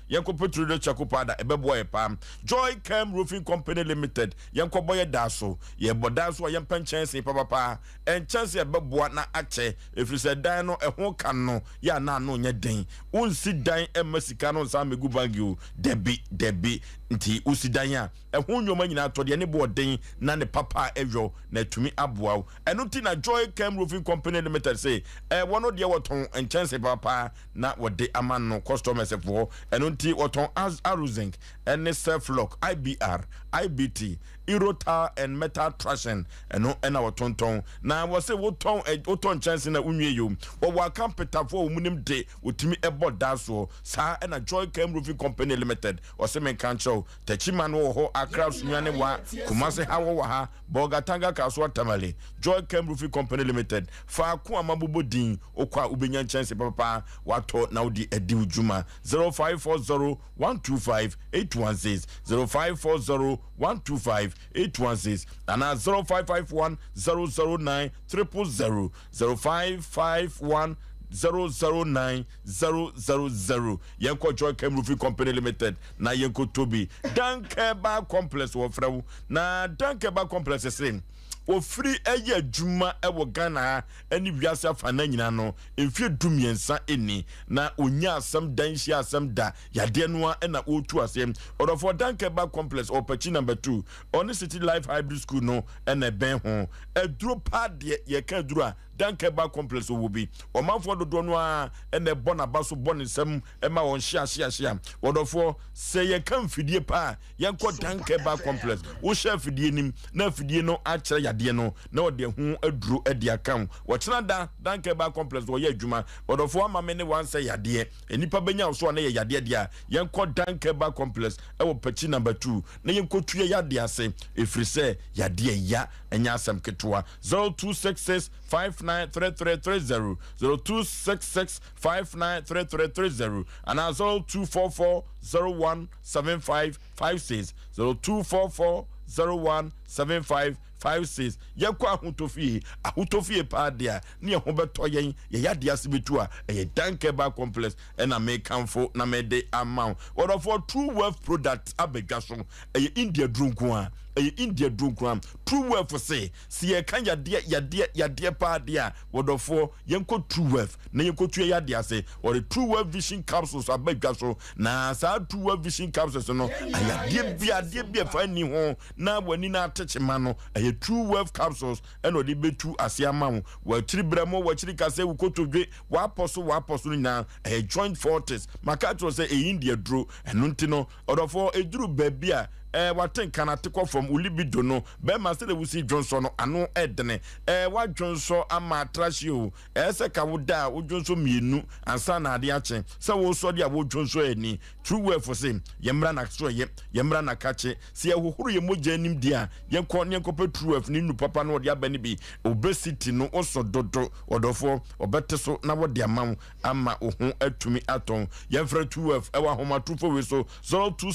Yɛnkɔ Petrol Charcoal Powder, ɛbɛboa yɛ paa. Joy Chem Roofing Company Limited, yɛnkɔbɔ yɛ dan so. Yɛbɔ dan so a yɛmpɛ nkyɛnsee papapa. Nkyɛnsee a ɛbɛboa na akyɛ, ɛfiri sɛ dan no ɛho ka no yɛ a na ano nyɛ den. Wonsi dan mma sika no nsan mmɛgu bank o, dabi, dabi. Nti wosi dan a, Ɛho nnoɔma nyinaa tɔ deɛ ne boɔ den na ne papa a ɛyɔ na atumi aboa wo. Ɛno nti na Joy Chem Roofing Company Limited se ɛwɔ no deɛ wɔtɔn nkyɛnse papapa na wɔde ama no customers foɔ. foɔ. Ɛno nti wɔtɔn Arozinc ne Selflock, IBR, IBT, Euro Tile and Metal Trashing, ɛno na wɔtontɔn. Na wɔse wotɔn wotɔ nkyɛnse na wonwie yio. Wɔwɔ akampetafoɔ a wɔn nim de wɔtumi bɔ da soɔ. Saa na Joy Cam Roofing Company Limited wɔse menka nkyerɛ wo. Techiman wɔ hɔ, Accra, Sunyani, Wa, Kumasi ha wɔwɔ ha, Bolgatanga, Kasoa, Tamale. Joy Cam Roofing Company Limited, faako a mabobɔ din, wokɔ a wobɛnya nkyɛnse papapa watɔ na wode adi wo dwuma. 0540 125 816, 0540 125 816 anaa 0551 009 000, 0551 009 000. Yɛnkɔ Joy Cam Roofing Company Limited na yɛnkɔtɔ bi. Dankɛba Complex wɔfrɛ wo. Na Dankɛba Complex se wɔfiri ɛyɛ adwuma wɔ Ghana ha ne wiase afanan nyinaa no mfeɛ 13 ni na ɔnya asɛm da nhyia asɛm da yadeɛ no ara na ɔretu aseɛ. Ɔdɔfoɔ Dankɛba Complex ɔwɔ Pakyi Number 2 ɔne City Life Hybrid School no na ɛbɛn ho. Aduro paa deɛ yɛka aduro a Dankɛba Complex ɔwɔ bi. Ɔmanfoɔ dodoɔ no ara na ɛbɔ n'aba so bɔ ne nsam ma wɔn hyea hyea hyea. Ɔdɔfoɔ sɛ yɛka mfidie paa a yɛnkɔ Dankɛba Complex. Wohyɛ afidie nim na afidie no akyerɛ yadeɛ no na ɔde ɛho aduro de aka ho. Ɔkyena da Dankɛba Complex wɔyɛ adwuma. Ɔdɔfoɔ ama me ne wansɛ yadeɛ. Nnipa bɛnya wo so a na yɛ yadeɛ deɛ a, yɛnkɔ Dankɛba Complex ɛwɔ Pakyi Number 2 na yɛnkɔtu yɛ yadeɛ ase ɛfiri sɛ yadeɛ ya ɛnyɛ asɛm ketewa. 0266 593330, 0266 593330 anaa 0244 017556, 0244 017556. Yɛkɔ ahotɔ fie, ahotɔ fie paa deɛ a ne yɛn ho bɛtɔ yɛn, yɛn yadeɛ ase bɛtu a, ɛyɛ Dankɛba Complex ɛna mekamfo na mede ama wo. Wɔdɔfoɔ, True Wealth Product aba dwa so, ɛyɛ India duro nko ara, ɛyɛ India duro nko ara. True Wealth se, sɛ yɛka yadeɛ, yadeɛ, yadeɛ paa deɛ a, wɔdɔfoɔ, yɛnkɔ True Wealth na yɛnkɔtu yɛn yadeɛ ase. Wɔde True Wealth Vision Capsules aba dwa so, na saa True Wealth Vision Capsules no, ayadeɛ bi, adeɛ bi a ɛfa nni ho na w'ani no atekye ma no, ɛyɛ True Wealth Capsules ɛna ɔde bɛtu ase ama wo. W'akyiri berɛmo, w'akyiri kasɛe, wo kotodwe, w'apɔ so, w'apɔ so no nyinaa, ɛyɛ Joint Fortis. Maka akyerɛ wo sɛ ɛyɛ India duro, ɛno nti no, ɔdɔfoɔ, ɛduru baabi a, ɛɛ, w'ate nka no ate kɔ fam, wo libido no, bɛrima, sɛdeɛ wosi dwonsɔ no, ano ɛdene, ɛɛ, w'adwonsɔ ama atrahye o, ɛyɛ sɛ ka wo da a wodwonsɔ mmienu ansa na ade akye, sɛ wosɔ deɛ a wodwonsɔ ani. True Wealth se, yɛmmra na so ɛyɛ, yɛmmra na kakye. Sɛ yɛhohoro yɛn mogya anim deɛ a, yɛnkɔ na yɛnkɔpɛ True Wealth ne nnuru papa no wɔde aba no bi. Obesity no wosɔ dodo, ɔdɔfoɔ, wɔbɛte so na wɔde ama wo ama wo ho atumi atɔ wo. Yɛmfrɛ True Wealth ɛwɔ ahomatorofo wei so, 02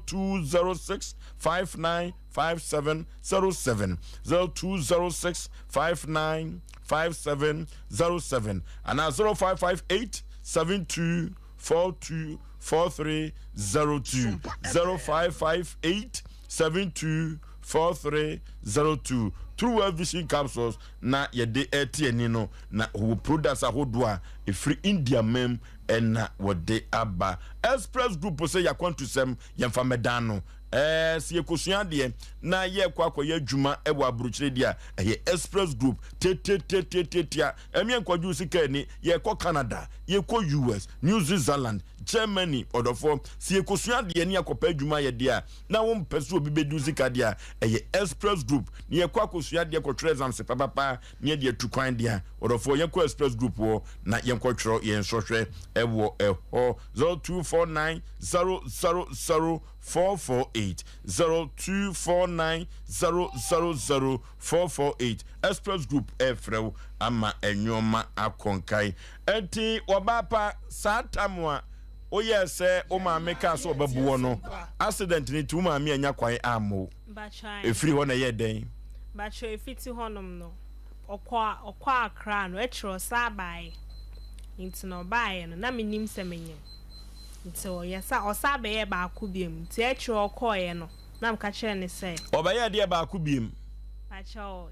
0206 59 5707, 0206 59 5707 anaa 0558 72 42 4302, 0558 72 4302. True Wealth Vision Capsules na yɛde ɛte ani no, na wɔ products ahodoɔ a ɛfiri India mam ɛna wɔde aba. Express Group sɛ yɛakwantusɛm yɛmfa mmɛdan no. Ɛɛ sɛ yɛkɔsua adeɛ na yɛkɔ akɔyɛ adwuma ɛwɔ aburokyire deɛ a, ɛyɛ Express Group tetetetetetea. Ɛmeɛ nkɔgye wo sika ani, yɛkɔ Canada, yɛkɔ US, New Switzerland, Germany. Ɔdɔfoɔ, sɛ yɛkɔsua adeɛ ne yɛakɔpɛ adwuma ayɛ deɛ a, na wompɛ sɛ obi bɛdi wo sika deɛ a, ɛyɛ Express Group. Na yɛkɔ akɔsua adeɛ kɔtwerɛ exams papapa ne yɛde atu kwan deɛ a, ɔdɔfoɔ, yɛnkɔ Express Group hɔ na yɛnkɔtwerɛ yɛn nsɔhwɛ ɛwɔ ɛhɔ. 0249 000 448, 0249 000 448. Express Group ɛrefrɛ wo ama nnoɔma akɔ nkan. Ɛnti wɔbaa pa saa tam a woyɛɛ sɛ wo maame kaa sɛ ɔbɛbo wɔ no, accident no nti wo maame annya kwan ammɔ wo. Ɛfiri hɔ na ɛyɛɛ dɛn? Bakyɛ ɛfiti hɔnom no ɔkɔ ɔkɔ Accra no akyire ɔsan baeɛ nti na ɔbaeɛ no na mennim sɛ menyem nti ɔyɛ sa ɔsan bɛyɛɛ baako biom nti akyire ɔkɔeɛ no na meka kyerɛɛ no sɛ. Ɔbɛyɛɛ deɛ baako biem? Mpakyɛw,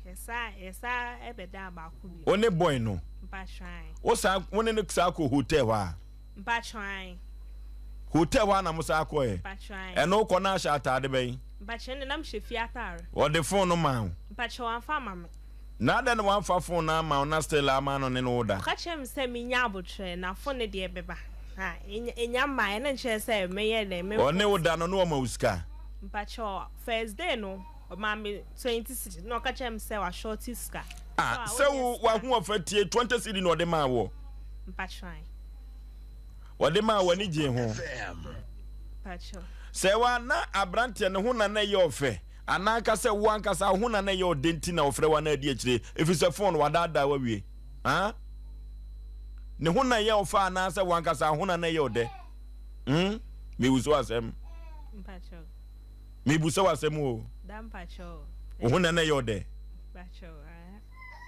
yɛsa yɛsa bɛdaa baako biem. Wo ne boy no? Mpakyɛw ae. Wo saa wo ne no saa kɔ hotel hɔ a? Mpakyɛw ae. Hotel hɔ a na mo saa kɔɛ? Mpakyɛw ae. Ɛno wokɔ na ahyɛ ataade bɛn? Mpakyɛw ɛnde na mehyɛ fie ataare. Ɔde phone no maa wo? Mpakyɛw wamfa amma me. Na adɛn na wamfa phone no amma wo na still ama no ne no wo da? Ɔka kyerɛɛ me sɛ menya abotrɛ na phone no deɛ ɛbɛba. Na enya mmaeɛ na nkyerɛ sɛ meyɛ dɛn me. Ɔne wo da no na ɔma wo sika? Mpakyɛw first day no ɔmaa me 20 cedi na ɔka kyerɛ me sɛ wa shorty sika. Ah sɛ wo wahoɔfɛ tie 20 cedi na ɔde maa woɔ? Mpakyɛw. Ɔde maa w'ani gyee ho? Mpakyɛw. Sɛ wa na abranteɛ ne ho na na ɛyɛ ɔfɛ anaa nka sɛ wo ankasa wo ho na na ɛyɛ ɔdɛ nti na ɔfrɛ wo anaa adi akyire efisɛ phone no wadaadaa wo awie ah ne ho na ɛyɛ ɔfɛ anaa sɛ wo ankasa wo ho na na ɛyɛ ɔdɛ hmm mebu so asɛm Mpakyɛw. Mebu sɛ w'asɛm o. Da mpakyɛw. Wo ho na na ɛyɛ ɔdɛ. Mpakyɛw ah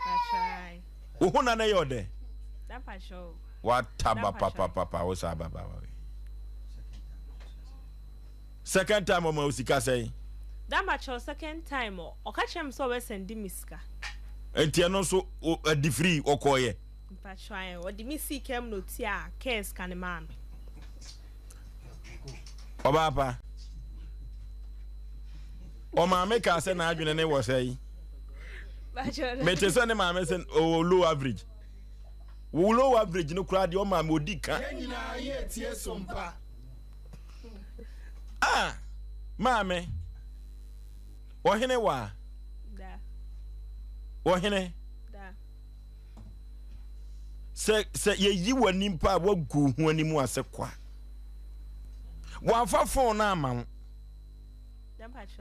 mpakyɛw. Wo ho na na ɛyɛ ɔdɛ. Da mpakyɛw. Wataba papapapa wo saa ababaawa wei. Second time ɔma wo sika sɛn? Da mpakyɛw second time ɔka kyerɛ me sɛ ɔbɛ sɛnde me sika. Nti ɛno nso adi firi ɔkɔɔyɛ. Mpakyɛw ɔde me sii kaa mu na otua kaa sika no maa me. Ɔbaa pa. Ɔmaame kaa sɛ n'adwene ne wɔ sɛn? Mete sɛ ne maame sɛ ɔwɔ low average. Wo low average no koraa deɛ ɔmaame ɔdi ka. Yɛn nyinaa yɛ tie so mpa. Ah, maame, ɔhene wa? Da. Ɔhene. Da. Sɛ sɛ yɛyi w'ani mpo a woagu ho anim ase kwa. Wɔamfa phone no ama wo.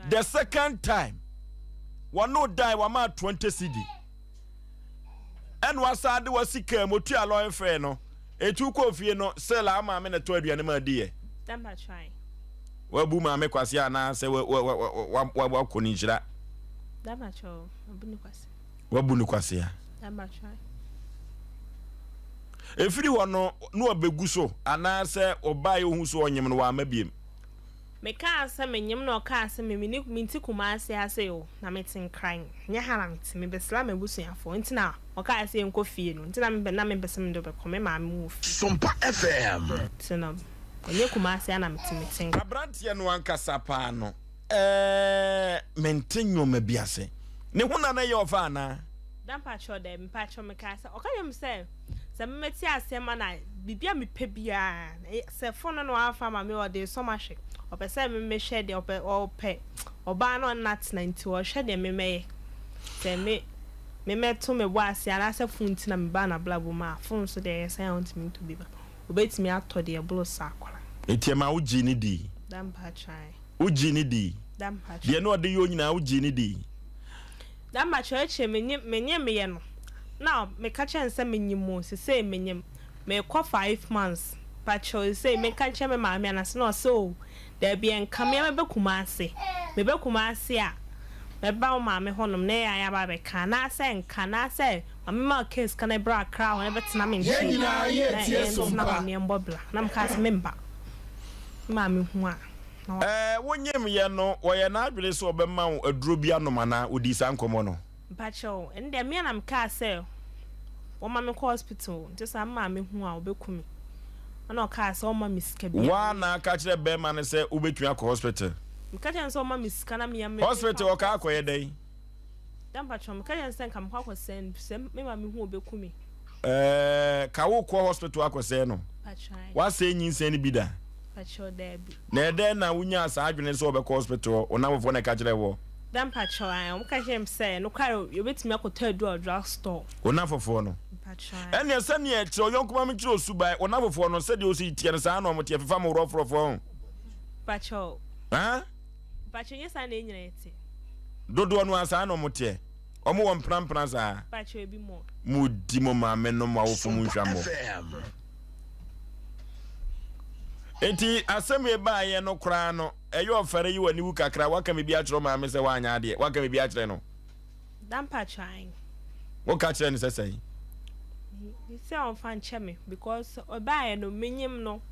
The second time, wɔne dan wama 20 cedi. Ɛna wasan de wasi kaa mu otua lɔre fare no. Eti wokɔɔ fie no, still a wo maame na ɛtɔ aduane ma adi yɛ. Wabu maame kwase anaasɛ wakɔ ne nhyira? Wabu no kwasea. Ɛfiri hɔ no, na ɔbɛgu so anaasɛ ɔbaeɛ ɔhu so ɔnyem no wamma biem. Mekaa sɛ menyem na ɔkaa sɛ me menni mente Kumasi ase o na mete Nkran nyɛ ha na mete mebɛsra m'abusuafoɔ nti na ɔkaa sɛ yɛnkɔ fie no nti na mepɛ na mempɛ sɛ mede wo bɛkɔ me maame wɔ fie. Sompa FM. Nti no ɛnyɛ Kumasi ha na mete mete Nkran. Abranteɛ no ankasa paa no ɛɛ mente nnoɔma bi ase. Ne ho na na ɛyɛ ɔfɛ anaa? Da mpakyɛw daabi mpakyɛw mekaa sɛ ɔka kyerɛ me sɛ sɛ me mɛte aseɛ ma no a biribi a mepɛ biara sɛ phone no na wamfa ama me ɔde resɔ mahwɛ ɔpɛ sɛ me mehwɛ deɛ ɔpɛ ɔpɛ ɔbaa no ɔne no atena nti ɔhwɛ deɛ me mɛyɛ sɛ me me mɛto me bo ase anaasɛ phone nti na mebaa n'abrabɔ mu a phone nso deɛ ɛyɛ sɛn a ɔntumi ntɔ bi ma ɔbɛtumi atɔ deɛ ɛboro saa koraa. Nti ɛma wo gyee no dii? Da mpakyɛw ae. Wo gyee no dii? Da mpakyɛw. Deɛ na ɔde yɛ wo nyinaa wo gyee no dii? Na makyerɛkyerɛ menye menye meyɛ no na meka kyerɛ no sɛ menyim o sesei menyim merekɔ five months pakyɛw sesei menka nkyerɛ me maame anase na ɔse o daabi ɛnka me mɛba Kumase meba Kumase a mɛba wo maame hɔ nom na yɛn ayɛ aba abɛka anaasɛ nka anaasɛ ma me ma wo case ka na bra Accra hɔ na bɛtena me Yɛn nkyɛn nyinaa yɛ na tie so yɛntena mpa. hɔ na yɛmbɔ bra na mekaa sɛ memba me maame hu a na wa. Ɛɛ, wonyem yɛ no, ɔyɛ n'adwene sɛ ɔbɛma wo aduro bi anom anaa? Ɔdii saa nkɔmmɔ no? Mpakyɛw, ɛno deɛ me a na mekaa sɛ wɔma me kɔ hospital, nti saa me maame hu a ɔbɛku me. Ɛna ɔkaa sɛ ɔmma me sika biara. Woa na aka kyerɛ bɛrima no sɛ wobɛtumi akɔ hospital? Meka kyerɛ no sɛ ɔmma me sika na me a me. Hospital ɔkaa akɔyɛ dɛn? Da mpakyɛw, meka kyerɛ no sɛ nka mekɔ akɔsɛe no, sɛ me maame hu a ɔbɛku me. Ɛɛ, ka wokɔ hospital akɔsɛe no? Woasɛe nyinsɛn no bi da? Mpakyɛw, daabi. Na ɛdɛn na wunyaa saa adwene sɛ wɔbɛkɔ hospital hɔ? Wo nnamfofoɔ na ɛka kyerɛɛ woɔ? Da mpakyɛw, ae. Wɔka kyerɛɛ me sɛ, nokware, yɛbɛtumi akɔtɔ aduru wɔ drug store. Wo nnamfofoɔ no? Mpakyɛw, ae. Ɛnneɛ sɛdeɛ kyerɛ ɔyɔnko ma menkyerɛ osuban, wo nnamfofoɔ no, sɛdeɛ wosi teɛ no, saa ara na wɔteɛ, fefa mo worɔforɔfoɔ ho. Mpakyɛw. Haa? Mpakyɛw, nyɛ saa na yɛn nyinaa yɛte. Dodoɔ no ara, saa na wɔteɛ. Wɔn wɔ mpenampena saa. Mpakyɛw, ebi mo. Modi mo maame nom mo awofo mu nhwammɔ. Enti asɛm yi baeɛ no koraa no, ɛyɛ ɔfɛre yi w'ani wu kakra, waka biribi akyerɛ wo maame sɛ woanyɛ adeɛ, waka biribi akyerɛ no? Da mpakyɛw ae. Woka kyerɛ no sɛ sɛn? Sɛ ɔmfa nkyɛ me because ɔbaeɛ no menyim no,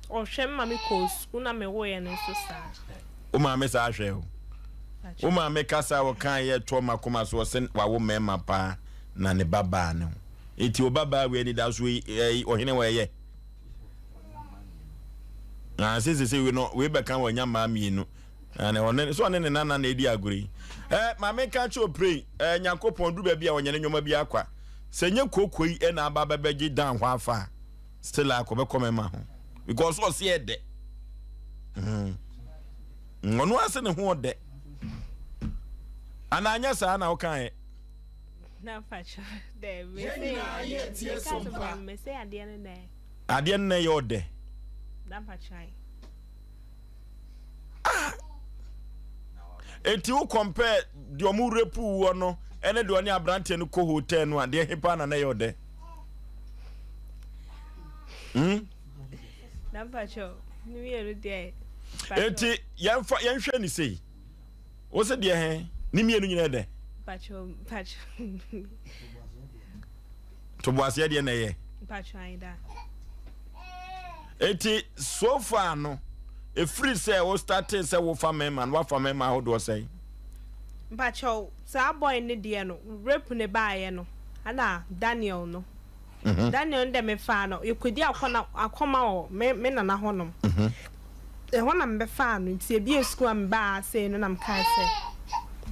ɔhwɛ me ma me kɔɔ sukuu na mewoeɛ no nso saa. Wo maame saa hwɛ o. Wo maame kasa a ɔkaeɛ tɔɔ m'akoma so, ɔse wawo mmarima paa na ne ba baa ne ho. Enti wo ba baa wei anidasoɔ yi ɛyi ɔhene wɔ ɛyɛ. Na sɛ sɛ sɛ wei no wei bɛka wɔ nya mmaa mmienu. Na ne ɔne so ɔne ne nana na edi agorɔ yi. Ɛ maame ka kyerɛ opire ɛ Nyankopɔn duru baabi a ɔnyɛ ne nneɛma bi akwa. Sɛ nye kooko yi ɛna aba bɛbɛgye dan hɔ afa. Still a kɔbɛkɔ mɛma ho because ɔse ɛdɛ. Mm. Ɔno ase ne ho ɔdɛ. Ana anyɛ saa na wokaeɛ? Na mpakyɛ dɛ mese mese adeɛ no nɛ. Adeɛ no nɛ yɛ ɔdɛ. Na mpakyɛ. Ah! Enti wo compare deɛ ɔmo rape woɔ no ɛne deɛ ɔne aberanteɛ no kɔ hotel no a deɛ he paa na na ɛyɛ ɔdɛ? Hmm? Na mpakyɛ ne mmienu deɛ. Enti yɛnfa yɛnhwɛ ne sei. Wo se deɛ he ne mmienu nyinaa dɛ? Mpakyɛ mpakyɛ. Toboaseɛ deɛ na ɛyɛ. Mpakyɛ ayi da. Eti so far no efiri sɛ wo startee sɛ wofa mmarima no wafa mmarima ahodoɔ sɛn? Mpakyɛw saa boy no deɛ no rape no baayɛ no ɛna Daniel no Daniel no deɛ mefaa no yɛkɔdi akɔna akɔma wɔ me me nana hɔ nom ɛhɔ na mebɛfaa no nti ebie sukuu a mebaa ha sei no na mekae sɛ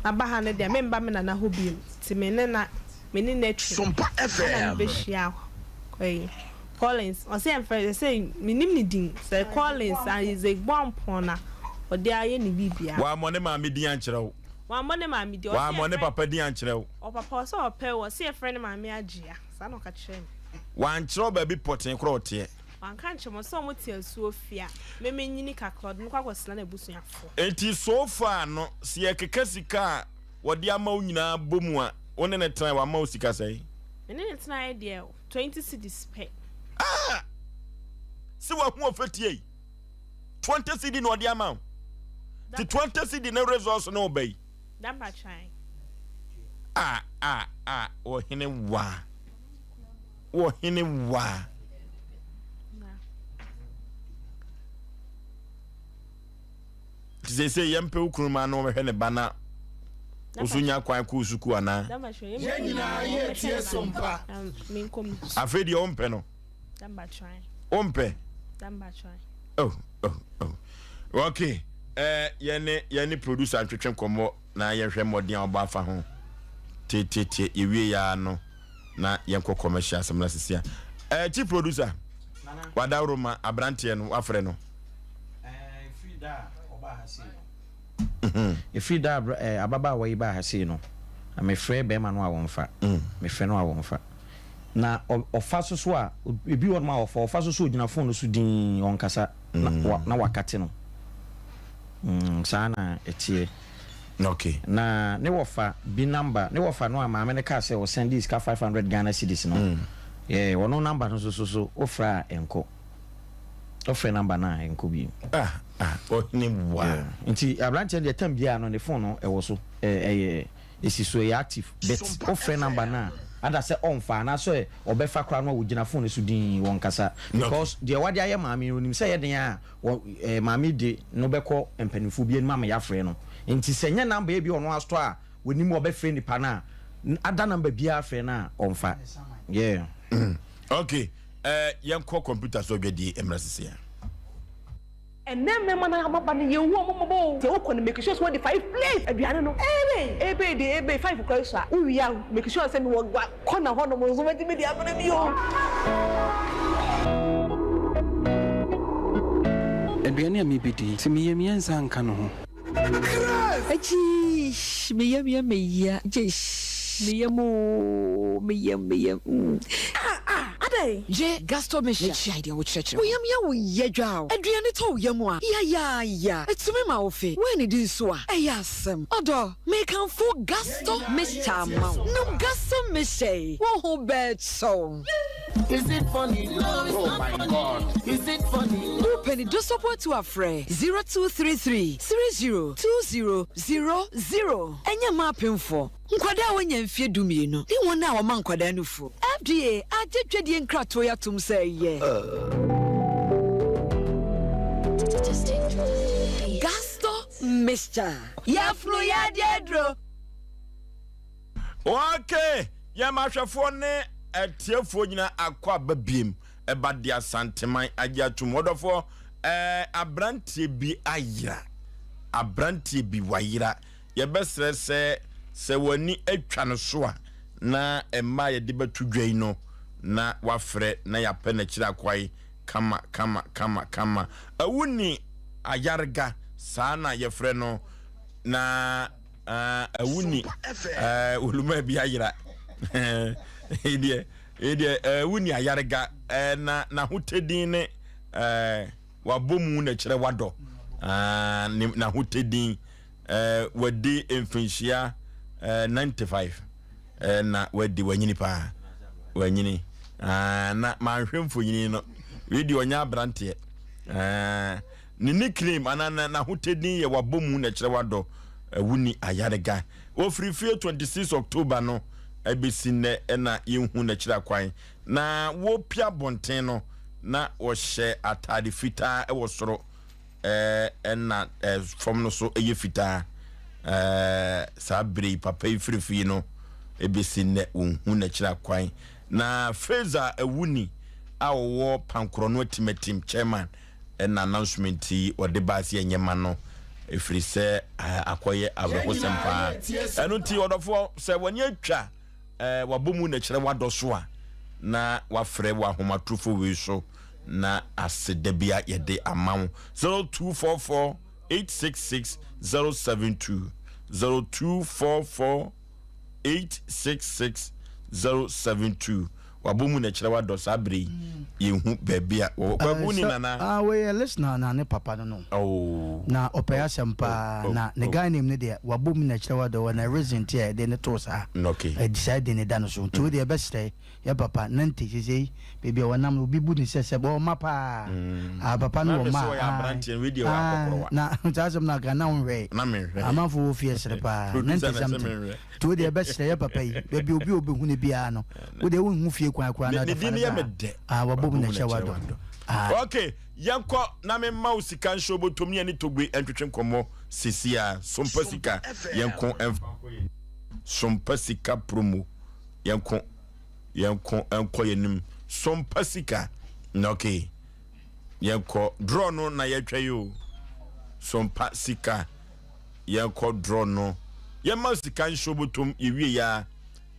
maba ha no deɛ memba me nana hɔ biom nti me ne na me ne no atwam Sompa ɛna FM. mebɛhyia ɛyi Collins ɔsɛ yɛmfrɛ no sɛ menim ne din sɛ Collins Isaac Boampong na ɔde ayɛ ne biribiara. Wammɔ ne maame din ankyerɛ wo. Wammɔ ne maame din. Ɔsɛ Wammɔ ne yɛfrɛ papa din ankyerɛ wo. Ɔpapa ɔsɛ ɔpɛ wo ɔsɛ yɛfrɛ ne maame Agyea saa na ɔka kyerɛɛ me. Wankyerɛ wo baabi pɔtee korɔ ɔteɛ. Wanka ankyerɛ me ɔsɛ ɔmo te asuo fie a me menyini kakra ɔde me kɔ akɔsena n'abusuafoɔ. Enti so far no sɛ yɛkeka sika a wɔde ama wo nyinaa bɔ mu a wo ne no tenae wama wo sika sɛn? Me ne no tenaeɛ deɛ 20 cedis pɛ. Ah! Sɛ wahu ɔfɛtie yi, 20 cedi na ɔde ama wo. Ti 20 cedi ne resource ne ɔba yi. Daba twan. Ah ah ah ɔhene wa. Ɔhene wa. Nti seesei yɛmpɛ wo kunu ma no ɔmɛhwɛ ne ba na wo so nya kwan kɔɔ sukuu anaa? Yɛn nyinaa yɛ tie so mpa. Afei deɛ wompɛ no? Wompɛ? Oh, oh, oh. Okay. Eh, yɛne yɛne producer ntwetwe nkɔmmɔ na yɛhwɛ mmɔden a ɔbɔ afa ho. Tietietie yɛwie yɛa no na yɛnkɔ commercial asɛm no asisi a. Eh, chief producer, wadaworo ma aberanteɛ no wafrɛ no. Ɛfiri da a ɔbaa ha sei no. Ɛfiri da a ababaawa yi baa ha sei no, mefrɛ barima no a ɔmfa. Mefrɛ no a ɔmfa. Na ɔfa so so a, ebi wɔ nom a ɔfa, ɔfa so so ɔgyina phone no so dinn, ɔnkasa na wakate no. Saa na ɛteɛ. Okay. Na ne wɔfa bi number, ne wɔfa no a maame no kaa sɛ ɔsɛndee sika 500 Ghana cedis no, ɔno number no nso so so wofrɛ a ɛnkɔ. Ɔfrɛ number no a ɛnkɔ bio. Ah ah ɔhene wa. Yeah. Nti aberanteɛ no deɛ time biara no ne phone no ɛwɔ so ɛyɛ ɛsi so ɛyɛ active but wofrɛ number no a ada sɛ ɔnfa anaasɛ ɔbɛfa koraa no a ɔgyina phone no so dinn ɔnkasa because deɛ wade ayɛ maame no ɔnim sɛ ɛyɛ den a wɔ ɛɛ maame de no bɛkɔ mpanimfoɔ bi anim ama yɛafrɛ no nti sɛ nyɛ number ebi ɔno asotɔ a wɔnim ɔbɛfrɛ nipa no a ada number biara frɛ no a ɔnfa yeah. Okay. Eh, yɛnkɔ kɔmputa so adwadie mmra sisi a. Ɛnɛ mmɛma no ababa no yɛnhu ɔmo mmɔbɔ o. Sɛ wokɔ no make sure sɛ wadi 5 plate aduane no eebei eebei deɛ eebei 5 koraa sua wo wie a make sure sɛ mewɔ gua corner hɔ nom nso mɛtumi de abrɛ bi o. Aduane a mebɛdi, sɛ me yam yɛ nsa nka no ho. Agyeish me yam yɛ me ya gyeish me yam oo me yam me yam mm. Ah ah adɛn? Gye Gasto Mixture na gyae deɛ wokyerɛkyerɛ Wo yam yɛ wo ya dwa o Aduane tɔ wo yam a yayaaya Ɛtumi ma wo fe Woannidi nso a ɛyɛ asɛm Ɔdɔ mekamfo Gasto Mixture ama wo Nom Gasto Mixture yi wo ho bɛtɔ wo. Is it funny? No, it's oh not my funny. God. Is it funny? Wopɛ ne dosɔpo atu afrɛ 0233 30 20 00. Ɛnyɛ mma apemfoɔ, nkwadaa a wɔanya mfeɛ dumienu ne wɔn a wɔma nkwadaa nufu. FDA agye dwadie nkratoɔ yi atom sɛ ɛyɛ. Gasto Mixture. Yafunu yadeɛ aduro. Okay, yɛn ahwɛfoɔ ne atiefoɔ nyinaa akɔ aba biem ɛba de Asanteman agye atum. Ɔdɔfoɔ, ɛɛ aberanteɛ bi ayera, aberanteɛ bi wayera. Yɛbɛsrɛ sɛ sɛ w'ani atwa no so a na mma yɛde bɛto dwa yi no. na wafrɛ na yɛapɛ n'akyiri akwae kama kama kama kama. Awuni Ayarga, saa na yɛfrɛ no na Awuni oluma bi ayera deɛ deɛ Awuni Ayarga na n'ahotɛdin ne wabɔ mu na kyerɛ wadɔ n'ahotɛdin wadi mfinhyia 95 na wadi wanyini paa wanyini na manhwɛ mfonyini no wei deɛ ɔnyɛ aberanteɛ ne nickname anaa n'ahotɛdin yɛ wabɔ mu na kyerɛ wadɔ wuni ayarega wɔfiri fie 26 October no ɛbɛsi nnɛ ɛna yɛnhu n'akyiri akwan na wɔpia abɔnten no na wɔhyɛ ataade fitaa wɔ soro ɛna fam no so yɛ fitaa. Saa bere yi papa yi firi fie no ebesi nnɛ wɔnhu n'akyiri akwan. Na Faisal Awuni a ɔwɔ Pankorɔ no atimatim chairman ɛna announcement yi ɔde baa sɛ ɛnyɛ ma no ɛfiri sɛ akɔyɛ awerɛhosɛm paa. Ɛno nti ɔdɔfoɔ sɛ w'ani atwa wabɔ mu na kyerɛ wadɔ so a na wafrɛ wɔ ahomatorofo wei so na aseda bi a yɛde ama wo 0244 866 072 0244 866 072 wabɔ mu na kyerɛ wadɔ saa bere yi yɛnhu baabi a wɔwɔ kwaku ni nana. Ah, wɔyɛ listener na ne papa no no. Oh. Na ɔpɛ asɛm paa oh, na ne oh. guy name no deɛ wabɔ mu na kyerɛ wadɔ wɔ na reason ti a yɛde ne too saa. Okay. Ɛdi saa de ne da no so nti wo deɛ ɛbɛsrɛ Yɛ papa nante sesei baabi a wɔnam no obi bu no sɛ sɛ ɔma paa ah papa no wɔ ma ah na saa asɛm no aka na wonhwɛe amanfo wɔ fie sere paa nante something nti wo deɛ ɛbɛsrɛ yɛ papa yi baabi obi a obɛhu no biara no wo deɛ wonhu fie kwan koraa na ɔde fa no bra ah wabɔ mu na ɛhyɛ wadɔ ah. Okay, yɛnkɔ na memma wo sika nhyɛ obotom ne yɛne Togbe ntwetwe nkɔmmɔ sesi a sompa sika yɛnko ɛmfa nkɔ yɛn sompa sika promo yɛnko yɛnko nkɔ yɛnim sompa sika na okay yɛnkɔ draw no na yɛtwa yi o sompa sika yɛnkɔ draw no yɛma sika nhyɛ obotom yɛwie ya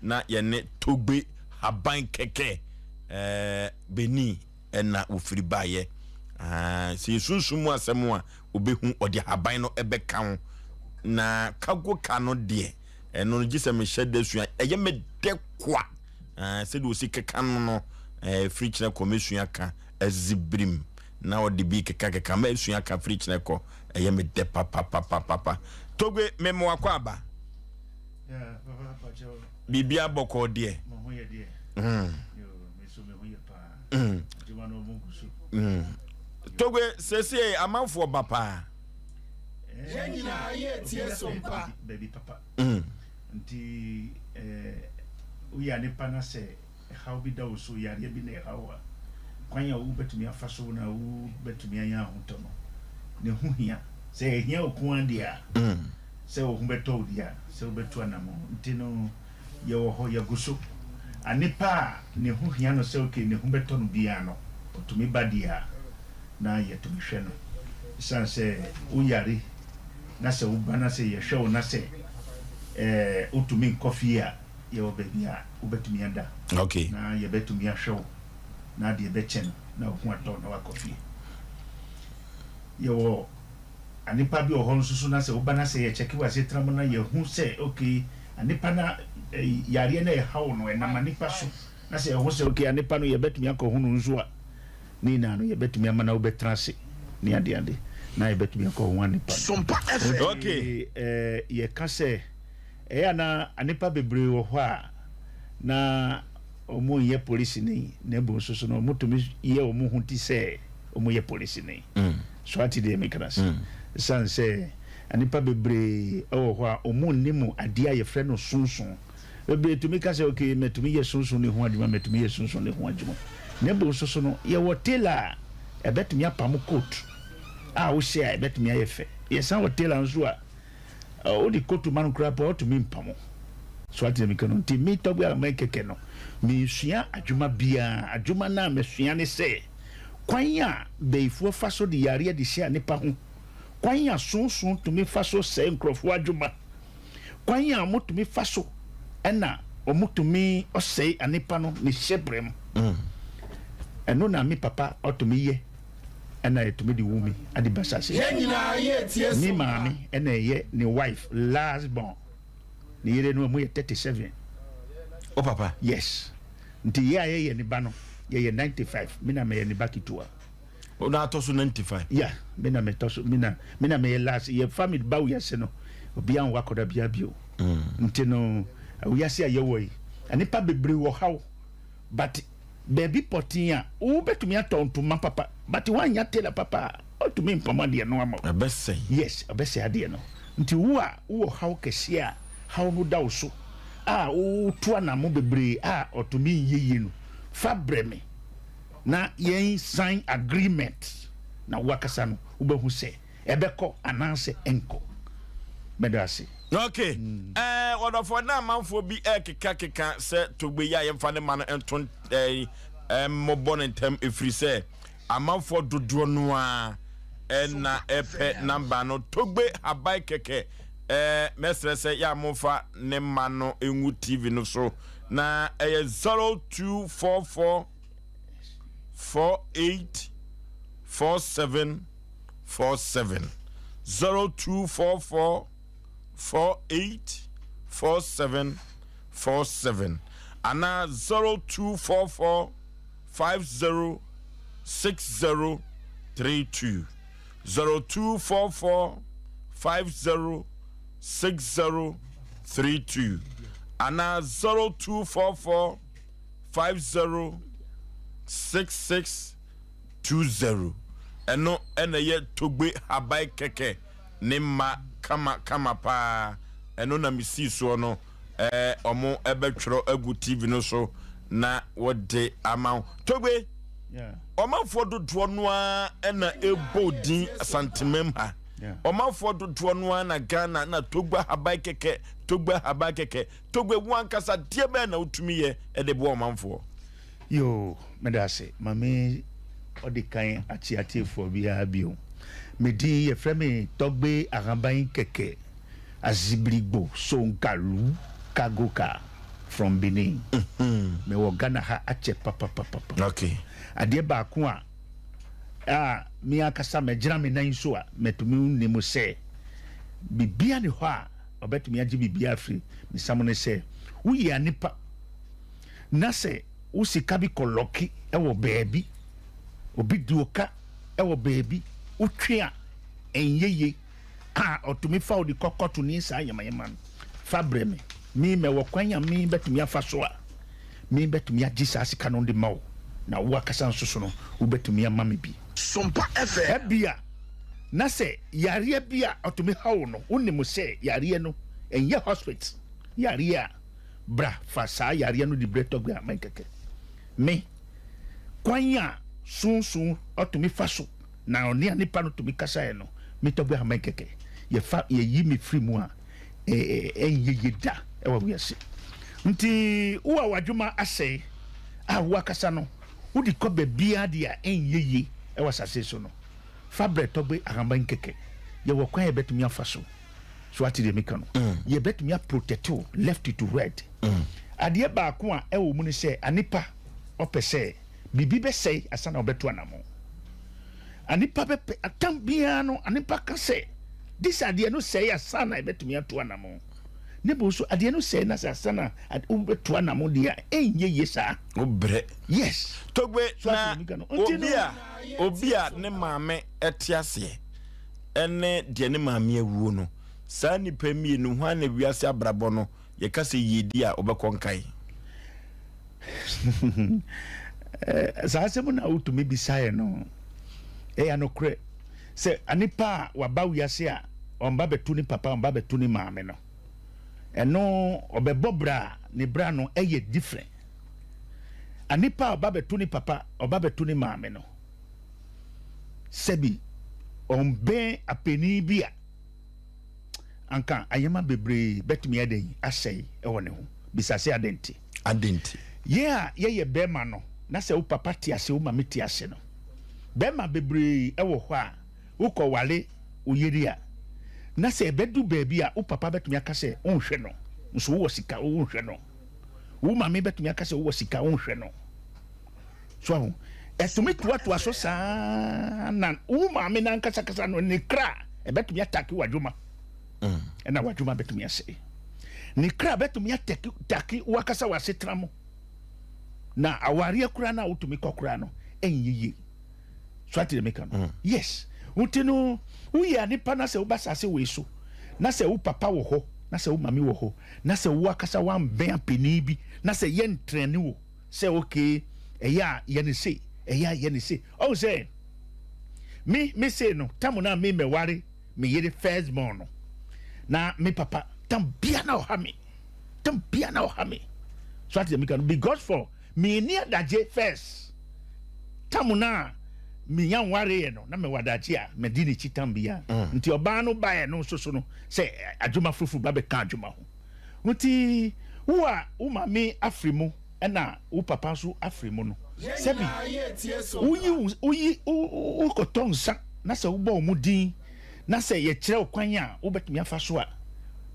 na yɛne togbe haban kɛkɛ ɛɛ beni ɛna wɔfiri baayɛ sɛ yɛsunsum mu asɛm a obehu ɔde haban no ɛbɛka ho na kago ka no deɛ Ɛno no gye sɛ mehyɛ da sua. Ɛyɛ me dɛ kwa. Ɛɛ sɛdeɛ ɔsi keka no no, ɛɛ firi kyerɛ kɔ mɛsua ka azibirim na ɔde bi keka keka mɛsua ka firi kyerɛ kɔ. Ɛyɛ me dɛ papapapapa. Togbe me mmoa kɔ aba. Biribi abɔkɔɔ deɛ. Mm. Mm. Mm. Togbe sɛsie amanfoɔ ba paa. Yɛn nyinaa yɛ tie so mpa. Baabi papa. Nti woyɛ nipa na sɛ ɛhaw bi da wo so, yareɛ bi na ɛhaw a, kwan a wobɛtumi afa so na wobɛtumi anya ahotɔ no, ne ho hia. Sɛ ɛhia wo ko ara deɛ a, sɛ wo ho bɛtɔ wo deɛ a, sɛ wobɛtu anammɔn. Nti no, yɛwɔ hɔ, yɛgu so. Anipa a ne ho hia no sɛ okay ne ho bɛtɔ no biara no, ɔtumi ba deɛ a, na yɛtumi hwɛ no. Esiane sɛ woyare na sɛ woba na sɛ yɛhwɛ wo na sɛ wotumi nkɔ fie a, yɛwɔ baabi a wobɛtumi ada. Okay. Na yɛbɛtumi ahwɛ wo na adeɛ bɛkyɛ no na wo ho atɔ wo na woakɔ fie. Yɛwɔ anipa bi wɔ hɔ nso so na sɛ woba na sɛ yɛkyɛke w'asetena mu na yɛhu sɛ okay anipa na yareɛ na ɛha wo no ɛnam anipa so na sɛ yɛhu sɛ okay anipa no yɛbɛtumi akɔhu no nso a Ne nyinaa no, yɛbɛtumi ama na wobɛtena ase ne adeade na yɛbɛtumi akɔ ho anepa no. Okay. Eh, yɛka sɛ ɛyɛ a na anepa bebree wɔ hɔ a na wɔn nyɛ polisini na mmom nso so no wɔtumi yɛ wɔn ho ti sɛ wɔn yɛ polisini. Mm. So ate deɛ meka no ase? Mm. Ɛsiane sɛ anepa bebree wɔ hɔ a wɔn nnim adeɛ a yɛfrɛ no sonson. Bebree tumi ka sɛ, Okay, matumi yɛ sunsum no ho adwuma, matumi yɛ sunsum no ho adwuma. Na mmom nso so no, yɛwɔ tailor a ɛbɛtumi apam coat a wohyɛ a ɛbɛtumi ayɛ fɛ. Yɛsan wɔ tailor nso a wode coat ma no koraa po a ɔtumi mpam. So ate deɛ meka no? Nti me Tɔgbe Alamai kɛkɛ no, mensua adwuma biara. Adwuma no a masua ne sɛ kwan a bayifoɔ fa so de yareɛ de hyɛ nnipa ho, kwan a sonson tumi fa so sɛe nkurɔfoɔ adwuma, Kwan a wɔtumi fa so na wɔtumi ɔsɛe anipa no ne hyɛbrɛ mu. Ɛno na me papa ɔtumi yɛ ɛna yɛtumi de wu me ade ba sase. Yɛn nyinaa yɛ tie Me so. maame ɛna ɛyɛ ne wife last born. Ne yere no ɔmo yɛ 37. O papa? Yes. Nti yɛ a yɛyɛ ne ba no yɛyɛ 95. Me na meyɛ ne ba ketewa. O na atɔ so 95? Yeah, me na metɔ so, me na me na meyɛ last. Yɛfa me ba wiase no, obiara nwo akɔda biara bio. Nti no, wiase a yɛwɔ yi, nnipa bebree wɔ haw, but baabi pɔtee a wobɛtumi atɔ ntoma papa, but woannya tailor papa a, ɔntumi mpam adeɛ no ama wo. Ɛbɛsɛe. Yes, ɔbɛsɛe adeɛ no. Nti wo a wowɔ haw kɛseɛ a haw no da wo so a wotu anamo bebree a ɔtumi nyɛ yie no, fa brɛ me. na yɛn sign agreement na wakasa no wobɛhu sɛ ɛbɛkɔ anaasɛ ɛnkɔ. Meda ase. Ok ɛɛ wɔdɔfoɔ na amanfoɔ bi ɛkeka keka sɛ togbe yi a yɛmfa ne ma no nto ɛɛ mmɔbɔ no ntɛm ɛfiri sɛ amanfoɔ dodoɔ no ara ɛna ɛpɛ namba no togbe haban kɛkɛ ɛɛ mɛsrɛ sɛ yɛ a momfa ne ma no ngu TV no so na ɛyɛ 0244 48 47 47 0244 48 47 47 anaa 0244 50 60 32 0244 50 60 32 anaa 0244 50 66 20. Ɛno na ɛyɛ Togbe Habae kɛkɛ ne mma kama kama paa. Ɛno na mesii soɔ no. Ɛɛ ɔmo ɛbɛtwerɛ agu TV no so na wɔde ama wo. Togbe, ɔmanfoɔ dodoɔ no ara na ɛbɔ din Asantemam ha. Ɔmanfoɔ dodoɔ no ara na Ghana na Togbe Habae kɛkɛ, Togbe Habae kɛkɛ. Togbe, wo ankasa deɛ bɛn na wotumi yɛ de boa ɔmanfoɔ? Yoo, meda ase. Ma me ɔde kan akye atiefoɔ biara bio. Me din yɛfrɛ me Tɔgbe Ahaban Kɛkɛ Azibrigbo Songalu Kagoka from Benin. Me wɔ Ghana ha akyɛ papapapapa. Okay. Adeɛ baako a a me ankasa mɛgyina me nan so a mɛtumi nim sɛ biribiara ni hɔ a ɔbɛtumi agye biribiara afiri me nsam ne sɛ woyɛ nipa na sɛ wo sika bi kɔ lɔki wɔ baabi, obi di wo ka wɔ baabi, wotwe a ɛnyɛ ye a ɔtumi fa wo de kɔ kɔto ne saa yamayama no, fa brɛ me. Me mɛwɔ kwan a me bɛtumi afa so a me bɛtumi agye saa sika no de ma wo, na wo akasa nso so no wobɛtumi ama me bi. Sompa FM. Ebia na sɛ yareɛ bi a ɔtumi ha wo no, wonim sɛ yareɛ no ɛnyɛ hospital yareɛ a, bra fa saa yareɛ no de brɛ Tɔgbe Amen kɛkɛ. Me, kwan a Sunsum ɔtumi fa so na ɔne nipa no tumi kasaeɛ no, me Tɔgbe Amen kɛkɛ, yɛfa, yɛyi me firi mu a, ɛnyɛ yie da wɔ wiase. Nti wo a w'adwuma asɛe a wo akasa no, wode kɔ baabiara deɛ a ɛnyɛ yie wɔ asase so no, fa brɛ Tɔgbe Amen kɛkɛ. Yɛwɔ kwan a yɛbɛtumi afa so. So wate deɛ meka no? Yɛbɛtumi aprotect wo left to right. Adeɛ baako a ɛwɔ mu ne sɛ anipa ɔpɛ sɛ biribi bɛsɛe ansa na ɔbɛto anamɔ. Anipa bɛpɛ atam biara no anipa ka sɛ this adeɛ no sɛe ansa na ɛbɛtumi ato anamɔ. Ne bo nso adeɛ no sɛe na sɛ ansa na wobɛto anamɔ deɛ a ɛnyɛ yie saa. Wobrɛ. Yes. Togbe So ate na deɛ meka no? Nti obi no a obi a ne maame te aseɛ ne deɛ ne maame awuo no, saa nnipa mmienu, hwan na wiase abrabɔ no yɛka sɛ yiedie a ɔbɛkɔ nkae? Saa asɛm no a wotumi bisaeɛ no, ɛyɛ nokorɛ sɛ nipa a waba wiase a ɔmba bɛto ne papa, ɔmba bɛto ne maame no, ɛno ɔbɛbɔ bra a ne bra no ɛyɛ different. Anipa a ɔba bɛto ne papa, ɔba bɛto ne maame no, sɛbi ɔmbɛn apanin bi a, anka ayɛma bebree bɛtumi ayɛ dɛn asɛe wɔ ne ho. Bisa sɛ adɛn nti? Adɛn nti? Yɛn a yɛyɛ bɛrima no, na sɛ wo papa te ase, wo maame te ase no, bɛrima bebree wɔ hɔ a, wokɔware wo yere a, na sɛ ɛbɛdu baabi a, wo papa bɛtumi aka sɛ wonhwɛ no, nso wowɔ sika, wonhwɛ no. Wo maame bɛtumi aka sɛ wowɔ sika wonhwɛ no. So ahu? Ɛtumi toatoa so saa na wo maame no ankasakasa no ne kra ɛbɛtumi atake w'adwuma. Mm. Ɛna w'adwuma bɛtumi asɛe. Ne kra bɛtumi atake w'akasa w'asetena mu. Na awareɛ koraa no a wotumi kɔ koraa no ɛnyɛ yie. So ate deɛ meka no? Mm. Yes. Nti no woyɛ nipa na sɛ woba asase wei so na sɛ wo papa wɔ hɔ na sɛ wo maame wɔ hɔ na sɛ wo akasa woambɛn apanin bi na sɛ yɛntrɛne wo sɛ okay ɛyɛ a yɛ no sei ɛyɛ a yɛ no sei ɔhu sɛ me me sei no tam no a me mɛware me yere first born no na me papa tam bia na ɔha me tam bia na ɔha me so ate meka no because for me ni adagye first tam no a menya nwareɛ no na mewɔ adagye a madi n'akyi tam bia mm. nti ɔbaa no baeɛ no nso so no sɛ adwuma foforo ba bɛka adwuma ho Nti wo a wo maame afiri mu ɛna wo papa nso afiri mu no, sɛbi woyi woyi wokɔtɔ nsa na sɛ wobɔ wɔn din na sɛ yɛkyerɛ wo kwan a wobɛtumi afa so a,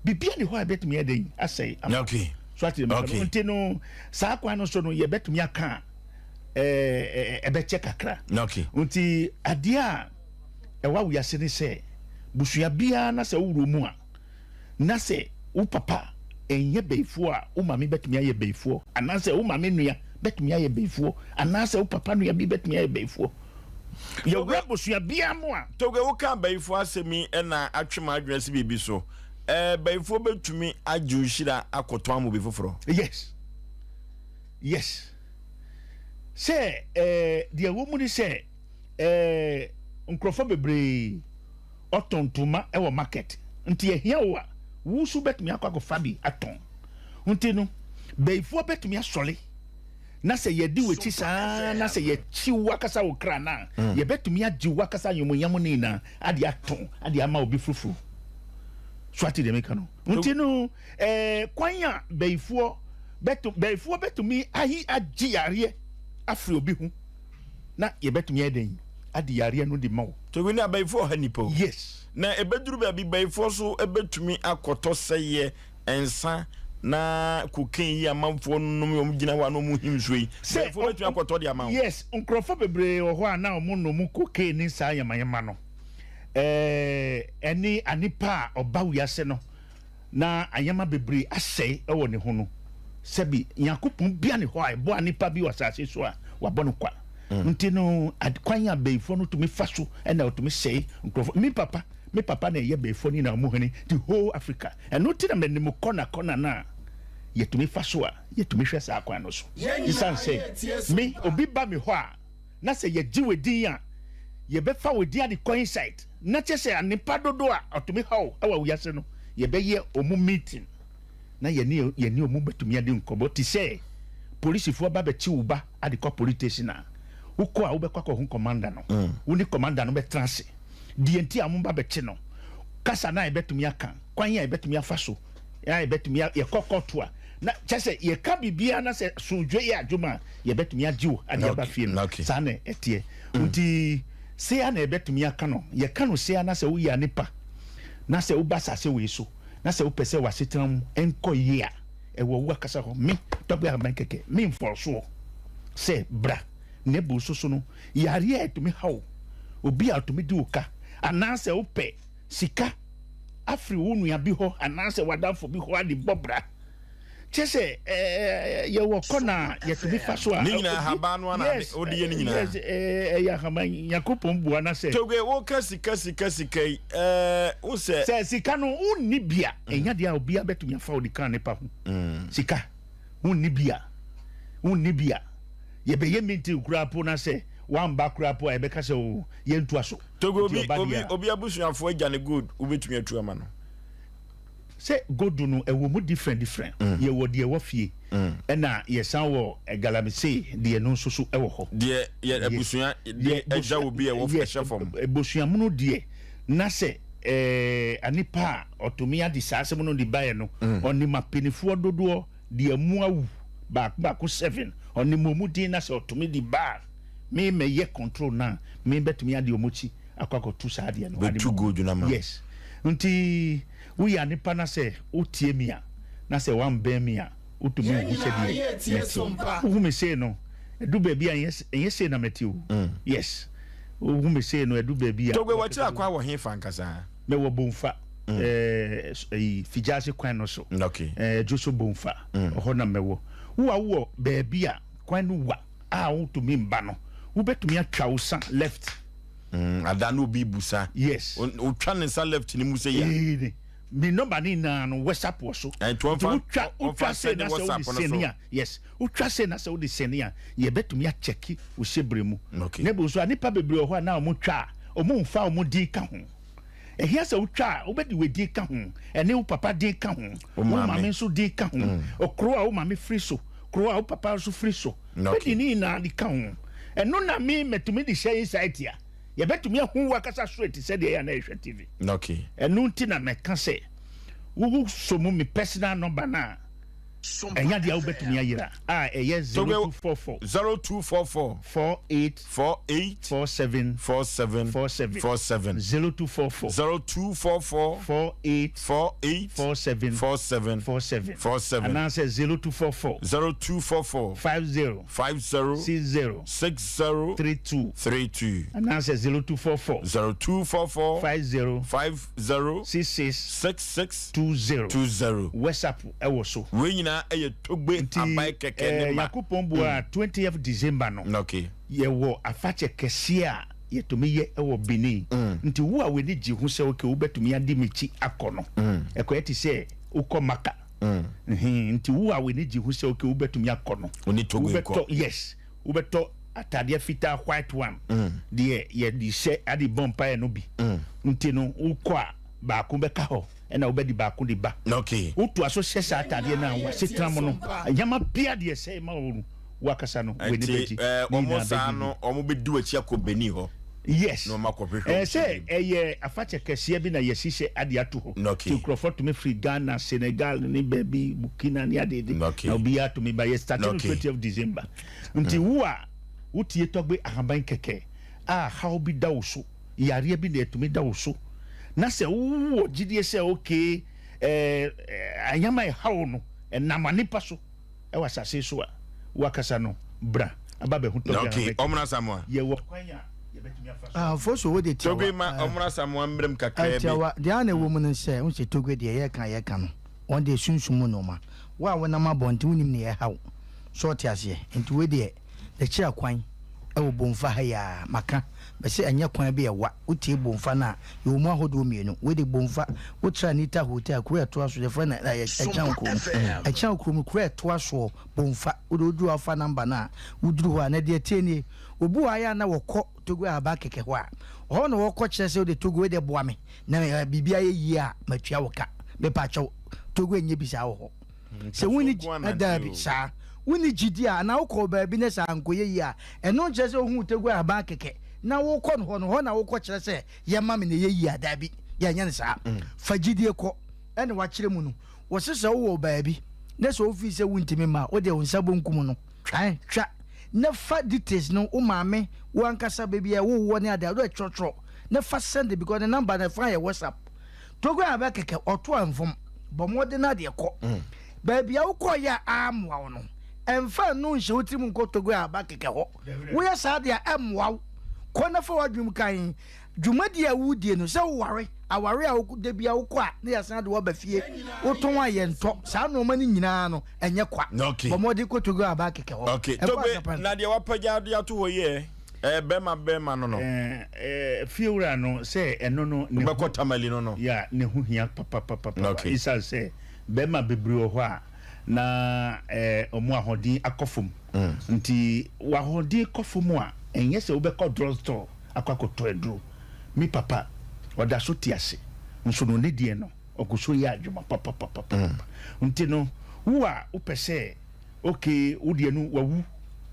biribiara ni hɔ a ɛbɛtumi ayɛ dɛn asɛe ama Okay. so ate meka no nti no saa kwan no so no yɛbɛtumi aka a ɛɛ ɛbɛkyɛ kakra. Okay. Nti adeɛ a ɛwɔ awiase ne sɛ busua biara na sɛ wowuro mu a Na sɛ wo papa nyɛ bayifoɔ a, wo maame bɛtumi ayɛ bayifoɔ, anaasɛ wo maame nua bɛtumi ayɛ bayifoɔ, anaasɛ wo papa nua bi bɛtumi ayɛ bayifoɔ. Yɛwura abusua biara mu a. Toge, woka abayifoɔ asɛm yi na atwe m'adwene asi biribi so. Ɛɛ, bayifoɔ bɛtumi agye wo nhyira akɔtɔn ama obi foforɔ? Yes. Yes. Sɛ, ɛɛ, deɛ ɛwɔ mu ne sɛ, ɛɛ, nkurɔfoɔ bebree. ɔtɔn ntoma wɔ market nti ɛhia wo a wo nso wobɛtumi akɔ akɔfa bi atɔn nti no bayifoɔ bɛtumi asɔre na sɛ yɛdi w'akyi saa na sɛ yɛkyi wo akasa wo kra no a mm. yɛbɛtumi agye wo akasa anwomonyam no nyinaa ade atɔn ade ama obi foforo so ate deɛ meka no nti no eh, kwan a bayifoɔ bɛto bayifoɔ bɛtumi ayi agye yareɛ afiri obi ho na yɛbɛtumi ayɛ dɛn ade yareɛ no de ma wo. Tobi ne abayifoɔ ɔha nipa o. Yes. Na ɛbɛduru baabi bayifoɔ so bɛtumi akɔtɔ sɛeɛ, nsa, na cocaine yi amanfoɔ nom yi wɔn gyina hɔ a na wɔn him nsuo yi. Sɛ Bayifoɔ bɛtumi akɔtɔ de ama wo. Yes, nkorɔfoɔ bebree wɔ hɔ a na wɔn nom cocaine ne saa yamayama no. Ɛɛ ɛne anipa a ɔba wiase no. na ayɛma bebree asɛe wɔ ne ho no, sɛbi Nyankopɔn bia ne hɔ a ɛbɔ anipa bi wɔ asase so a wabɔ no kwa. Mm. Nti no, kwan a bɛyifoɔ no tumi fa so ɛna ɔtumi sɛe nkurɔfoɔ. Me papa, me papa na ɛyɛ bɛyifoɔ no nyinaa ɔmo hene the whole Africa. Ɛno ti na m'anim kɔna kɔna no a yɛtumi fa so a yɛtumi hwɛ saa kwan no so. Esiane sɛ me obi ba me hɔ a na sɛ yɛgye w'edin a yɛbɛfa w'edin ade kɔ inside. Na kyɛ sɛ nnipa dodoɔ a ɔtumi haw wɔ wiase no, yɛbɛyɛ wɔn meeting na yɛne yɛne wɔn bɛtumi adi nkɔmmɔ te sɛ polisifoɔ ba bɛkye wo ba ade kɔ police station a, wokɔ a wobɛkɔ akɔhu commander no, mm. wo ne commander no bɛtena ase. Deɛ nti a wɔn ba bɛkye no, kasa no a yɛbɛtumi aka, kwan a yɛbɛtumi afa so, a yɛbɛtumi yɛkɔ kɔɔto a, na kyɛ sɛ yɛka biribiara na sɛ somdwe yɛ adwuma a, yɛbɛtumi agye wo ade aba fie no. Saa na ɛteɛ. Mm. Nti Sei ara na yɛbɛtumi aka no, yɛka no sei ara na sɛ woyɛ onipa na sɛ woba asase wei so na sɛ wopɛ sɛ w'asetena mu nkɔ yie a, ɛwɔ wo akasa hɔ. Me, Tɔgbe Ahaban kɛkɛ, me mfɔɔsoɔ sɛ bra na ebu so so no, yareɛ a ɛtumi ha wo, obi a ɔtumi di wo ka, anaasɛ wopɛ sika afiri wo nua bi hɔ anaasɛ w'adamfo bi hɔ ade bɔ bra. Kyɛ sɛ ɛɛ yɛwɔ kɔna a yɛtumi fa so a. Ne nyinaa ahaban no ana wode yɛ ne nyinaa. Yes ɛyɛ ahaban Nyankopɔn bua na sɛ. Toge woka sika sika sika yi ɛɛ wo sɛ. Sɛ sika no wonni bi a ɛnya deɛ a obiara bɛtumi afa wode kan nipa ho. Sika wonni bi a wonni bi a yɛbɛyɛ meeting koraa po na sɛ wamba koraa po a yɛbɛka sɛ o yɛntoa so. Toge obi obi obi abusuafoɔ agya ne gold wobɛtumi atu ama no. Sɛ godu no ɛwɔ mu different different mm. yɛwɔ deɛ ɛwɔ fie mm. ɛna yɛsan wɔ eh, galamsey deɛ no nso so ɛwɔ hɔ. Deɛ yɛ abusua deɛ ɛgya wɔ bi ɛwɔ ɛhyɛ fam. Abusua mu deɛ na sɛ ɛɛ anipa a ɔtumi adi saa asɛm no de baeɛ no mm. ɔnim apenifoɔ dodoɔ deɛ mu awu baako baako seven ɔnim wɔn din na sɛ ɔtumi de baa me mɛyɛ control na me bɛtumi adi wɔn akyi. akɔ akɔto saa adeɛ no. Bɛtu gold no ama wo. Yes. Nti woyɛ adepa na sɛ wotie me a, na sɛ woambɛn me a, Wotumi nhu sɛdeɛ mete. Wohu me sei no, ɛdu baabi a ɛnyɛ sei na mete o. Yes. Wohu me sei no, ɛdu baabi a. Togbe, wakyiri akwan wɔ hefa ankasa? Mewɔ Bomfa, ɛyi, Figyase kwan no so. Okay. Dwoso Bomfa, ɛhɔ na mewɔ. Wo a wowɔ baabi a kwan no wa a wontumi mba no, wobɛtumi atwa wo sa left. Ada na obi busa. Yes. Otwa ne nsa left ne mu sɛ ya. Ee, me number ne nyinaa no WhatsApp wɔ so. Nti wɔmfa wotwa wotwa sɛ na sɛ wode sɛne a yes wotwa sɛ na sɛ wode sɛne a yɛbɛtumi akyɛke wo hyɛbrɛ mu. Okay. Na ebi nso a nipa bebree wɔ hɔ a na wɔn twa a wɔn mfa wɔn din ka ho. Ɛhia sɛ wotwa a wobɛde wo din ka ho, ɛne wo papa din ka ho, wo maame nso din ka ho, kuro a wo maame firi so, kuro a wo papa nso firi so. Wobɛde ne nyinaa de ka ho. Ɛno na me mɛtumi de hyɛ insight a yɛbɛtumi ahu wo akasa straight sɛdeɛ ɛyɛ a na yɛhwɛ TV. Ɛno nti na mɛka sɛ wosɔ mu me personal number no a ɛnyɛ adeɛ a wobɛtumi ayera a ɛyɛ 0244 0244 48 48 47 47 47 47 0244 0244 48 48 47 47 47 47 anaasɛ 0244 0244 50 50 60 60 32 32 anaasɛ 0244 0244 50 50 66 66 20 20 WhatsApp ɛwɔ so. Wei nyinaa ɛyɛ Togbe aban kɛkɛ ne ma. Nti Nyankopɔn boa a 20th December no. Okay. Yɛwɔ afakyɛ kɛseɛ a yɛtumi yɛ wɔ Benin. Nti wo a w'ani gye ho sɛ okay wobɛtumi adi m'akyi akɔ no, ɛkɔyɛ te sɛ wokɔ Maka. Nti wo a w'ani gye ho sɛ okay wobɛtumi akɔ no, wobɛtɔ yes, wobɛtɔ atadeɛ fitaa white one deɛ yɛde hyɛ ade bɔ mpaeɛ no bi. Nti no wokɔ a baako bɛka hɔ ɛna wobɛde baako de ba. Wotoa so hyɛ saa atadeɛ no a w'asetena mu no nneɛma bia deɛ ɛsɛe ma wo no wakasa no w'ani bɛgye. Nti eh, wɔn saa no wɔn bɛdi w'akyi akɔ Benin hɔ. Yes. Na wɔn akɔhwehwɛ wɔn sɛ ɛyɛ afakyɛ kɛseɛ bi na yɛsi sɛ ade ato hɔ. Okay. Nti nkurɔfoɔ tumi firi Ghana, Senegal ne baabi Burkina ne ade de. Okay. Na obiara tumi ba yɛ start no Okay. 20th December. Nti wo a wotie tɔgbe ahaban kɛkɛ a haw bi da wo so, yareɛ bi na ɛtumi da wo so na sɛ wowɔ gyidie sɛ okay ɛɛ anyama ɛhaw no ɛnam anipa so ɛwɔ asase so a, wo akasa no, bra aba bɛho tɔ Okay, ɔmena Samoa. Yɛwɔ kwan a yɛbɛtumi afa so. Ah, Foso wo de tiawa. Togbe ma ɔmena Samoa mmerɛm kakraa bi. Tiawa, deɛ a na ɛwɔ mu no sɛ, wo sɛ Togbe deɛ yɛka yɛka no, wɔn deɛ sunsum mu nnoɔma. Wo a wonam abɔnten wonim nea ɛha wo. So ɔte aseɛ? Nti wei deɛ, n'akyira kwan ɛwɔ Bomfa ha yi ara. Maka, mese ɛnyɛ kwan bi a ɛwa. Wotie Bomfa no a, yɛwɔ mu ahodoɔ mmienu. Wei de Bomfa, wotra Anita Hotel, kuro a ɛtoa so, yɛfrɛ no ɛyɛ Ɛkyan kurom. Ɛkyan kurom, kuro a ɛtoa soɔ, Bomfa. Wode woduru hɔ a, wofa number no a, woduru hɔ a, na deɛ ɛteɛ nie, obi wɔ ha yɛ a na wɔkɔ Togo Ahaba kɛkɛ hɔ a, hɔ na wɔkɔ kyerɛ sɛ wode Togo wei deɛ boa me na biribi ayɛ yie a matua wo ka. Mepakyɛw, Togo ɛnyɛ bi saa wɔ hɔ. Sɛ wonni daabi saa, wonni gyidi a, anaa wokɔ baabi na sɛ ankɔyɛ yie a, ɛno nkyerɛ sɛ wohuu Togo Ahaban kɛkɛ na wokɔ no hɔ no, hɔ na wokɔ kyerɛ sɛ yɛma me na ɛyɛ yie a, daabi, yɛnyɛ no saa. Fa gyidie kɔ, ɛna wakyerɛ mu no, wɔse sɛ wowɔ baabi na sɛ wofii sɛ wontumi mma a, wodeɛ wo nsa bonkum no, twa, twa, na fa details no, wo maame, wo ankasa, baabi a wowɔ ne adeɛ, wode twerɛtwerɛ na fa send because ne number no ɛfa yɛ WhatsApp. Togo Ahaban kɛkɛ, ɔto a mfom, bɔ mmɔden na deɛ kɔ. Baabi a wokɔeɛ a ammoa wo no, ɛmfa ɛno nhyɛ wo tirim nkɔ Togo Ahaban kɛkɛ hɔ. Woyɛ saa deɛ a, ɛmmoa wo. Kɔ na fa w'adwene mu kan dwumadie a woredie no, sɛ woware, aware a da biara wokɔ a na yɛasan de wo aba fie, wotɔn a yɛntɔ, saa nnoɔma no nyinaa no, ɛnyɛ kwa. Okay. Bɔ mmɔden kɔ Togo Ahaban kɛkɛ hɔ. Okay. Ɛkɔ Tobe, Asapɛn. na deɛ wapagya de ato hɔ yi ɛ? Ɛɛ bɛrima bɛrima no no. Ɛɛ fiewura no sɛ ɛno no. Ne ho Wobɛkɔ Tamale no no. Ya ne ho hia papapapapa. Okay. Esiane sɛ bɛrima bebree wɔ hɔ a na ɛɛ wɔn ahoɔden akɔ fam. Nti w'ahoɔden kɔ fam a, ɛnyɛ sɛ wobɛkɔ drug store akɔ akɔtɔ aduro. Me papa ɔda so te ase nso no ne deɛ no ɔgu so yɛ adwuma papapapapa. Nti no wo a wopɛ sɛ okay wo deɛ no wawu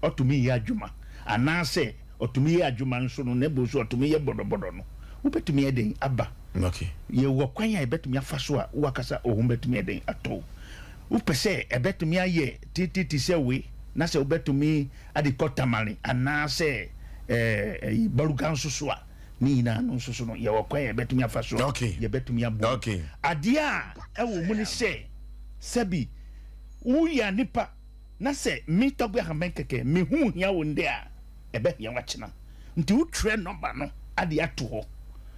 ɔtumi yɛ adwuma anaasɛ ɔtumi yɛ adwuma nso no na ɛbɔ so ɔtumi yɛ bɔdɔbɔdɔ no wobɛtumi ayɛ dɛn aba okay. Yɛwɔ kwan a yɛbɛtumi afa so a wo akasa wo ho bɛtumi ayɛ dɛn atɔ wo. Wopɛ sɛ ɛbɛtumi ayɛ tititi sɛ wei na sɛ wobɛtumi ade kɔ Tamale anaasɛ ɛɛ Baruga nso so a ne nyinaa no nso so no yɛwɔ kwan a yɛbɛtumi afa so a okay. yɛbɛtumi aboa. Okay. Adeɛ a ɛwɔ mu ne sɛ sɛbi. Woyɛ nipa na sɛ me Tɔgbe Ahaban kɛkɛ me ho hia wo ndɛ a, ɛbɛhia wo akyena. Nti wotwerɛ nɔmba no ade ato hɔ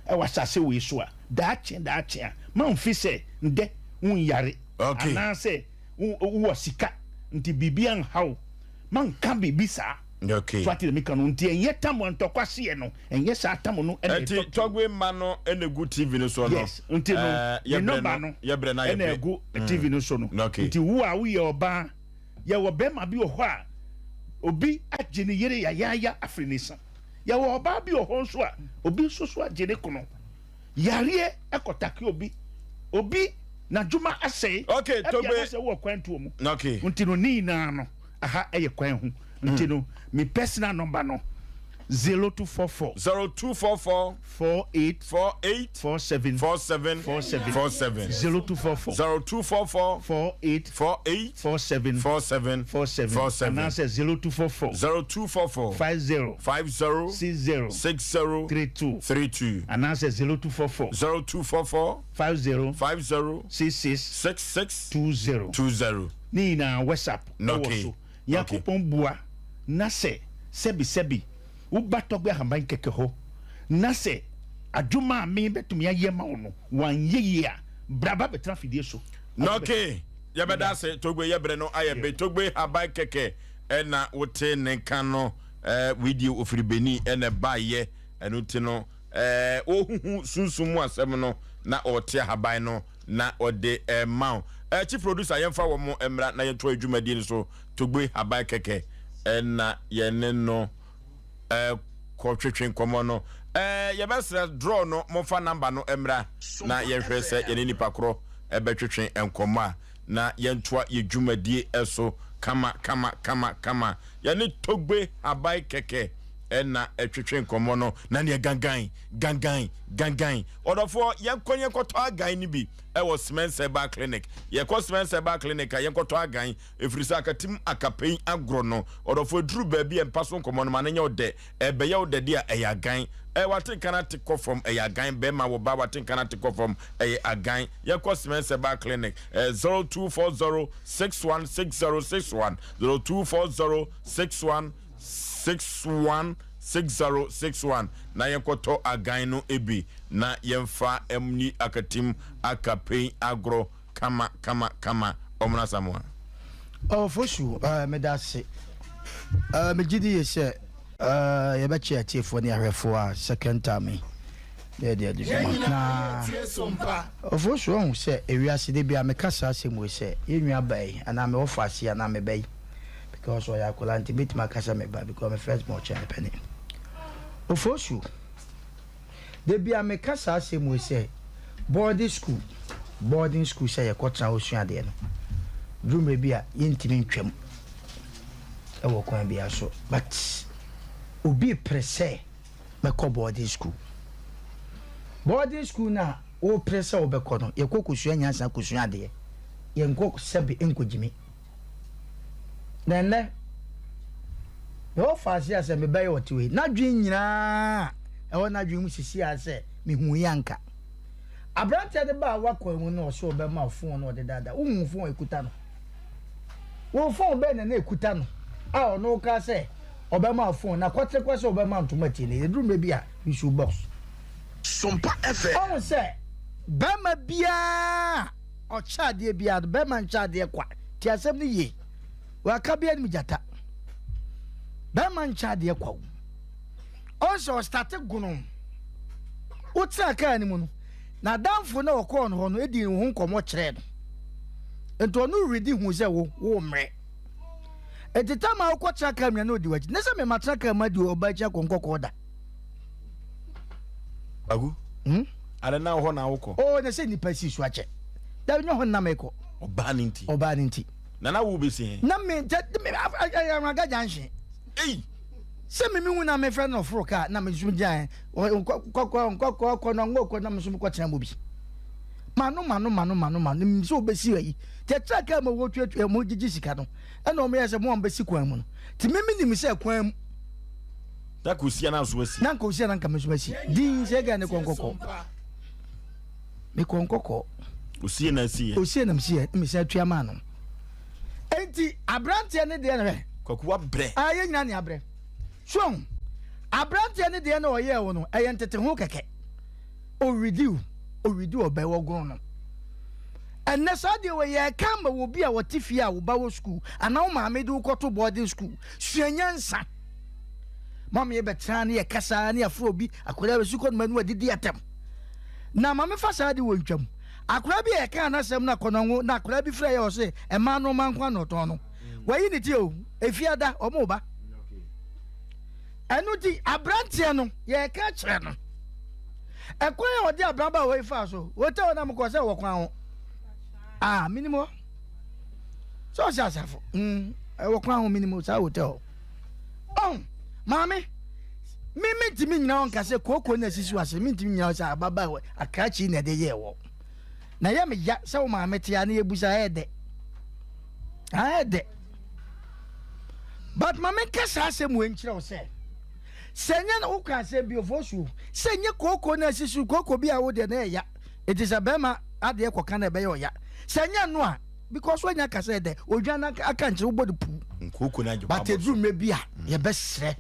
wɔ asase wei so a, daakye daakye a, mamfi sɛ ndɛ wonyare anaasɛ wowɔ sika nti biribi anha wo. Manka biribi saa. Okay. So ate deɛ meka no? Nti ɛnyɛ tam a ntɔkwa hyeɛ no, ɛnyɛ saa tam no na Ɛnti ɛtɔ. Tɔgbe mma no na ɛgu TV no soɔ no? Yes, nti no, Ɛɛ, ne yɛbrɛ nɔmba no, no yɛbrɛ no ayɛ na be. ɛgu TV no so no. Okay. Nti wo a woyɛ ɔbaa, yɛwɔ bɛrima bi wɔ hɔ a, obi agye ne yere yayaaya afiri ne nsa. Yɛwɔ ɔbaa bi wɔ hɔ nso a, obi nso so agye ne kunu. Yareɛ kɔtake obi. Obi n'adwuma asɛe. Okay, Ebia Togbe. na sɛ wowɔ kwantuo mu. Okay. Nti no ne nyinaa no, aha yɛ kwan ho. Nti no, me personal number no, 0244. 0244. 48. 48. 47. 47. 47. 47. 0244. 0244. 48. 48. 47. 47. 47. 47. Anaasɛ 0244. 0244. 50. 50. 60. 60. 32. 32. Anaasɛ 0244. 0244. 50. 50. 66. 66. 20. 20. Ne nyinaa WhatsApp ɛwɔ Okay. so. Nyankopɔn bua na sɛ sɛbi sɛbi wo ba tɔgbe ahaban kɛkɛ hɔ na sɛ adwuma a me bɛtumi ayɛ ma wo no wanyɛ yie a, bra ba bɛtena afidie so. Okay, yɛbɛda ase Togbe yɛbrɛ no ayɛ be Togbe haban kɛkɛ ɛna wote ne nka no ɛɛ widie ofiri Benin ɛna ɛbaayɛ ɛno ti no ɛɛ ohuhu sunsum mu asɛm no na ɔte ahaban no na ɔde rema wo. Eh, chief producer, yɛmfa wɔn mmra na yɛntoa yɛn dwumadie no so. Togbe Haban kɛkɛ na yɛne no kɔtwetwe nkɔmmɔ no. Eh, yɛbɛsrɛ draw no, momfa number no mmra na yɛnhwɛ sɛ yɛne nipa korɔ bɛtwetwe nkɔmmɔ a, na yɛntoa yɛn dwumadie so kama kama kama kama. Yɛne Togbe Haban kɛkɛ na ɛtwetwe nkɔmmɔ no, na neɛ gangan, gangan, gangan. Ɔdɔfoɔ, yɛnkɔ na yɛnkɔtɔ agan no bi wɔ Siemens Herbal Clinic. Yɛkɔ Siemens Herbal Clinic a, yɛnkɔtɔ agan, ɛfiri sɛ akatim akapɛn agorɔ no, ɔdɔfoɔ, ɛduru baabi a mpa so nkɔmmɔ no ma no nyɛ wo dɛ. Ɛbɛyɛ wo dɛ deɛ a, ɛyɛ agan. Ɛ, wate nka no ate kɔ fam, ɛyɛ agan. Bɛrima, wo ba, wate nka no ate kɔ fam, ɛyɛ agan. Yɛnkɔ Siemens Herbal Clinic, ɛ, 0240 616061, 0240 61. 61 60 61 na yɛnkɔtɔ agan no bi na yɛmfa nni akatim akapen agorɔ kama kama kama Ɔmono Asamoah. Oh Fosu eh, meda ase. Eh, megye di yie sɛ eh, yɛbɛkyɛ atiefoɔ ne ahwɛfoɔ a second time yi na yɛde adi dwuma. Na Ofosu ɔhu sɛ ewiase de bia meka saa asɛm wei sɛ yɛn nua baa yi anaa me wɔfa ase anaa me ba yi because ɔyɛ akwadaa nti mɛtumi aka sɛ me ba because me first born ɔkyɛn ne panin. Ofosu, da bi a meka saa asɛm wei sɛ boarding school, boarding school sɛ yɛkɔtena hɔ sua adeɛ no, duru mmerɛ bi a yɛntumi ntwam ɛwɔ kwan biara so but obi pere sɛ mɛkɔ boarding school. Boarding school no a wopere sɛ wobɛkɔ no, yɛkɔ kɔsua nyansa kɔsua adeɛ, yɛnkɔ sɛbe nkɔgyimi. Na ɛnnɛ, mewɔ faase a sɛ mebɛyɛ ɔte wei, n'adwene nyinaa ɛwɔ n'adwene mu sisi a sɛ mehu yi anka. Aberanteɛ de baa wakwan mu no ɔsɛ ɔbɛma wo fon no ɔde daadaa. Wohu fon ekuta no. Wo fon bɛn na na ekuta no a ɔno ka sɛ ɔbɛma wo fon na kɔtere kɔ sɛ ɔbɛma ntoma tie no. Yɛduru mmerɛ bi a you should box. Sompa FM. Ɔhu sɛ bɛrima biara Ɔkyɛ adeɛ biara no, bɛrima nkyɛ adeɛ kwa. Tie asɛm no yie. Waka bi anim gyata. Bɛrima nkyɛ adeɛ kwa o. Ɔn sɛ ɔstate gono. Wotena kaa no mu no, n'adamfo na ɔkɔɔ no hɔ no di ne ho nkɔmmɔ kyerɛɛ no. Nti ɔno redi hu sɛ wo, wo mmerɛ. Nti tam a wokɔtena kaa mu na ɔdi w'akyi. Ne sɛ mema tena kaa mu adi ɔba akyi akɔ nkɔkɔɔ da. Agu. Hmm? Ada na hɔ na wokɔ. Oh, na sɛ nipa si so akyɛ. Da nyɛ hɔ na mekɔ. Ɔbaa ne nti. Ɔbaa ne nti. Na na wo besi he? Na me nkyɛ me awuraga junction. Ei. Sɛ me mehu na mefrɛ no ɔforo kaa na me nso gyina nkɔkɔ nkɔkɔ kɔ na nkɔkɔ na me nso mekɔ tena mu bi. Mano mano mano mano mano nim sɛ obesi ayi. Kyɛ tra kaa mu wɔtuatua mo gyegye sika no. Ɛna wɔn yɛ sɛ mo a wɔbɛsi kwan mu no. Ti me me nim sɛ kwan mu. Na nka osia na nso asi. Na nka osia na nka me nso masi. Din sɛ gɛ ne kɔnkɔkɔ. Me kɔnkɔkɔ. Osie na asi yɛ. Osie na msi yɛ, me san tua maa no. Enti aberanteɛ ne deɛ no hwɛ. Kwaku wabrɛ. Ah, yɛn nyinaa ne abrɛ. So ahu? Aberanteɛ ne deɛ no ɔyɛɛ wo no, ɛyɛ ntete ho kɛkɛ. Ɔredi wo, ɔredi ɔbɛ wɔgono no. Ɛnnɛ saa deɛ wɔ yɛreka ama wɔ bi a wɔte fie a wo ba wɔ sukuu anaa wo maame de wo kɔto boarding school. Sua nyansa. Mama yɛbɛtena ne yɛkasa ne yɛafrɛ obi akwadaa bɛsi kɔ no ma no adidi atɛm. Na maame fa saa de wɔ ntwam. Akwadaa bi a yɛkaa n'asɛm no akɔnɔngo na akwadaa bi frɛ yɛ ɔse ɛmaa no ɔma nko na ɔtɔn no. Wayi ne ti o, efiada ɔmo ba. Ɛno nti aberanteɛ no yɛreka kyerɛ no. Ɛkwan a ɔde abrabaawa yi faa so, hotel hɔ na mokɔ sɛ wɔ kwan ho. Ah, menim hɔ. Sɛ ɔsɛ asafo. Mm, ɛwɔ kwan ho menim saa hotel hɔ. Oh, maame, me mentumi nyina hɔ nka sɛ kooko na asisi wase, mentumi nyina hɔ sɛ ababaawa akrakye na ɛde yɛɛ wɔ. Na yɛ me ya sɛ wo maame te a na yɛbusa ɛyɛ dɛ. Ɛyɛ dɛ. But ma menka saa asɛm wei nkyerɛ wo sɛ, sɛ nyɛ na woka asɛm bi ofosuo, sɛ nyɛ kooko na asisi kooko bi a wo deɛ na ɛya, ɛti sɛ bɛrima adeɛ kɔka na ɛbɛyɛ ɔya. Sɛ nyɛ no a, because woanya ka sɛ dɛ, odwan no aka nkyerɛ wobɔ de puu. Nkooko no agye But ɛduru mmerɛ bi a, yɛbɛsrɛ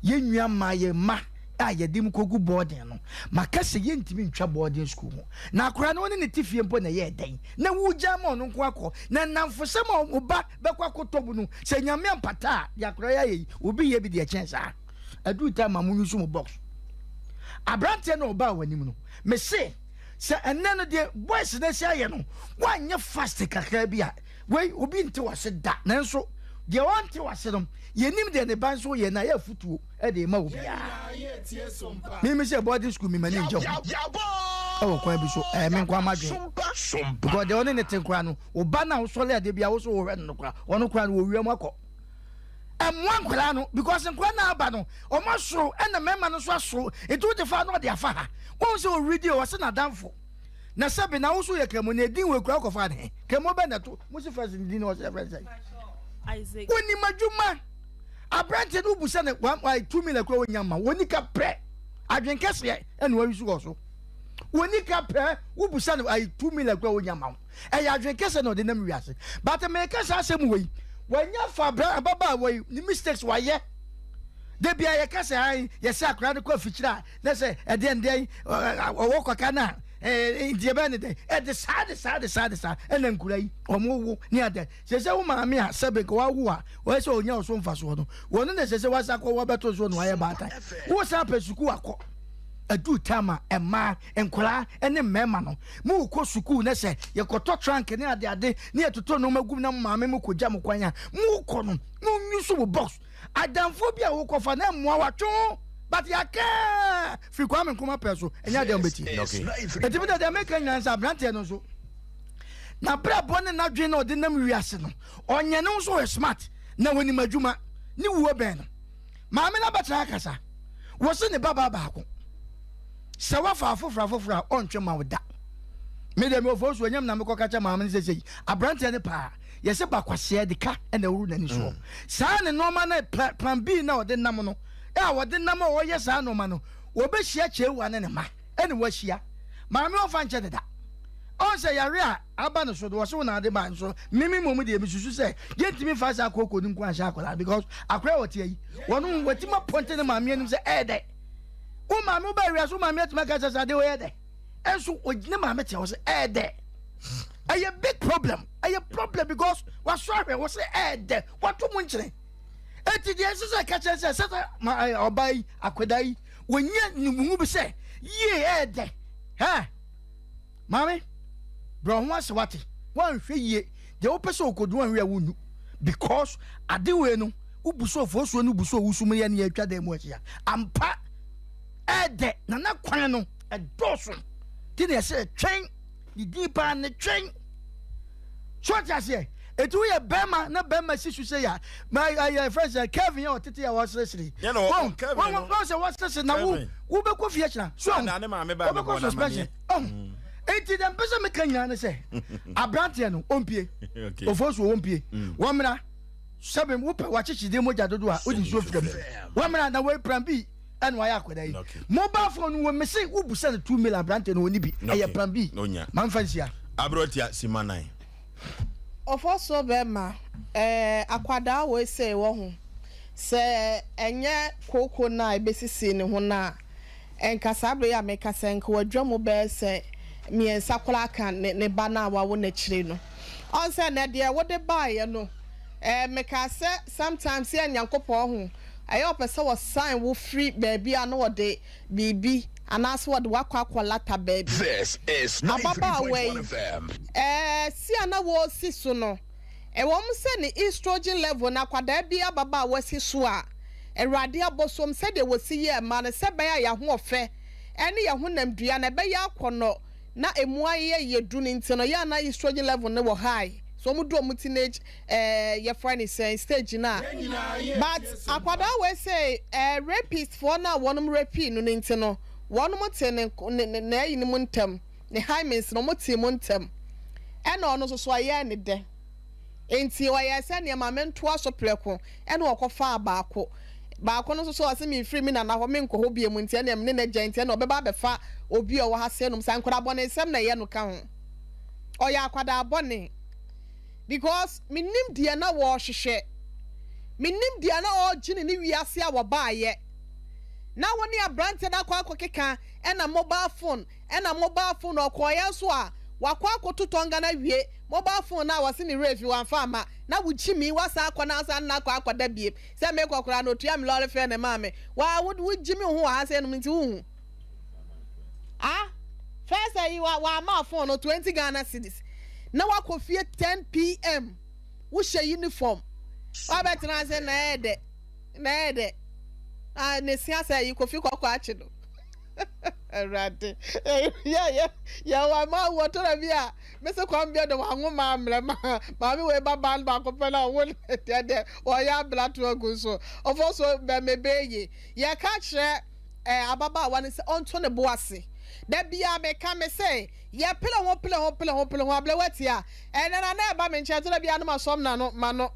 yɛn nua mmaa, yɛn mma a yɛde mu kɔgu boarding no, maka sɛ yɛntumi ntwa boarding school ho. Na akwadaa no wo ne ne te fie mpo na ɛyɛɛ dɛn na wogyaa ma ɔno nko akɔ? Na nnamfosɛm a wo ba bɛkɔ akɔtɔ mu no, sɛ Nyame ampata a, deɛ akwadaa yi ayɛ yi, obi yɛ bi deɛ ɛkyɛn saa. Aduru time ma mo use mo box. Aberanteɛ no a ɔbaa w'anim no, mese sɛ ɛnnɛ no deɛ boys no asi ayɛ no, woanyɛ fast kakra bi a, wei obi nte w'ase da. Nanso deɛ ɔnte w'ase no, yɛnim deɛ ne ba nso yɛ na ɛyɛ afutuo de ma obiara. Me me sɛ boarding school me m'ani ngye ho ɛwɔ kwan bi so, ɛyɛ me nko amadwen. Because deɛ ɔne ne te koraa no, wo ba no a wosɔre adeɛ bi a wo so wohwɛ no no koraa, ɔno koraa no wɔ wia mu akɔ. Ɛmmoa nkwadaa no because nkwadaa no aba no, wɔn asoro ɛna mmarima no nso asoro. Nti wode fa na ɔde afa ha. Wɔn sɛ ɔredi o, ɔse n'adamfo. Na sɛbe na wo so yɛ kramo na edin wɔ ekura kɔfa ne he. Kramo bɛ na to, mo si first ne din na ɔsɛ yɛfrɛ sɛ. Wonim adwuma. Aberante no wobu sɛ ne one why 2 million kura wonya ma wɔni ka pɛ. Adwen kɛseɛ ɛna wɔyi so wɔ so. Wɔni ka pɛ wobu sɛ no ayi 2 million kura wonya ma wo. Ɛyɛ adwen kɛseɛ na ɔde nam wiase. But meka saa asɛm wɔ yi, wanya fa abra ababaawa yi ne mistakes wayɛ. Da bia yɛka sɛ ayi yɛsɛ akora no kɔ afikyire a na sɛ ɛdeɛn deɛn ɔwɔ kwaka no a nti ɛbɛyɛ ne dɛn ɛde saa de saa de saa de saa ɛna nkura yi wɔn wo ne adɛ sɛ sɛ wo maame a sɛbe nka wawo a wɔyɛ sɛ ɔnya ɔso mfasoɔ no wɔn na sɛ sɛ wasa kɔ wɔbɛto so na wayɛ baatan wo san pɛ sukuu akɔ aduru tam a mmaa nkwadaa ne mmarima no mo kɔ sukuu na sɛ yɛkɔtɔ trunk ne ade ade ne yɛtotɔ nneɛma gum na mo maame mo kɔgya mo kwan a mo kɔ no mo nyi so mo box Adamfoɔ bi a wokɔfa na mmoa watwe ho but yɛaka firi Kwame Nkrumah pɛ so ɛnyɛ adeɛ a wobɛtie. Ɛti bi deɛ meka nyinaa sɛ aberanteɛ no nso n'abrabɔ ne n'adwene na ɔde nam wiase no ɔnyɛ ne ho so ɔyɛ smart na wɔnim adwuma ne wuo bɛn no. Maame no abɛtena akasa wɔ se ne babaa baako sɛ wafa afoforɔ afoforɔ a ɔntwe ma wo da. Me deɛ mewɔ fo so ɛnyɛ me na mekɔka kyɛ maame no sɛ sei aberanteɛ no paa yɛsɛ ba kwaseɛ de ka na ɛworo n'ani soɔ mm. Saa ne nneɛma no plan B na ɔde nam no a ɔde nam a ɔyɛ saa nneɛma no wɔbɛhyia kyeewa ne ne ma ɛne wɔahyia maame ɔmfa nkyɛ deda ɔn sɛ yare a aba no so de wɔse wo na ade ba nso meme mmom deɛ mesusu sɛ yɛntumi mfa saa kooko no nko anhyɛ akwadaa because akwadaa wɔte ayi wɔno wɔatumi apɔnte ne maame anim sɛ ɛyɛ dɛ wo maame wo ba awia so wo maame atumi aka sɛ sɛ ade wɔyɛ dɛ ɛnso ne maame te hɔ sɛ ɛyɛ dɛ ɛyɛ big problem ɛyɛ problem because wasɔ ahwɛ wɔ sɛ ɛɛdɛ wato mu nkyene eti deɛ ɛsɛ sɛ ɛka kyerɛ sɛ sɛ sɛ ma ɛ ɔbaa yi akwadaa yi wɔnyɛ ne mu bi sɛ yie ɛɛdɛ hɛ maame brɛ ho ase wate wɔnhwɛ yie deɛ wopɛ sɛ okodu wɔnhwɛ a wonnu because ade wei no wobu so ofosuo no bu so owusu mu yɛ ne yɛatwa dan mu ahyia ampa ɛɛdɛ na na kwan no ɛdɔɔso ti na ɛsɛ twɛn Ne din paa ne twɛn. So ɔte aseɛ? Eti woyɛ bɛrima na bɛrima si so sɛ ya ma ayɛ fɛn sɛ Kevin a ɔtete a wɔseresere. Wɔn wɔn wɔn sɛ wɔseresere na wo wobɛkɔ fie kyena. So wobɛkɔ suspension. Ɔn eti deɛ mpɛ sɛ meka nyinaa ne sɛ aberanteɛ no ɔmpie ofosuo wɔmpie wɔmmra sɛbe wopɛ wakyekyedeɛ mogya dodo a wode nsuo fira mu wɔmmra na wei plan B ɛna wayɛ akwadaa yi mobile phone wɔ mese wobusa no 2 mil aberante no ɔni bi ɛyɛ plan B mamfa nsia aberɛtia sima nan. Ɔfɔsoɔ bɛɛma eh, akwadaa wei sei wahu, sɛ ɛnyɛ kooko no a ɛbɛsisii ne ho no a, nka saa berɛ yi a mekasa yi nka wadwa mu bɛyɛ sɛ mmiɛnsa koraa ka ne ne ba no a wawo no akyire no. Ɔn sɛ nɛ deɛ wode baeɛ no eh, mekaa sɛ sometimes yɛ Nyankopɔn ho, ɛyɛ ɔpɛ sɛ ɔsan wo firi baabi a na ɔde biribi anaasɛ wɔde wo akɔ akɔlata baabi. This is Ababaawa yi, 93.1 FM. ɛɛ, si a na wɔresi so no, ɛwom sɛ ne estrogen level no, akwadaa bi ababaawa si so a, Awurade abosom, sɛdeɛ wɔsi yɛɛ mmaa no, sɛ ɛbɛyɛ a yɛn ahoɔfɛ ne yɛn honamdua no ɛbɛyɛ akɔnnɔ na ɛmu ayɛ yɛ du no nti no, yɛ a na estrogen level no wɔ high. So wɔn du wɔn teenage ɛɛ yɛfrɛ no sɛn stage no a. But akwadaa wei sei ɛɛ rapist foɔ no a wɔnom rapee no no nti no, wɔnom tee ne ne ne n'ayi no mu ntɛm, ne hymens no wɔn tee mu ntɛm. Ɛna ɔno nso so ɔyɛɛ ne dɛ. Nti ɔyɛɛ sɛ nea ma mentoa so prɛko ɛna ɔkɔfaa baako. Baako no nso so ɔse memfiri me nana hɔ menkɔ hɔ biom nti ɛneɛ mene no agyae nti ɛna ɔbɛba abɛfa obi a ɔwɔ ha sei nom saa nkwadaa bɔnesɛm na ɛyɛ no ka ho. Ɔyɛ akwadaa bɔne because mennim deɛ na wɔrehwehwɛ. Mennim deɛ na ɔregyene ne wiase a wɔbaayɛ. Na wo ne abranteɛ no akɔ akɔkeka ɛna mobile phone ɛna mobile phone ɔkɔɔeɛ nso a wakɔ akɔto tɔnga no awie mobile phone no a wɔse ne werɛ afi wamfa amma na wo gyimi wasan akɔ na asan ne no akɔ akɔda biem sɛ mekɔ koraa no otua me lɔre fare na ɛmaa me waa wo wo gyimi wo ho wɔ ha sɛ nom nti wohu ah first ayi wa wama phone no 20 Ghana cedis na wakɔ fie 10 pm wohyɛ uniform wabɛtena ase na ɛyɛ dɛ na ɛyɛ dɛ ah ne sia sɛ yi kofi kɔkɔ akye no Awurade yɛ yɛ yɛ wɔ ma wɔ tɔrɔ bi a Mese kwan bia de wanwo maa mmerɛ ma maame wei ba baa no baako pɛ na ɔwo no deɛ deɛ ɔyɛ abena to agu so ɔfɔ so bɛ me bɛ ye yɛka kyerɛ eh, ababaawa no sɛ ɔnto ne bo ase da bia meka me sɛ yɛ pele ho pele ho pele ho pele ho abrɛ wati a ɛnɛ na na ɛba me nkyɛn to da bia no ma sɔm na no ma no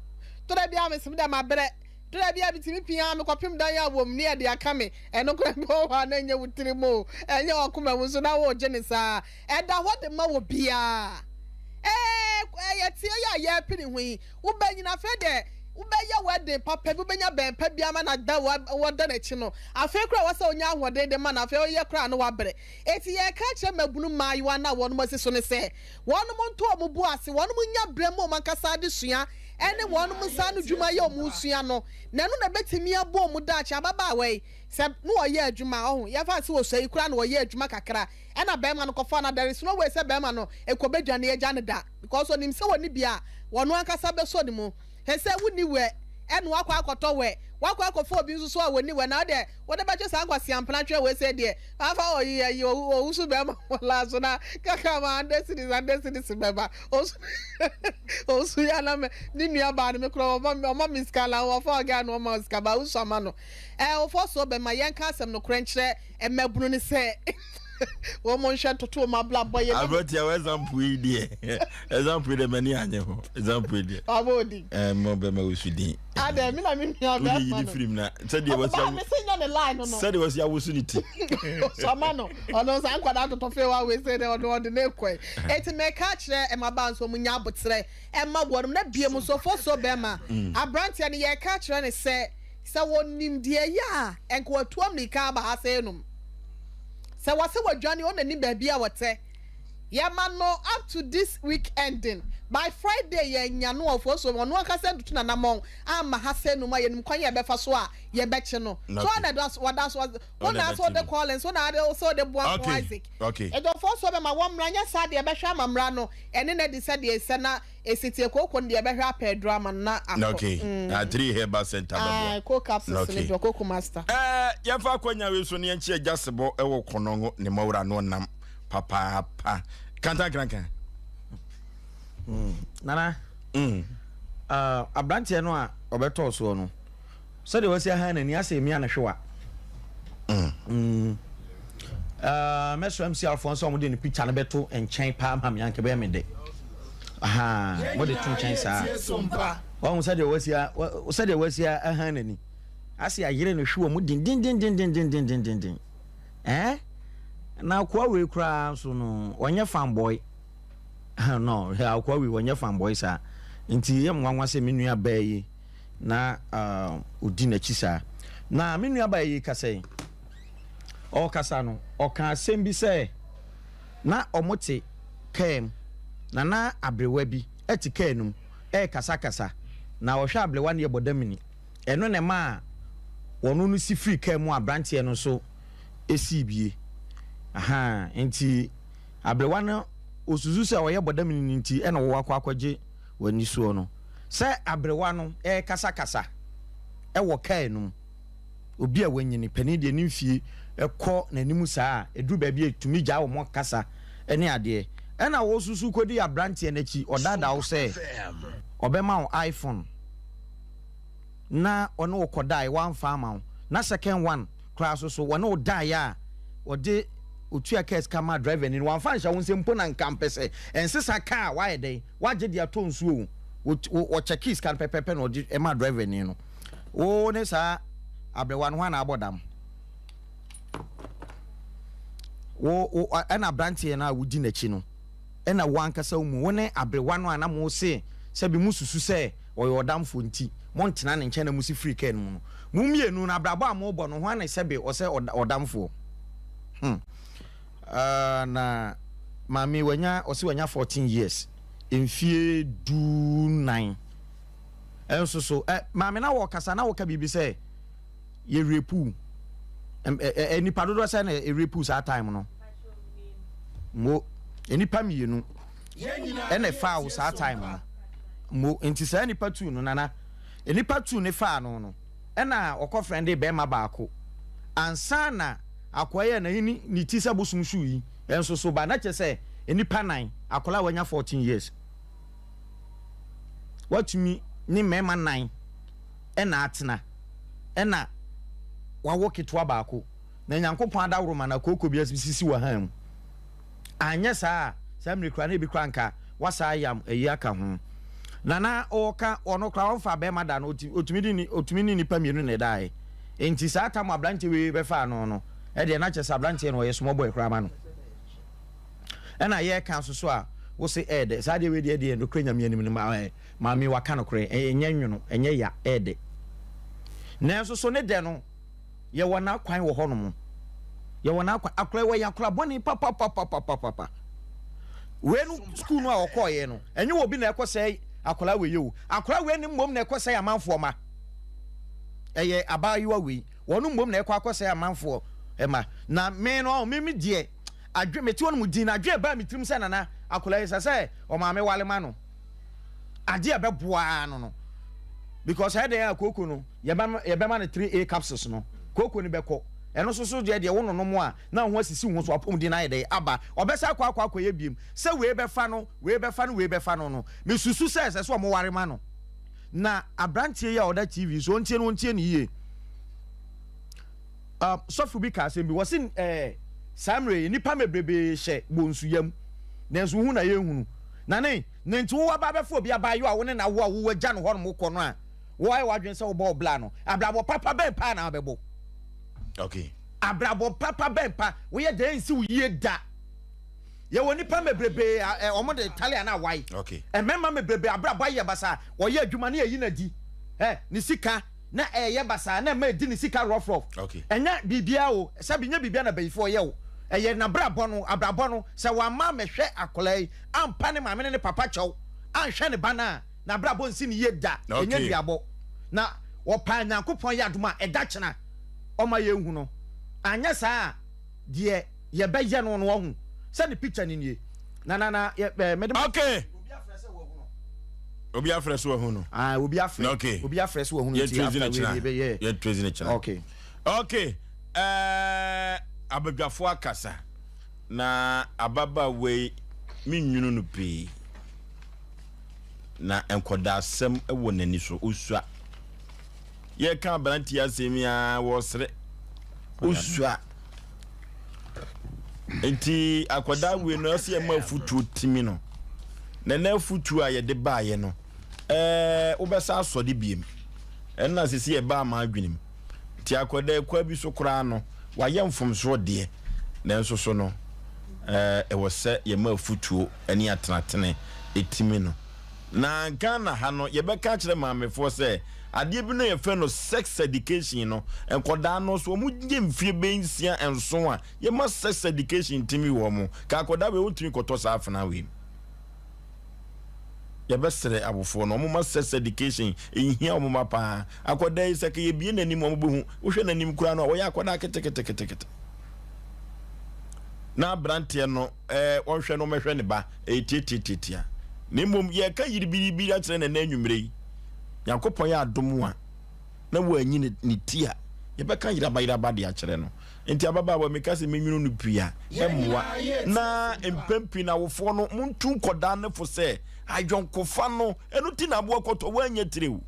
to da bia mesem dɛ mabrɛ to da bia metumi pia mekɔpem dan a wɔm ne ɛde aka me ɛno koraa bi wɔ hɔ a na ɛnyɛ wo tirim o ɛnyɛ wakoma mu so na wɔregye ne saa Ɛda hɔ de ma obiara. Ee, ɛyɛ teɛ yi a yɛrepene ho yi. Wobɛnyin, afei deɛ wobɛyɛ wedding papa bi, wobɛnya bɛn pa bi ama no ada wɔda n'akyi no. Afei koraa ɛwɔ sɛ wonya ahoɔden de ma no, afei woyɛ koraa na wabrɛ. Enti yɛreka akyerɛ mmabunu mmaayewa no a wɔnom asi so no sɛ, wɔnom nto wɔn bo ase, wɔnom nya berɛ ma wɔn ankasa adesua ne wɔnom nsa ano dwuma yɛ wɔn resua no, na ɛno na ɛbɛtumi aboa wɔn daakye. Ababaawa yi, sɛ na ɔyɛ adwuma, ɔho, yɛmfa no sɛ ɔsua yi koraa na ɔyɛ adwuma kakra, Ɛna bɛɛma no kɔfaa no a there is no way sɛ bɛɛma no kɔ bɛdwane agya no da because onim sɛ wɔni bi a wɔno ankasa bɛsɔ ne mu. He sɛ wonni wɛ ɛna wakɔ akɔtɔ wɛ wakɔ akɔfa obi nso so a wɔni wɛ na wodeɛ wode bɛtwe saa nkwaseampena twɛ wei sɛ deɛ afa ɔyi ayi owusu bɛɛma wɔ laa so na kaka ma ande sidis ande sidis bɛba owusu owusu ya na me ne nua baa no me korɔ ɔma ɔma me sika la wɔfa ɔgaa no ɔma sika ba owusu ama no ɛɛ wofɔ so bɛma yɛnka asɛm no korɛ nkyerɛ mmabunu no sɛ wɔn nhwɛ ntoto wɔn abrabɔ yɛ. Aberanteɛ wɔ example yi deɛ example yi deɛ m'ani anye ho example yi deɛ. Ɔbɔ odi. Ɛɛ mo bɛ ma wosu din. Adɛ mi na mi nua bɛ ma no. Wodi yi firim na sɛdeɛ wɔsi awo. Ɔbaa mi se nyɛ ne line no no. Sɛdeɛ wɔsi awosu ne ti. Sɔma no ɔno nsa nkwadaa totɔ fɛ wa wei sɛ ɔno ɔde ne kɔɛ. Eti mɛka kyerɛ mmabaa nso wɔn nya abotrɛ ɛma wɔn na bie mu nso fo so bɛrima aberanteɛ no yɛka kyerɛ ne sɛ. Sɛ wɔnim deɛ ɛyɛ a, ɛnka wɔatu ammirika aba ha sɛ yɛnom. Sɛ wɔse wɔadwane a, ɔna nim baabi a wɔtɛ. Yɛma no up to this week ending. By Friday yɛanya no a, ɔfoɔ ɔno ankasa ntutu n'anamɔn amma ha sɛ yɛnom a, yɛnim kwan a yɛbɛfa so a yɛbɛkye no. So ɔna ɛda so, wɔda so, wo na sɛ wode Collins, wo na ade sɛ wode boa ko Isaac. Ɛdɔfoɔ so bɛma wɔmmra, nyɛ saa deɛ ɛbɛhwɛ ama mmara no ɛne no adi sɛdeɛ ɛsɛ na Esitie kooko no deɛ ɛbɛhwɛ apɛ aduro ama no na akɔ. Okay. Mm. Ah, three herbal center bɛboa. Ah, ko capsules okay. ne kooko master. Eh, yɛmfa akwanya wei so ne yɛnkye agya sebɔ ɛwɔ kɔnɔngo ne mɔwura no nam papaapa. Kantankrankan. Mm. Nana. Mm. Uh, abranteɛ no a ɔbɛtɔɔ soɔ no Sɛdeɛ wasi ahan n'ani asɛ emia no hwewa. Mm. Mm. Uh, mɛsrɛ MC Alphonse sɛ wɔde ne picture no bɛto nkyɛn paa ma me anka bɛyɛ me dɛ. Aha, wɔde to nkyɛn saa. Wɔn sɛdeɛ wasi sɛdeɛ wasi ahan n'ani asɛ ayere no hwewa mu dendendendendendendendenden. Eh? Na akoa wei koraa nso no, ɔnyɛ fanboy. No, akoa wei ɔnyɛ fanboy saa. Nti ɛyɛ me nwanwa sɛ me nua baa yi na ɔdi n'akyi saa. Na me nua baa yi kasa yi, ɔrekasa no, ɔka asɛm bi sɛ na wɔte kaa mu na na aberewa bi te kaa no mu rekasakasa na ɔhwɛ aberewa no yɛ bɔdamini. Ɛno na ɛmaa wɔn no si firii kaa mu a aberanteɛ no nso sii bie. Ahaa, nti aberewa no ɔsusu sɛ ɔyɛ bɔdamini no nti ɛna wɔwɔ akɔ akɔgye wɔn anisoɔ no. Sɛ aberewa no rekasakasa wɔ kaa no mu, obi a wanyini, panin deɛ ne mfie kɔ n'anim saa a, ɛduru baabi a ɛtumi gyaa wɔn kasa ne adeɛ. Ɛna wosusu kɔdi aberanteɛ no akyi, ɔdaadaa wo sɛ ɔbɛma wo iPhone na ɔne wo kɔdaeɛ wamfa ama wo, na second one koraa so so wɔne wo daeɛ a ɔde otua kaa sika maa driver ni no wamfa anhyɛ wo nsa mpo na nka mpɛ sɛ ɛnsesa kaa a wayɛ dɛn wagye de atɔ nsuo o, wɔkyɛkee sika no pɛpɛpɛ na ɔde maa driver ni no. Wo ne saa aberewa no hwan na abɔ dam? Wo wo ɛna aberanteɛ no a wodi n'akyi no ɛna wo ankasa wo mu wo ne aberewa no a na mo se sɛbi mo susu sɛ ɔyɛ ɔdamfoɔ nti mo ntena ne nkyɛn na mo si firi kaa no mu no mo mmienu no abrabɔ a mo bɔ no hwan na sɛbi ɔsɛ ɔdamfoɔ? Hmm. Uh, na maame wanya ɔse wanya 14 years mfie du nan. Nso so, ɛ, maame na wɔkasa na wɔka biribi sɛ yɛ repu. Ɛ, ɛ, nipa dodoɔ sɛ na ɛrepu saa time no. Mo, nipa mmienu ɛna ɛfaa wo saa time no. Mo, nti saa nipa tu no nana, nipa tu ne faa no no, ɛna ɔkɔ frɛnde bɛrima baako. Ansa na akoa yi a na ne, ne ti sɛ bosom shoe yi, nso so ba, na kyerɛ sɛ nipa nan, akwadaa a wanya 14 years. Watumi ne mmarima nan na atena, ɛna wawo ketewa baako. Na Nyankopɔn adaworoma na kooko bi asisi wɔ han mu. Anyɛ saa a, saa mmere koraa na ebi koraa nka wasa ayam ayi aka ho. Na na ɔka ɔno koraa ɔmfa bɛrima da no, otumi de ne otumi ne nipa mmienu na ɛdaeɛ. Enti saa tam aberanteɛ wei bɛfaa no no, ɛdeɛ na kyerɛ sɛ aberanteɛ no ɔyɛ small boy koraa ma no. Ɛna yɛka nso so a wose ɛyɛ dɛ saa deɛ wei deɛ deɛ nokorɛ Nyame anim no maame waka nokorɛ ɛnyɛ nwono ɛnyɛ ya ɛyɛ dɛ nanso so ne dɛ no yɛwɔ n'akwan wɔ hɔ nom yɛwɔ n'akwan akora wɔ yɛ akora bɔne papapapapapa wei no sukuu no a ɔkɔɔyɛ no ɛnyɛ wɔ bi na ɛkɔ sɛ akora wei yɛ o akora wei ne mmom na ɛkɔ sɛ amanfoɔ ma ɛyɛ abaayewa wei wɔn mmom na ɛkɔ akɔ sɛ amanfoɔ ɛma na me no me me deɛ Adwen, mete hɔ nom dinn, adwen ɛbaa me tirim sɛ Nana, akwadaa yi ɛsɛ sɛ ɔmaame wale ma no. Adeɛ a ɛbɛboa ara no no. Because ɛyɛ dɛn a kooko no, yɛbɛma, yɛbɛma no 3A capsules no, kooko no bɛkɔ. Ɛno nso so deɛ deɛ wononom a, na wo ho asisi wo ho so, apɔmuden no ayɛ dɛn aba. Ɔbɛsan akɔ akɔ akɔyɛ biem. Sɛ wei bɛfa no, wei bɛfa no, wei bɛfa no no, mesusu sɛ ɛsɛ sɛ wɔware ma no. Na aberanteɛ yi a ɔda TV so, ɔntie no, ɔntie no yie. Um, sɔfo bi ka asɛm bi, wɔse eh, saa mmerɛ yi nnipa mebrebee hyɛ bonsu yam, nanso wohu na yɛnhunu. Na ne, ne nti wowɔ aba abɛfa obi abaayewa a wo ne no awo a wowɔ agya no hɔnom kɔ no a, woayɛ w'adwene sɛ wobɔ wo bla no, abrabɔ papa bɛn paa na wobɛbɔ? Okay. Abrabɔ papa bɛn pa? Woyɛ dɛn nsi wo yie da? Yɛwɔ nnipa mebrebee a eh, wɔn de tale anaa wae. Okay. Mmarima mebrebee abrabɔ ayɛ basaa, wɔyɛ adwuma ne yɛyi no adi, eh, ne sika, na ɛyɛ basaa na ɛma ɛdi ne sika rɔfrɔf. Ɛnyɛ biribiara o, sɛbi nyɛ biribiara na bayifoɔ yɛ o, ɛyɛ n'abrabɔ no, abrabɔ no, sɛ wamma ammɛhwɛ akwadaa yi, ampa ne maame ne ne papa kyɛw, anhwɛ ne ba no a, n'abrabɔ nsi no yie da, ɛnyɛ duabɔ. Na ɔpaa Nyankopɔn yɛ adom a, ɛda kyena ɔma yɛnhu no, anyɛ saa a, deɛ yɛbɛyɛ no no wahu sɛ ne picture no nie, na na na yɛ, eh, mede ma. Okay. Obi afrɛ so wahu no. Ah, obi afrɛ. Okay. Obi afrɛ so wahu no. Yɛ trace ne kyena. Yɛ trace ne kyena. Okay. Okay. Eh, abadwafo akasa. Na ababaawa yi me nwunu no pii. Na nkɔdaasɛm wɔ n'ani so. Osua. Yɛka aberante asɛm yi a wɔsere. Osua. Nti akwadaa wei no ɛsɛ yɛma afutuo timi no. Na na afutuo a yɛde baeɛ no ɛɛ wobɛsa asɔre biem. Ɛno na sisi ɛbaa m'adwene mu. Nti akwadaa kwa bi so koraa no wayɛ mfomsoɔ deɛ nanso so no ɛɛ ɛwɔ sɛ yɛma afutuo ne atenatene ɛtimi no. Na Ghana ha no yɛbɛka akyerɛ maamefoɔ sɛ adeɛ bi no yɛfrɛ no sex education no nkɔdaa no so wɔn gye mfie bɛyɛ nsia nson a yɛma sex education ntumi wɔ wɔn ka akɔdaa wei wɔntumi kɔtɔ saa afena wei mu. Yɛbɛsrɛ awofoɔ no wɔn ma sex education nhia wɔn mma paa. Akɔdaa yi sɛ ka yɛbie n'anim wɔn bɛhu wohwɛ n'anim koraa no a wɔyɛ akɔdaa keteketekete na aberanteɛ no ɛɛ wɔnhwɛ no wɔmɛhwɛ ne ba ɛyɛ tiatiatiatia na mmom yɛka yiribiribiri akyerɛ no ɛnɛ anwummerɛ yi Nyankopɔn yɛ adom a na wɔanyi ne, ne ti a yɛbɛka yerabayeraba de akyerɛ no nti ababaawa meka sɛ menwunu no pii a ɛmmoa na mpɛn pii na awofoɔ no montu nkɔdaa no fo sɛ ayɔnkofa no ɛno ti na aboa kɔtɔ woanyɛ tirew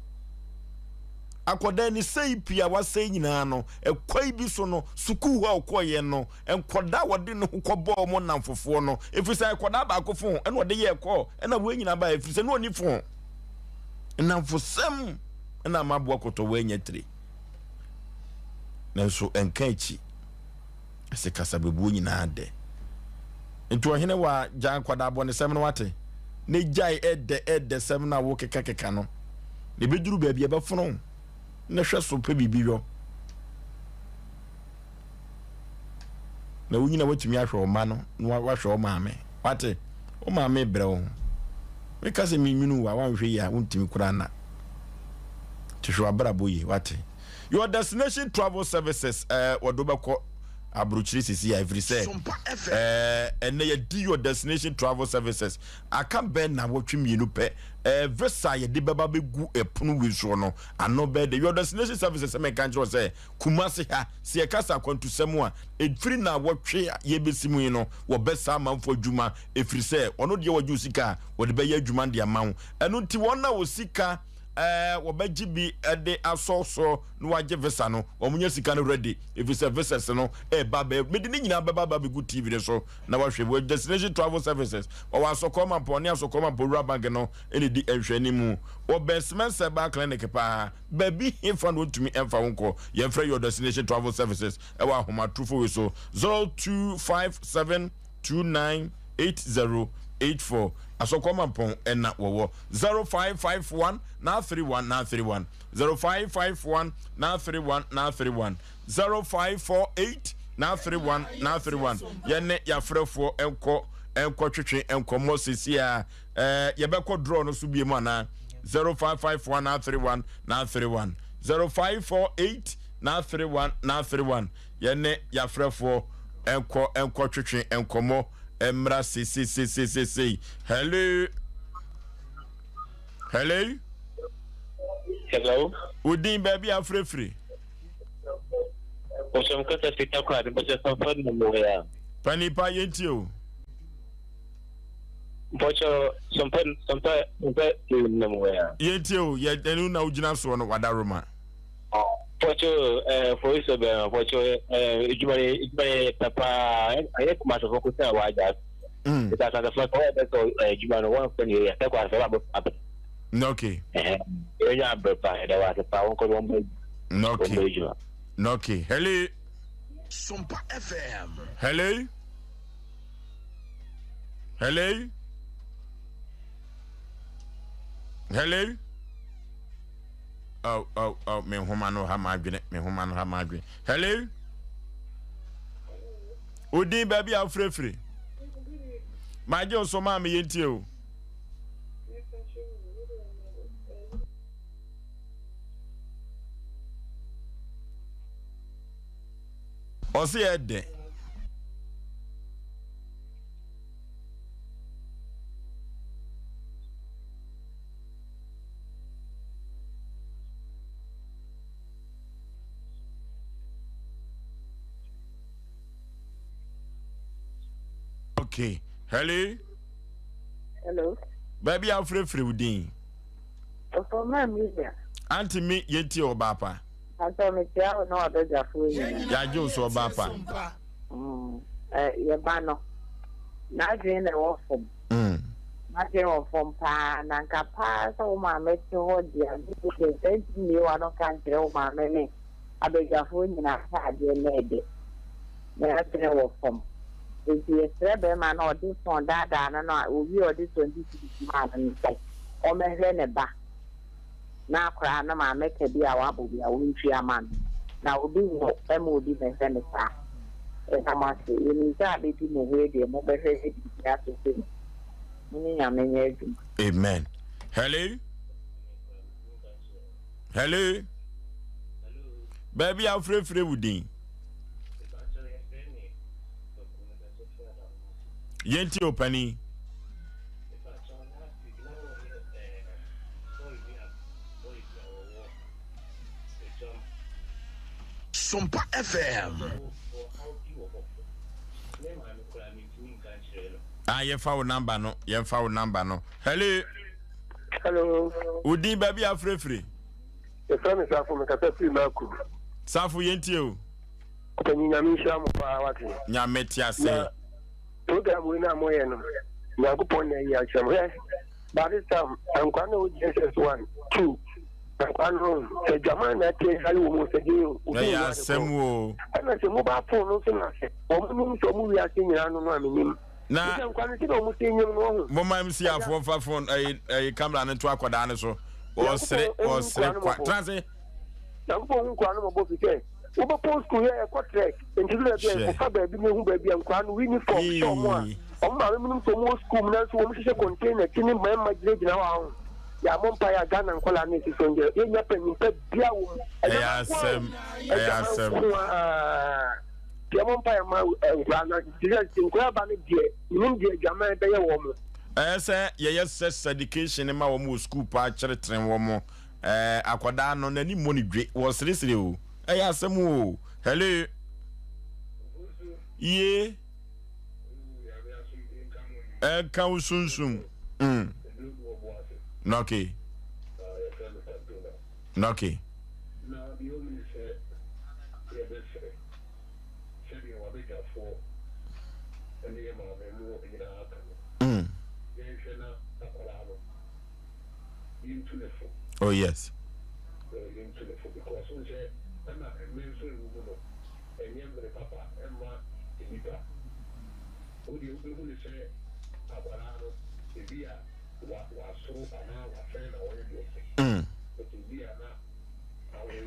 akɔdaa ni sɛi pii a wasɛe nyinaa no ɛkwan bi so no sukuu hɔ a ɔkɔeɛ no Nkwadaa a wɔde ne ho kɔbɔɔ wɔn nnamfofoɔ no, ɛfiri sɛ akwadaa baako fon ɛna ɔde yɛɛ kɔɔ ɛna wei nyinaa baeɛ, ɛfiri sɛ ne ɔni fon. Nnamfosɛm ɛna ama aboa kɔtɔ wɔanya tire. Nanso ɛnka akyi, ɛsɛ kasabebuo nyinaa dɛ. Nti ɔhene wa gya nkwadaa bɔnesɛm no wate, na gyae ɛdɛ ɛdɛ sɛm no a wokekakeka no, na ɛbɛduru baabi ɛbɛfono na hwɛ so pɛ biribi yɔ. na wonyina watumi ahwɛ wo mma no na wahwɛ wo maame wate wo maame brɛ wo ho meka sɛ menwunu wo a wanhwɛ yie a wontumi koraa na te hwɛ w'abrabɔ yie wate your destination travel services ɛɛ eh, wɔde wobɛkɔ aburokyire sisi a ɛfiri sɛ ɛɛ ɛnɛ yɛdi your destination travel services aka bɛn na wɔtwe mmienu pɛ ɛɛ visa yɛde bɛba bɛgu ɛpono wei soɔ no ano bɛɛ de your destination services sɛ mɛka nkyerɛ sɛ Kumasi ha, sɛ yɛka sɛ akwantusɛm a, ɛfiri nnawɔtwe a yɛrebɛsi mu yi no, wɔbɛsa amanfoɔ adwuma, ɛfiri sɛ ɔno deɛ wɔgye wo sika a, wɔde bɛyɛ adwuma de ama wo. Ɛno nti wɔn a wɔ sika ɛɛ wɔbɛgye bi de asɔ so na wɔagye visa no, wɔnya sika no ready, ɛfiri sɛ visas no ɛreba bɛ, mede ne nyinaa bɛba ba bɛgu TV no so na wɔahwɛ. Wɔ Destination Travel Services, wɔwɔ Asɔkɔɔ Mampɔn ne Asɔkɔɔ Mampɔn Rural Bank no na ɛdi nhwɛanimu. Wɔbɛn Cement Herbal Clinic paa. Baabi hefa na ontumi mfa wo nkɔ? Yɛmfrɛ Your Destination Travel Services wɔ ahomatorofo wei so, 0257298084. Asɔkɔ Mampɔn na wɔwɔ 0551 931 931, 0551 931 931, 0548 931 931. Yɛne yɛafrɛfoɔ nkɔ nkɔtwetwe nkɔmmɔ seesei ara. Eh, yɛbɛkɔ draw no so bie mu anaa? 0551 931 931 0548 931 931 yɛne yɛafrɛfoɔ nkɔ nkɔ twetwe nkɔmmɔ mmra seseseseesei. Hello. Hello. Hello. Wo din baabi a afrɛfiri? Ɔsɛm kasa fi Takoradi, bɛsɛ fanfa no mu ya. Panipa yɛntie o. Mpɔkyɛ sɔmpɛ sɔmpɛ sɔmpɛ nam wɔ ya. Yɛn tie o yɛ ɛnu na wogyina soɔ no wada Roma. Mpɔkyɛ ɛɛ fɔyi sɔ bɛn mpɔkyɛ ɛɛ edwuma yɛ edwuma yɛ pɛ paa ɛyɛ kumasefo ko sɛ wagya. Ɛsɛ asasefo sɛ wɔyɛ bɛ sɛ edwuma no wɔn fɛ ne yɛ sɛ kɔ asɛ wɔabɔ abɛ. Okay. Ɛhɛn yɛ nya abɛ pa ɛdɛ wɔ ase pa wɔn kɔ wɔn bɛ. Okay. Wɔn bɛ edwuma. Okay. Hello. Sompa FM. Hello. Hello? Hello? Oh, oh, oh, me nhoma no ha m'adwene, me nhoma no ha m'adwene. Hello? Odin baabi a wofirefiri. Magye wo so maa me yɛntie o. Ɔse ɛdɛ. Okay. Hello. Hello. Baabi a wofrɛfrɛ wo din. Ɔfɔ maa mi ya. Auntie mi yɛntie ɔbaa pa. Pastor mekyia wo ne w'abadwafoɔ nyinaa. Yɛagye wo so ɔbaa pa. Mm, eh, yɛ ba no, n'adwene na ɛwɔ fam. Mm. N'adwene wɔ fam paa, na nka paa sɛ wo maame te hɔ deɛ a, deɛ sɛ nti mmie w'ano nka nkyerɛ wo maame ne abadwafoɔ nyinaa sɛ adeɛ no ɛdɛ. N'adwene wɔ fam. Nti yɛsrɛ bɛrima no ɔde fɔn daadaa no no a, owie ɔde 20 cedis maa no no sɛ. ɔmmɛhwɛ ne ba na akwadaa no maame ka bi a wabɔ bi a ɔntua ma no. Na obi wɔ ma obi mmɛhwɛ no saa. Yɛda mo ase. Yɛnim sɛ abɛdi mo hɔ yi deɛ mobɛhwɛ ne biribi asosɔ mu. Mo ne Nyame nyɛ adwuma. Amen. Hello. Hello. Baabi a wofrɛfrɛ wo din. Yɛnti ɔpani. Sompa FM. Ah, yɛmfa wo number no, yɛmfa wo number no. Hello. Hello. Wo din baabi afirefire. Yɛfrɛ me Safo, mekasa firi Maku. Safo, yɛntie o. Ɔpanyin Nyame nhyira mo paa wate. Nyame te ase. Na program wei no a moyɛ no, Nyankopɔn na ayi akyerɛ mo. Hwɛ, by this time, nkwa na wɔ JSS 1, 2, nkwa no, sɛ dwaman na ɛte ayɛ wɔ mu sɛ gye o. Ɛyɛ asɛm o. Ɛna sɛ mobile phone no nso na sɛ wɔn nim sɛ wɔn wiase nyinaa no no a menim. Na sɛ nkwa no sɛ wɔn ti nyim no ho. Moma MC afoɔ mfa phone ɛyi ɛyi camera no to akɔdaa no so. Wɔsere wɔsere kwa. Transe. Nyankopɔn hu nkwa no mɔbɔ fi sɛ wobɛpɔn sukuu yɛ ɛkɔ trek nti do baabi a ɛkɔfa baabi na ehu baabi a nkwadaa no uniform hyɛ wɔn a wɔn maame nom sɛ wɔn wɔ sukuu mu nanso wɔn hyehyɛ container ti ne mmarima gyinagyina hɔ ahɔ yɛamɔ mpa yɛ a Ghana nkwadaa no esi so ndeɛ yɛnya panyin pa bia wɔ mu ɛyɛ asɛm ɛyɛ asɛm yɛmɔ mpa yɛ ma nkwadaa no nkwadaa ba no deɛ menim deɛ adwaman bɛyɛ wɔn mo. Ɛyɛ sɛ yɛyɛ sex education ma wɔn wɔ sukuu paa kyerɛkyerɛ wɔn. Ɛɛ akwadaa no n'ani mmɔ ne dwe wɔseresere o ɛyɛ asɛm o hello yie ɛka wo sunsum mm nɔke nɔke. Mm. Oh yes. Mm.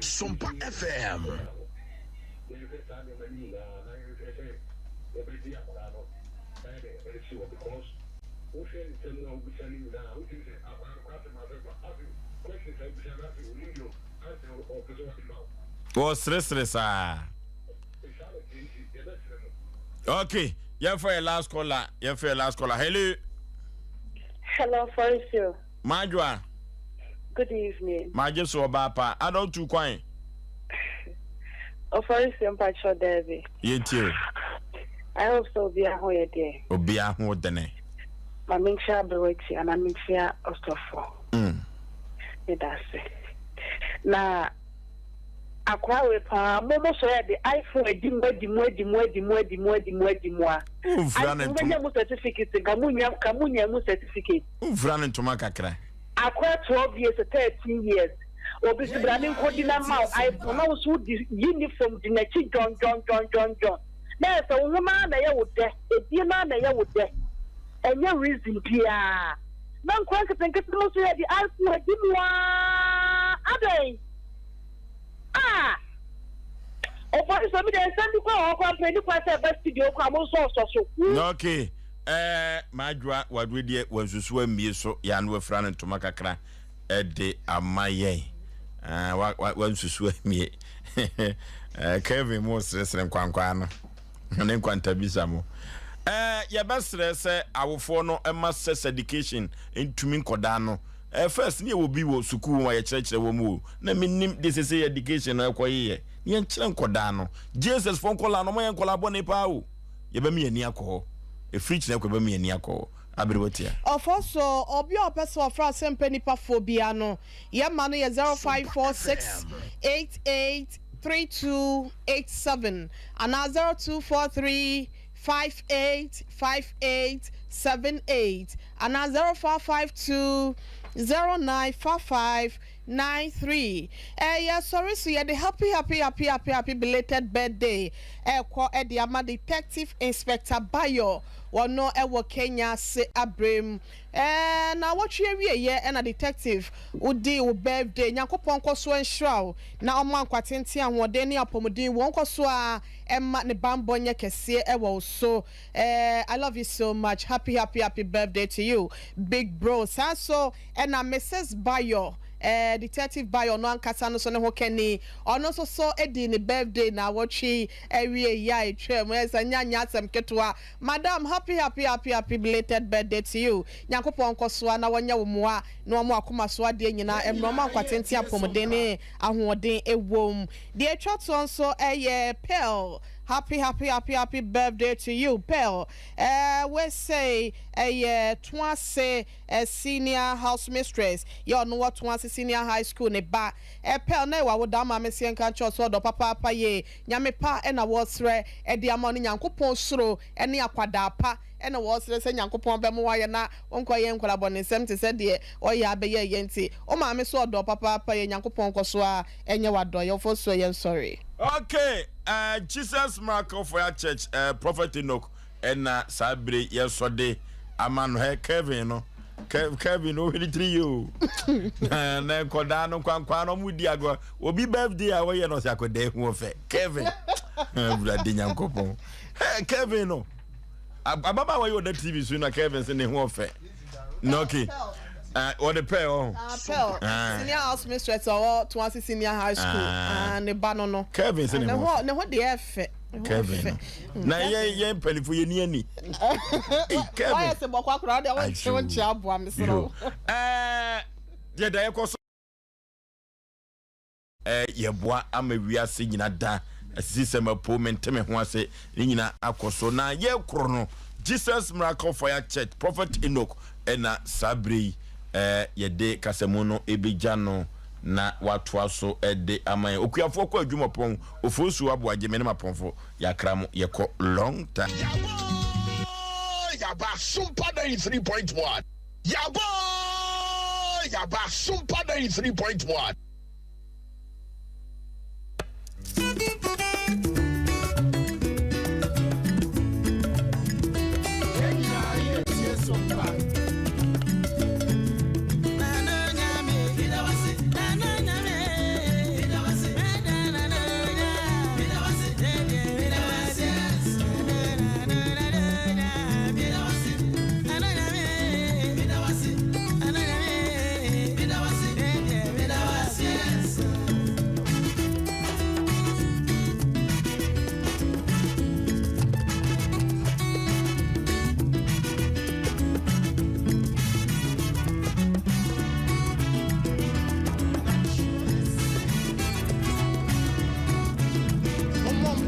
Sompa FM. Wɔseresere saa. Okay, yɛmfa yɛ last caller, yɛmfa yɛ last caller. Hello. Hello, Farisio. Madwoa. Good evening. Magye so ɔbaa pa. Ada otu kwan. Ofarisio mpakyɛw daabi. Yɛntie o. I hope sɛ obiara ho yɛ deɛ. Obiara ho dene. Ma menkyia aberewa ti anaa menkyia ɔsɔfo. Mm. Meda ase. Na akora wei paa mo mo sɔrɔ yɛ de iPhone adi mu adi mu adi mu adi mu adi mu adi mu adi mu a. Wofura ne iPhone ntoma. wobɛnya mu certificate nka mo nya ka mo nya mu certificate. Wofura ne ntoma kakra. Akora 12 years 13 years obi si bra me nkɔdi na ma wo iPhone na wo nso wodi uniform di n'akyi dwɔndwɔndwɔndwɔndwɔn na ayɛ sɛ wo ho no ara na ɛyɛ wo dɛ edie no ara na ɛyɛ wo dɛ ɛnyɛ reason biara na nkora nketenkete no nso yɛde iPhone adi mu aa adɛn ah ɔfɔri sɛ mi deɛ nsɛm bi kɔ wɔ hɔ koraa mpo ɛni kwan sɛ ɛba studio koraa mo nsɔ nsɔ so. Okay ɛɛ madwoa waduro deɛ wansusu ammie so yɛ ano afira no ntoma kakra. de ama yɛn. Ah, wa wa wansusu amie. Eh, Kevin mo seresere nkwankwaa no. Ne nkwantabisa mo. Eh, yɛbɛsrɛ sɛ awofoɔ no ma sex education ntumi nkɔdaa no. Eh, first ne yɛwɔ bi wɔ sukuu mu a yɛkyerɛkyerɛ wɔ mu o. Na menim de sese education no ɛkɔ yeyɛ. Ne yɛnkyerɛ nkɔdaa no. Jesus foɔ nkɔlaa no, ɔmo yɛ nkɔlaa bɔne paa o. Yɛbɛma yɛn ani akɔ hɔ. Ɛfiri kyerɛ kɔ yɛbɛma yɛn ani akɔ hɔ. Aberewatia. Ɔfɔ so, obi a ɔpɛ sɛ ɔfrɛ asɛmpɛ nipa foɔ biara no, yɛn ma no yɛ 0546 88 3287 anaa 0243 58 58 78 anaa 0552 09 55. 93. Ɛɛ yɛsɔre so yɛde happy happy happy happy happy belated birthday ɛrekɔ de ama Detective Inspector Bayo wɔno ɛwɔ Kenya ase abrem. Ɛɛ naawɔtwe awieɛ ɛna Detective wodii wo birthday Nyankopɔn nkɔsoɔ nhyira wo na ɔma nkwa tenten ahoɔden ne apɔmuden wɔ nkɔsoɔ ara ɛma ne banbɔ nyɛ kɛseɛ ɛwɔ wo so ɛɛ I love you so much happy happy happy birthday to you big bro saa nso ɛna Mrs Bayo ɛɛ Detective Bayo ɔno ankasa no nso ne ho kani ɔno nso so dii ne birthday naawɔtwe awieɛ a ɛtwaam ɛɛ sɛ nyɛ anyɛ asɛm ketewa Madam happy happy happy happy belated birthday to you Nyankopɔn nkɔsoa na wɔnyɛ wo moa na wɔn akoma so adeɛ nyinaa mmrɛ wɔn nkwa tenten apɔmuden ne ahoɔden ɛwom Deɛ ɛtwa toɔ nso ɛyɛ Pearl happy happy happy happy birthday to you Pearl ɛɛ wesei ɛyɛ Toase senior house mistress yɛ ɔno wɔ Toase senior high school ne ba Ɛpɛl na ewa wo da ama me seɛ nka nkyerɛ wo sɛ ɔdɔ papaapa yie Nyame pa na wɔsrɛ de ama wo ne Nyankopɔn suro ne akwadaa pa na wɔsrɛ sɛ Nyankopɔn bɛma woayɛ na wonkɔ yɛ nkwadaa bɔnesɛm te sɛ deɛ ɔyɛ abɛyɛ yɛ nti wo maame so ɔdɔ papaapa yie Nyankopɔn nkɔso ara nyɛ wo adɔyɛ wo fosuo yɛn sɔre. Okay eh, Jesus Miracle Fire Church eh, Prophet Enoch ɛna saa bere yɛsɔ de ama no hɛ Kevin no Kevin no ohwɛ ne tiri yie o na na nkɔdaa no nkwankwaa no ɔmo di agorɔ obi birthday a wɔyɛ no ɔsɛ akɔdaa ehu ɔfɛ Kevin awurade nyankopɔn hɛ Kevin no ababaawa yi ɔda TV so na Kevin sɛ ne ho ɔfɛ na okay wɔde pɛɛ ɔho. Pearl senior house mistress ɔwɔ Toase senior high school ne ba no no. Kevin sɛ ne ho ne ho deɛ ɛfɛ. Kevin no na yɛn yɛn mpanyinfo yɛn ni ani. Kevin wayɛ sɛ bɔkɔ akora ɔde ɔwɔ nkyɛn nkyɛn aboa mi soro. Ɛɛ deɛ da yɛ kɔ so. Ɛɛ yɛboa ama wiase nyina da asisi sɛ mapo mente me ho ase ne nyina akɔ so na yɛkorɔ no Jesus Miracle Fire Church Prophet Enoch ɛna saa bere yi ɛɛ yɛde kasamu no ebegya no na watoa so de ama yɛn. Okuafoɔ kɔ adwuma pɔn, Ofosuo Aboagye, me ne m'apɔnfo yɛakra mo, yɛkɔ long time. Yaba yaba Sumpa 93.1 Yaba yaba Sumpa 93.1.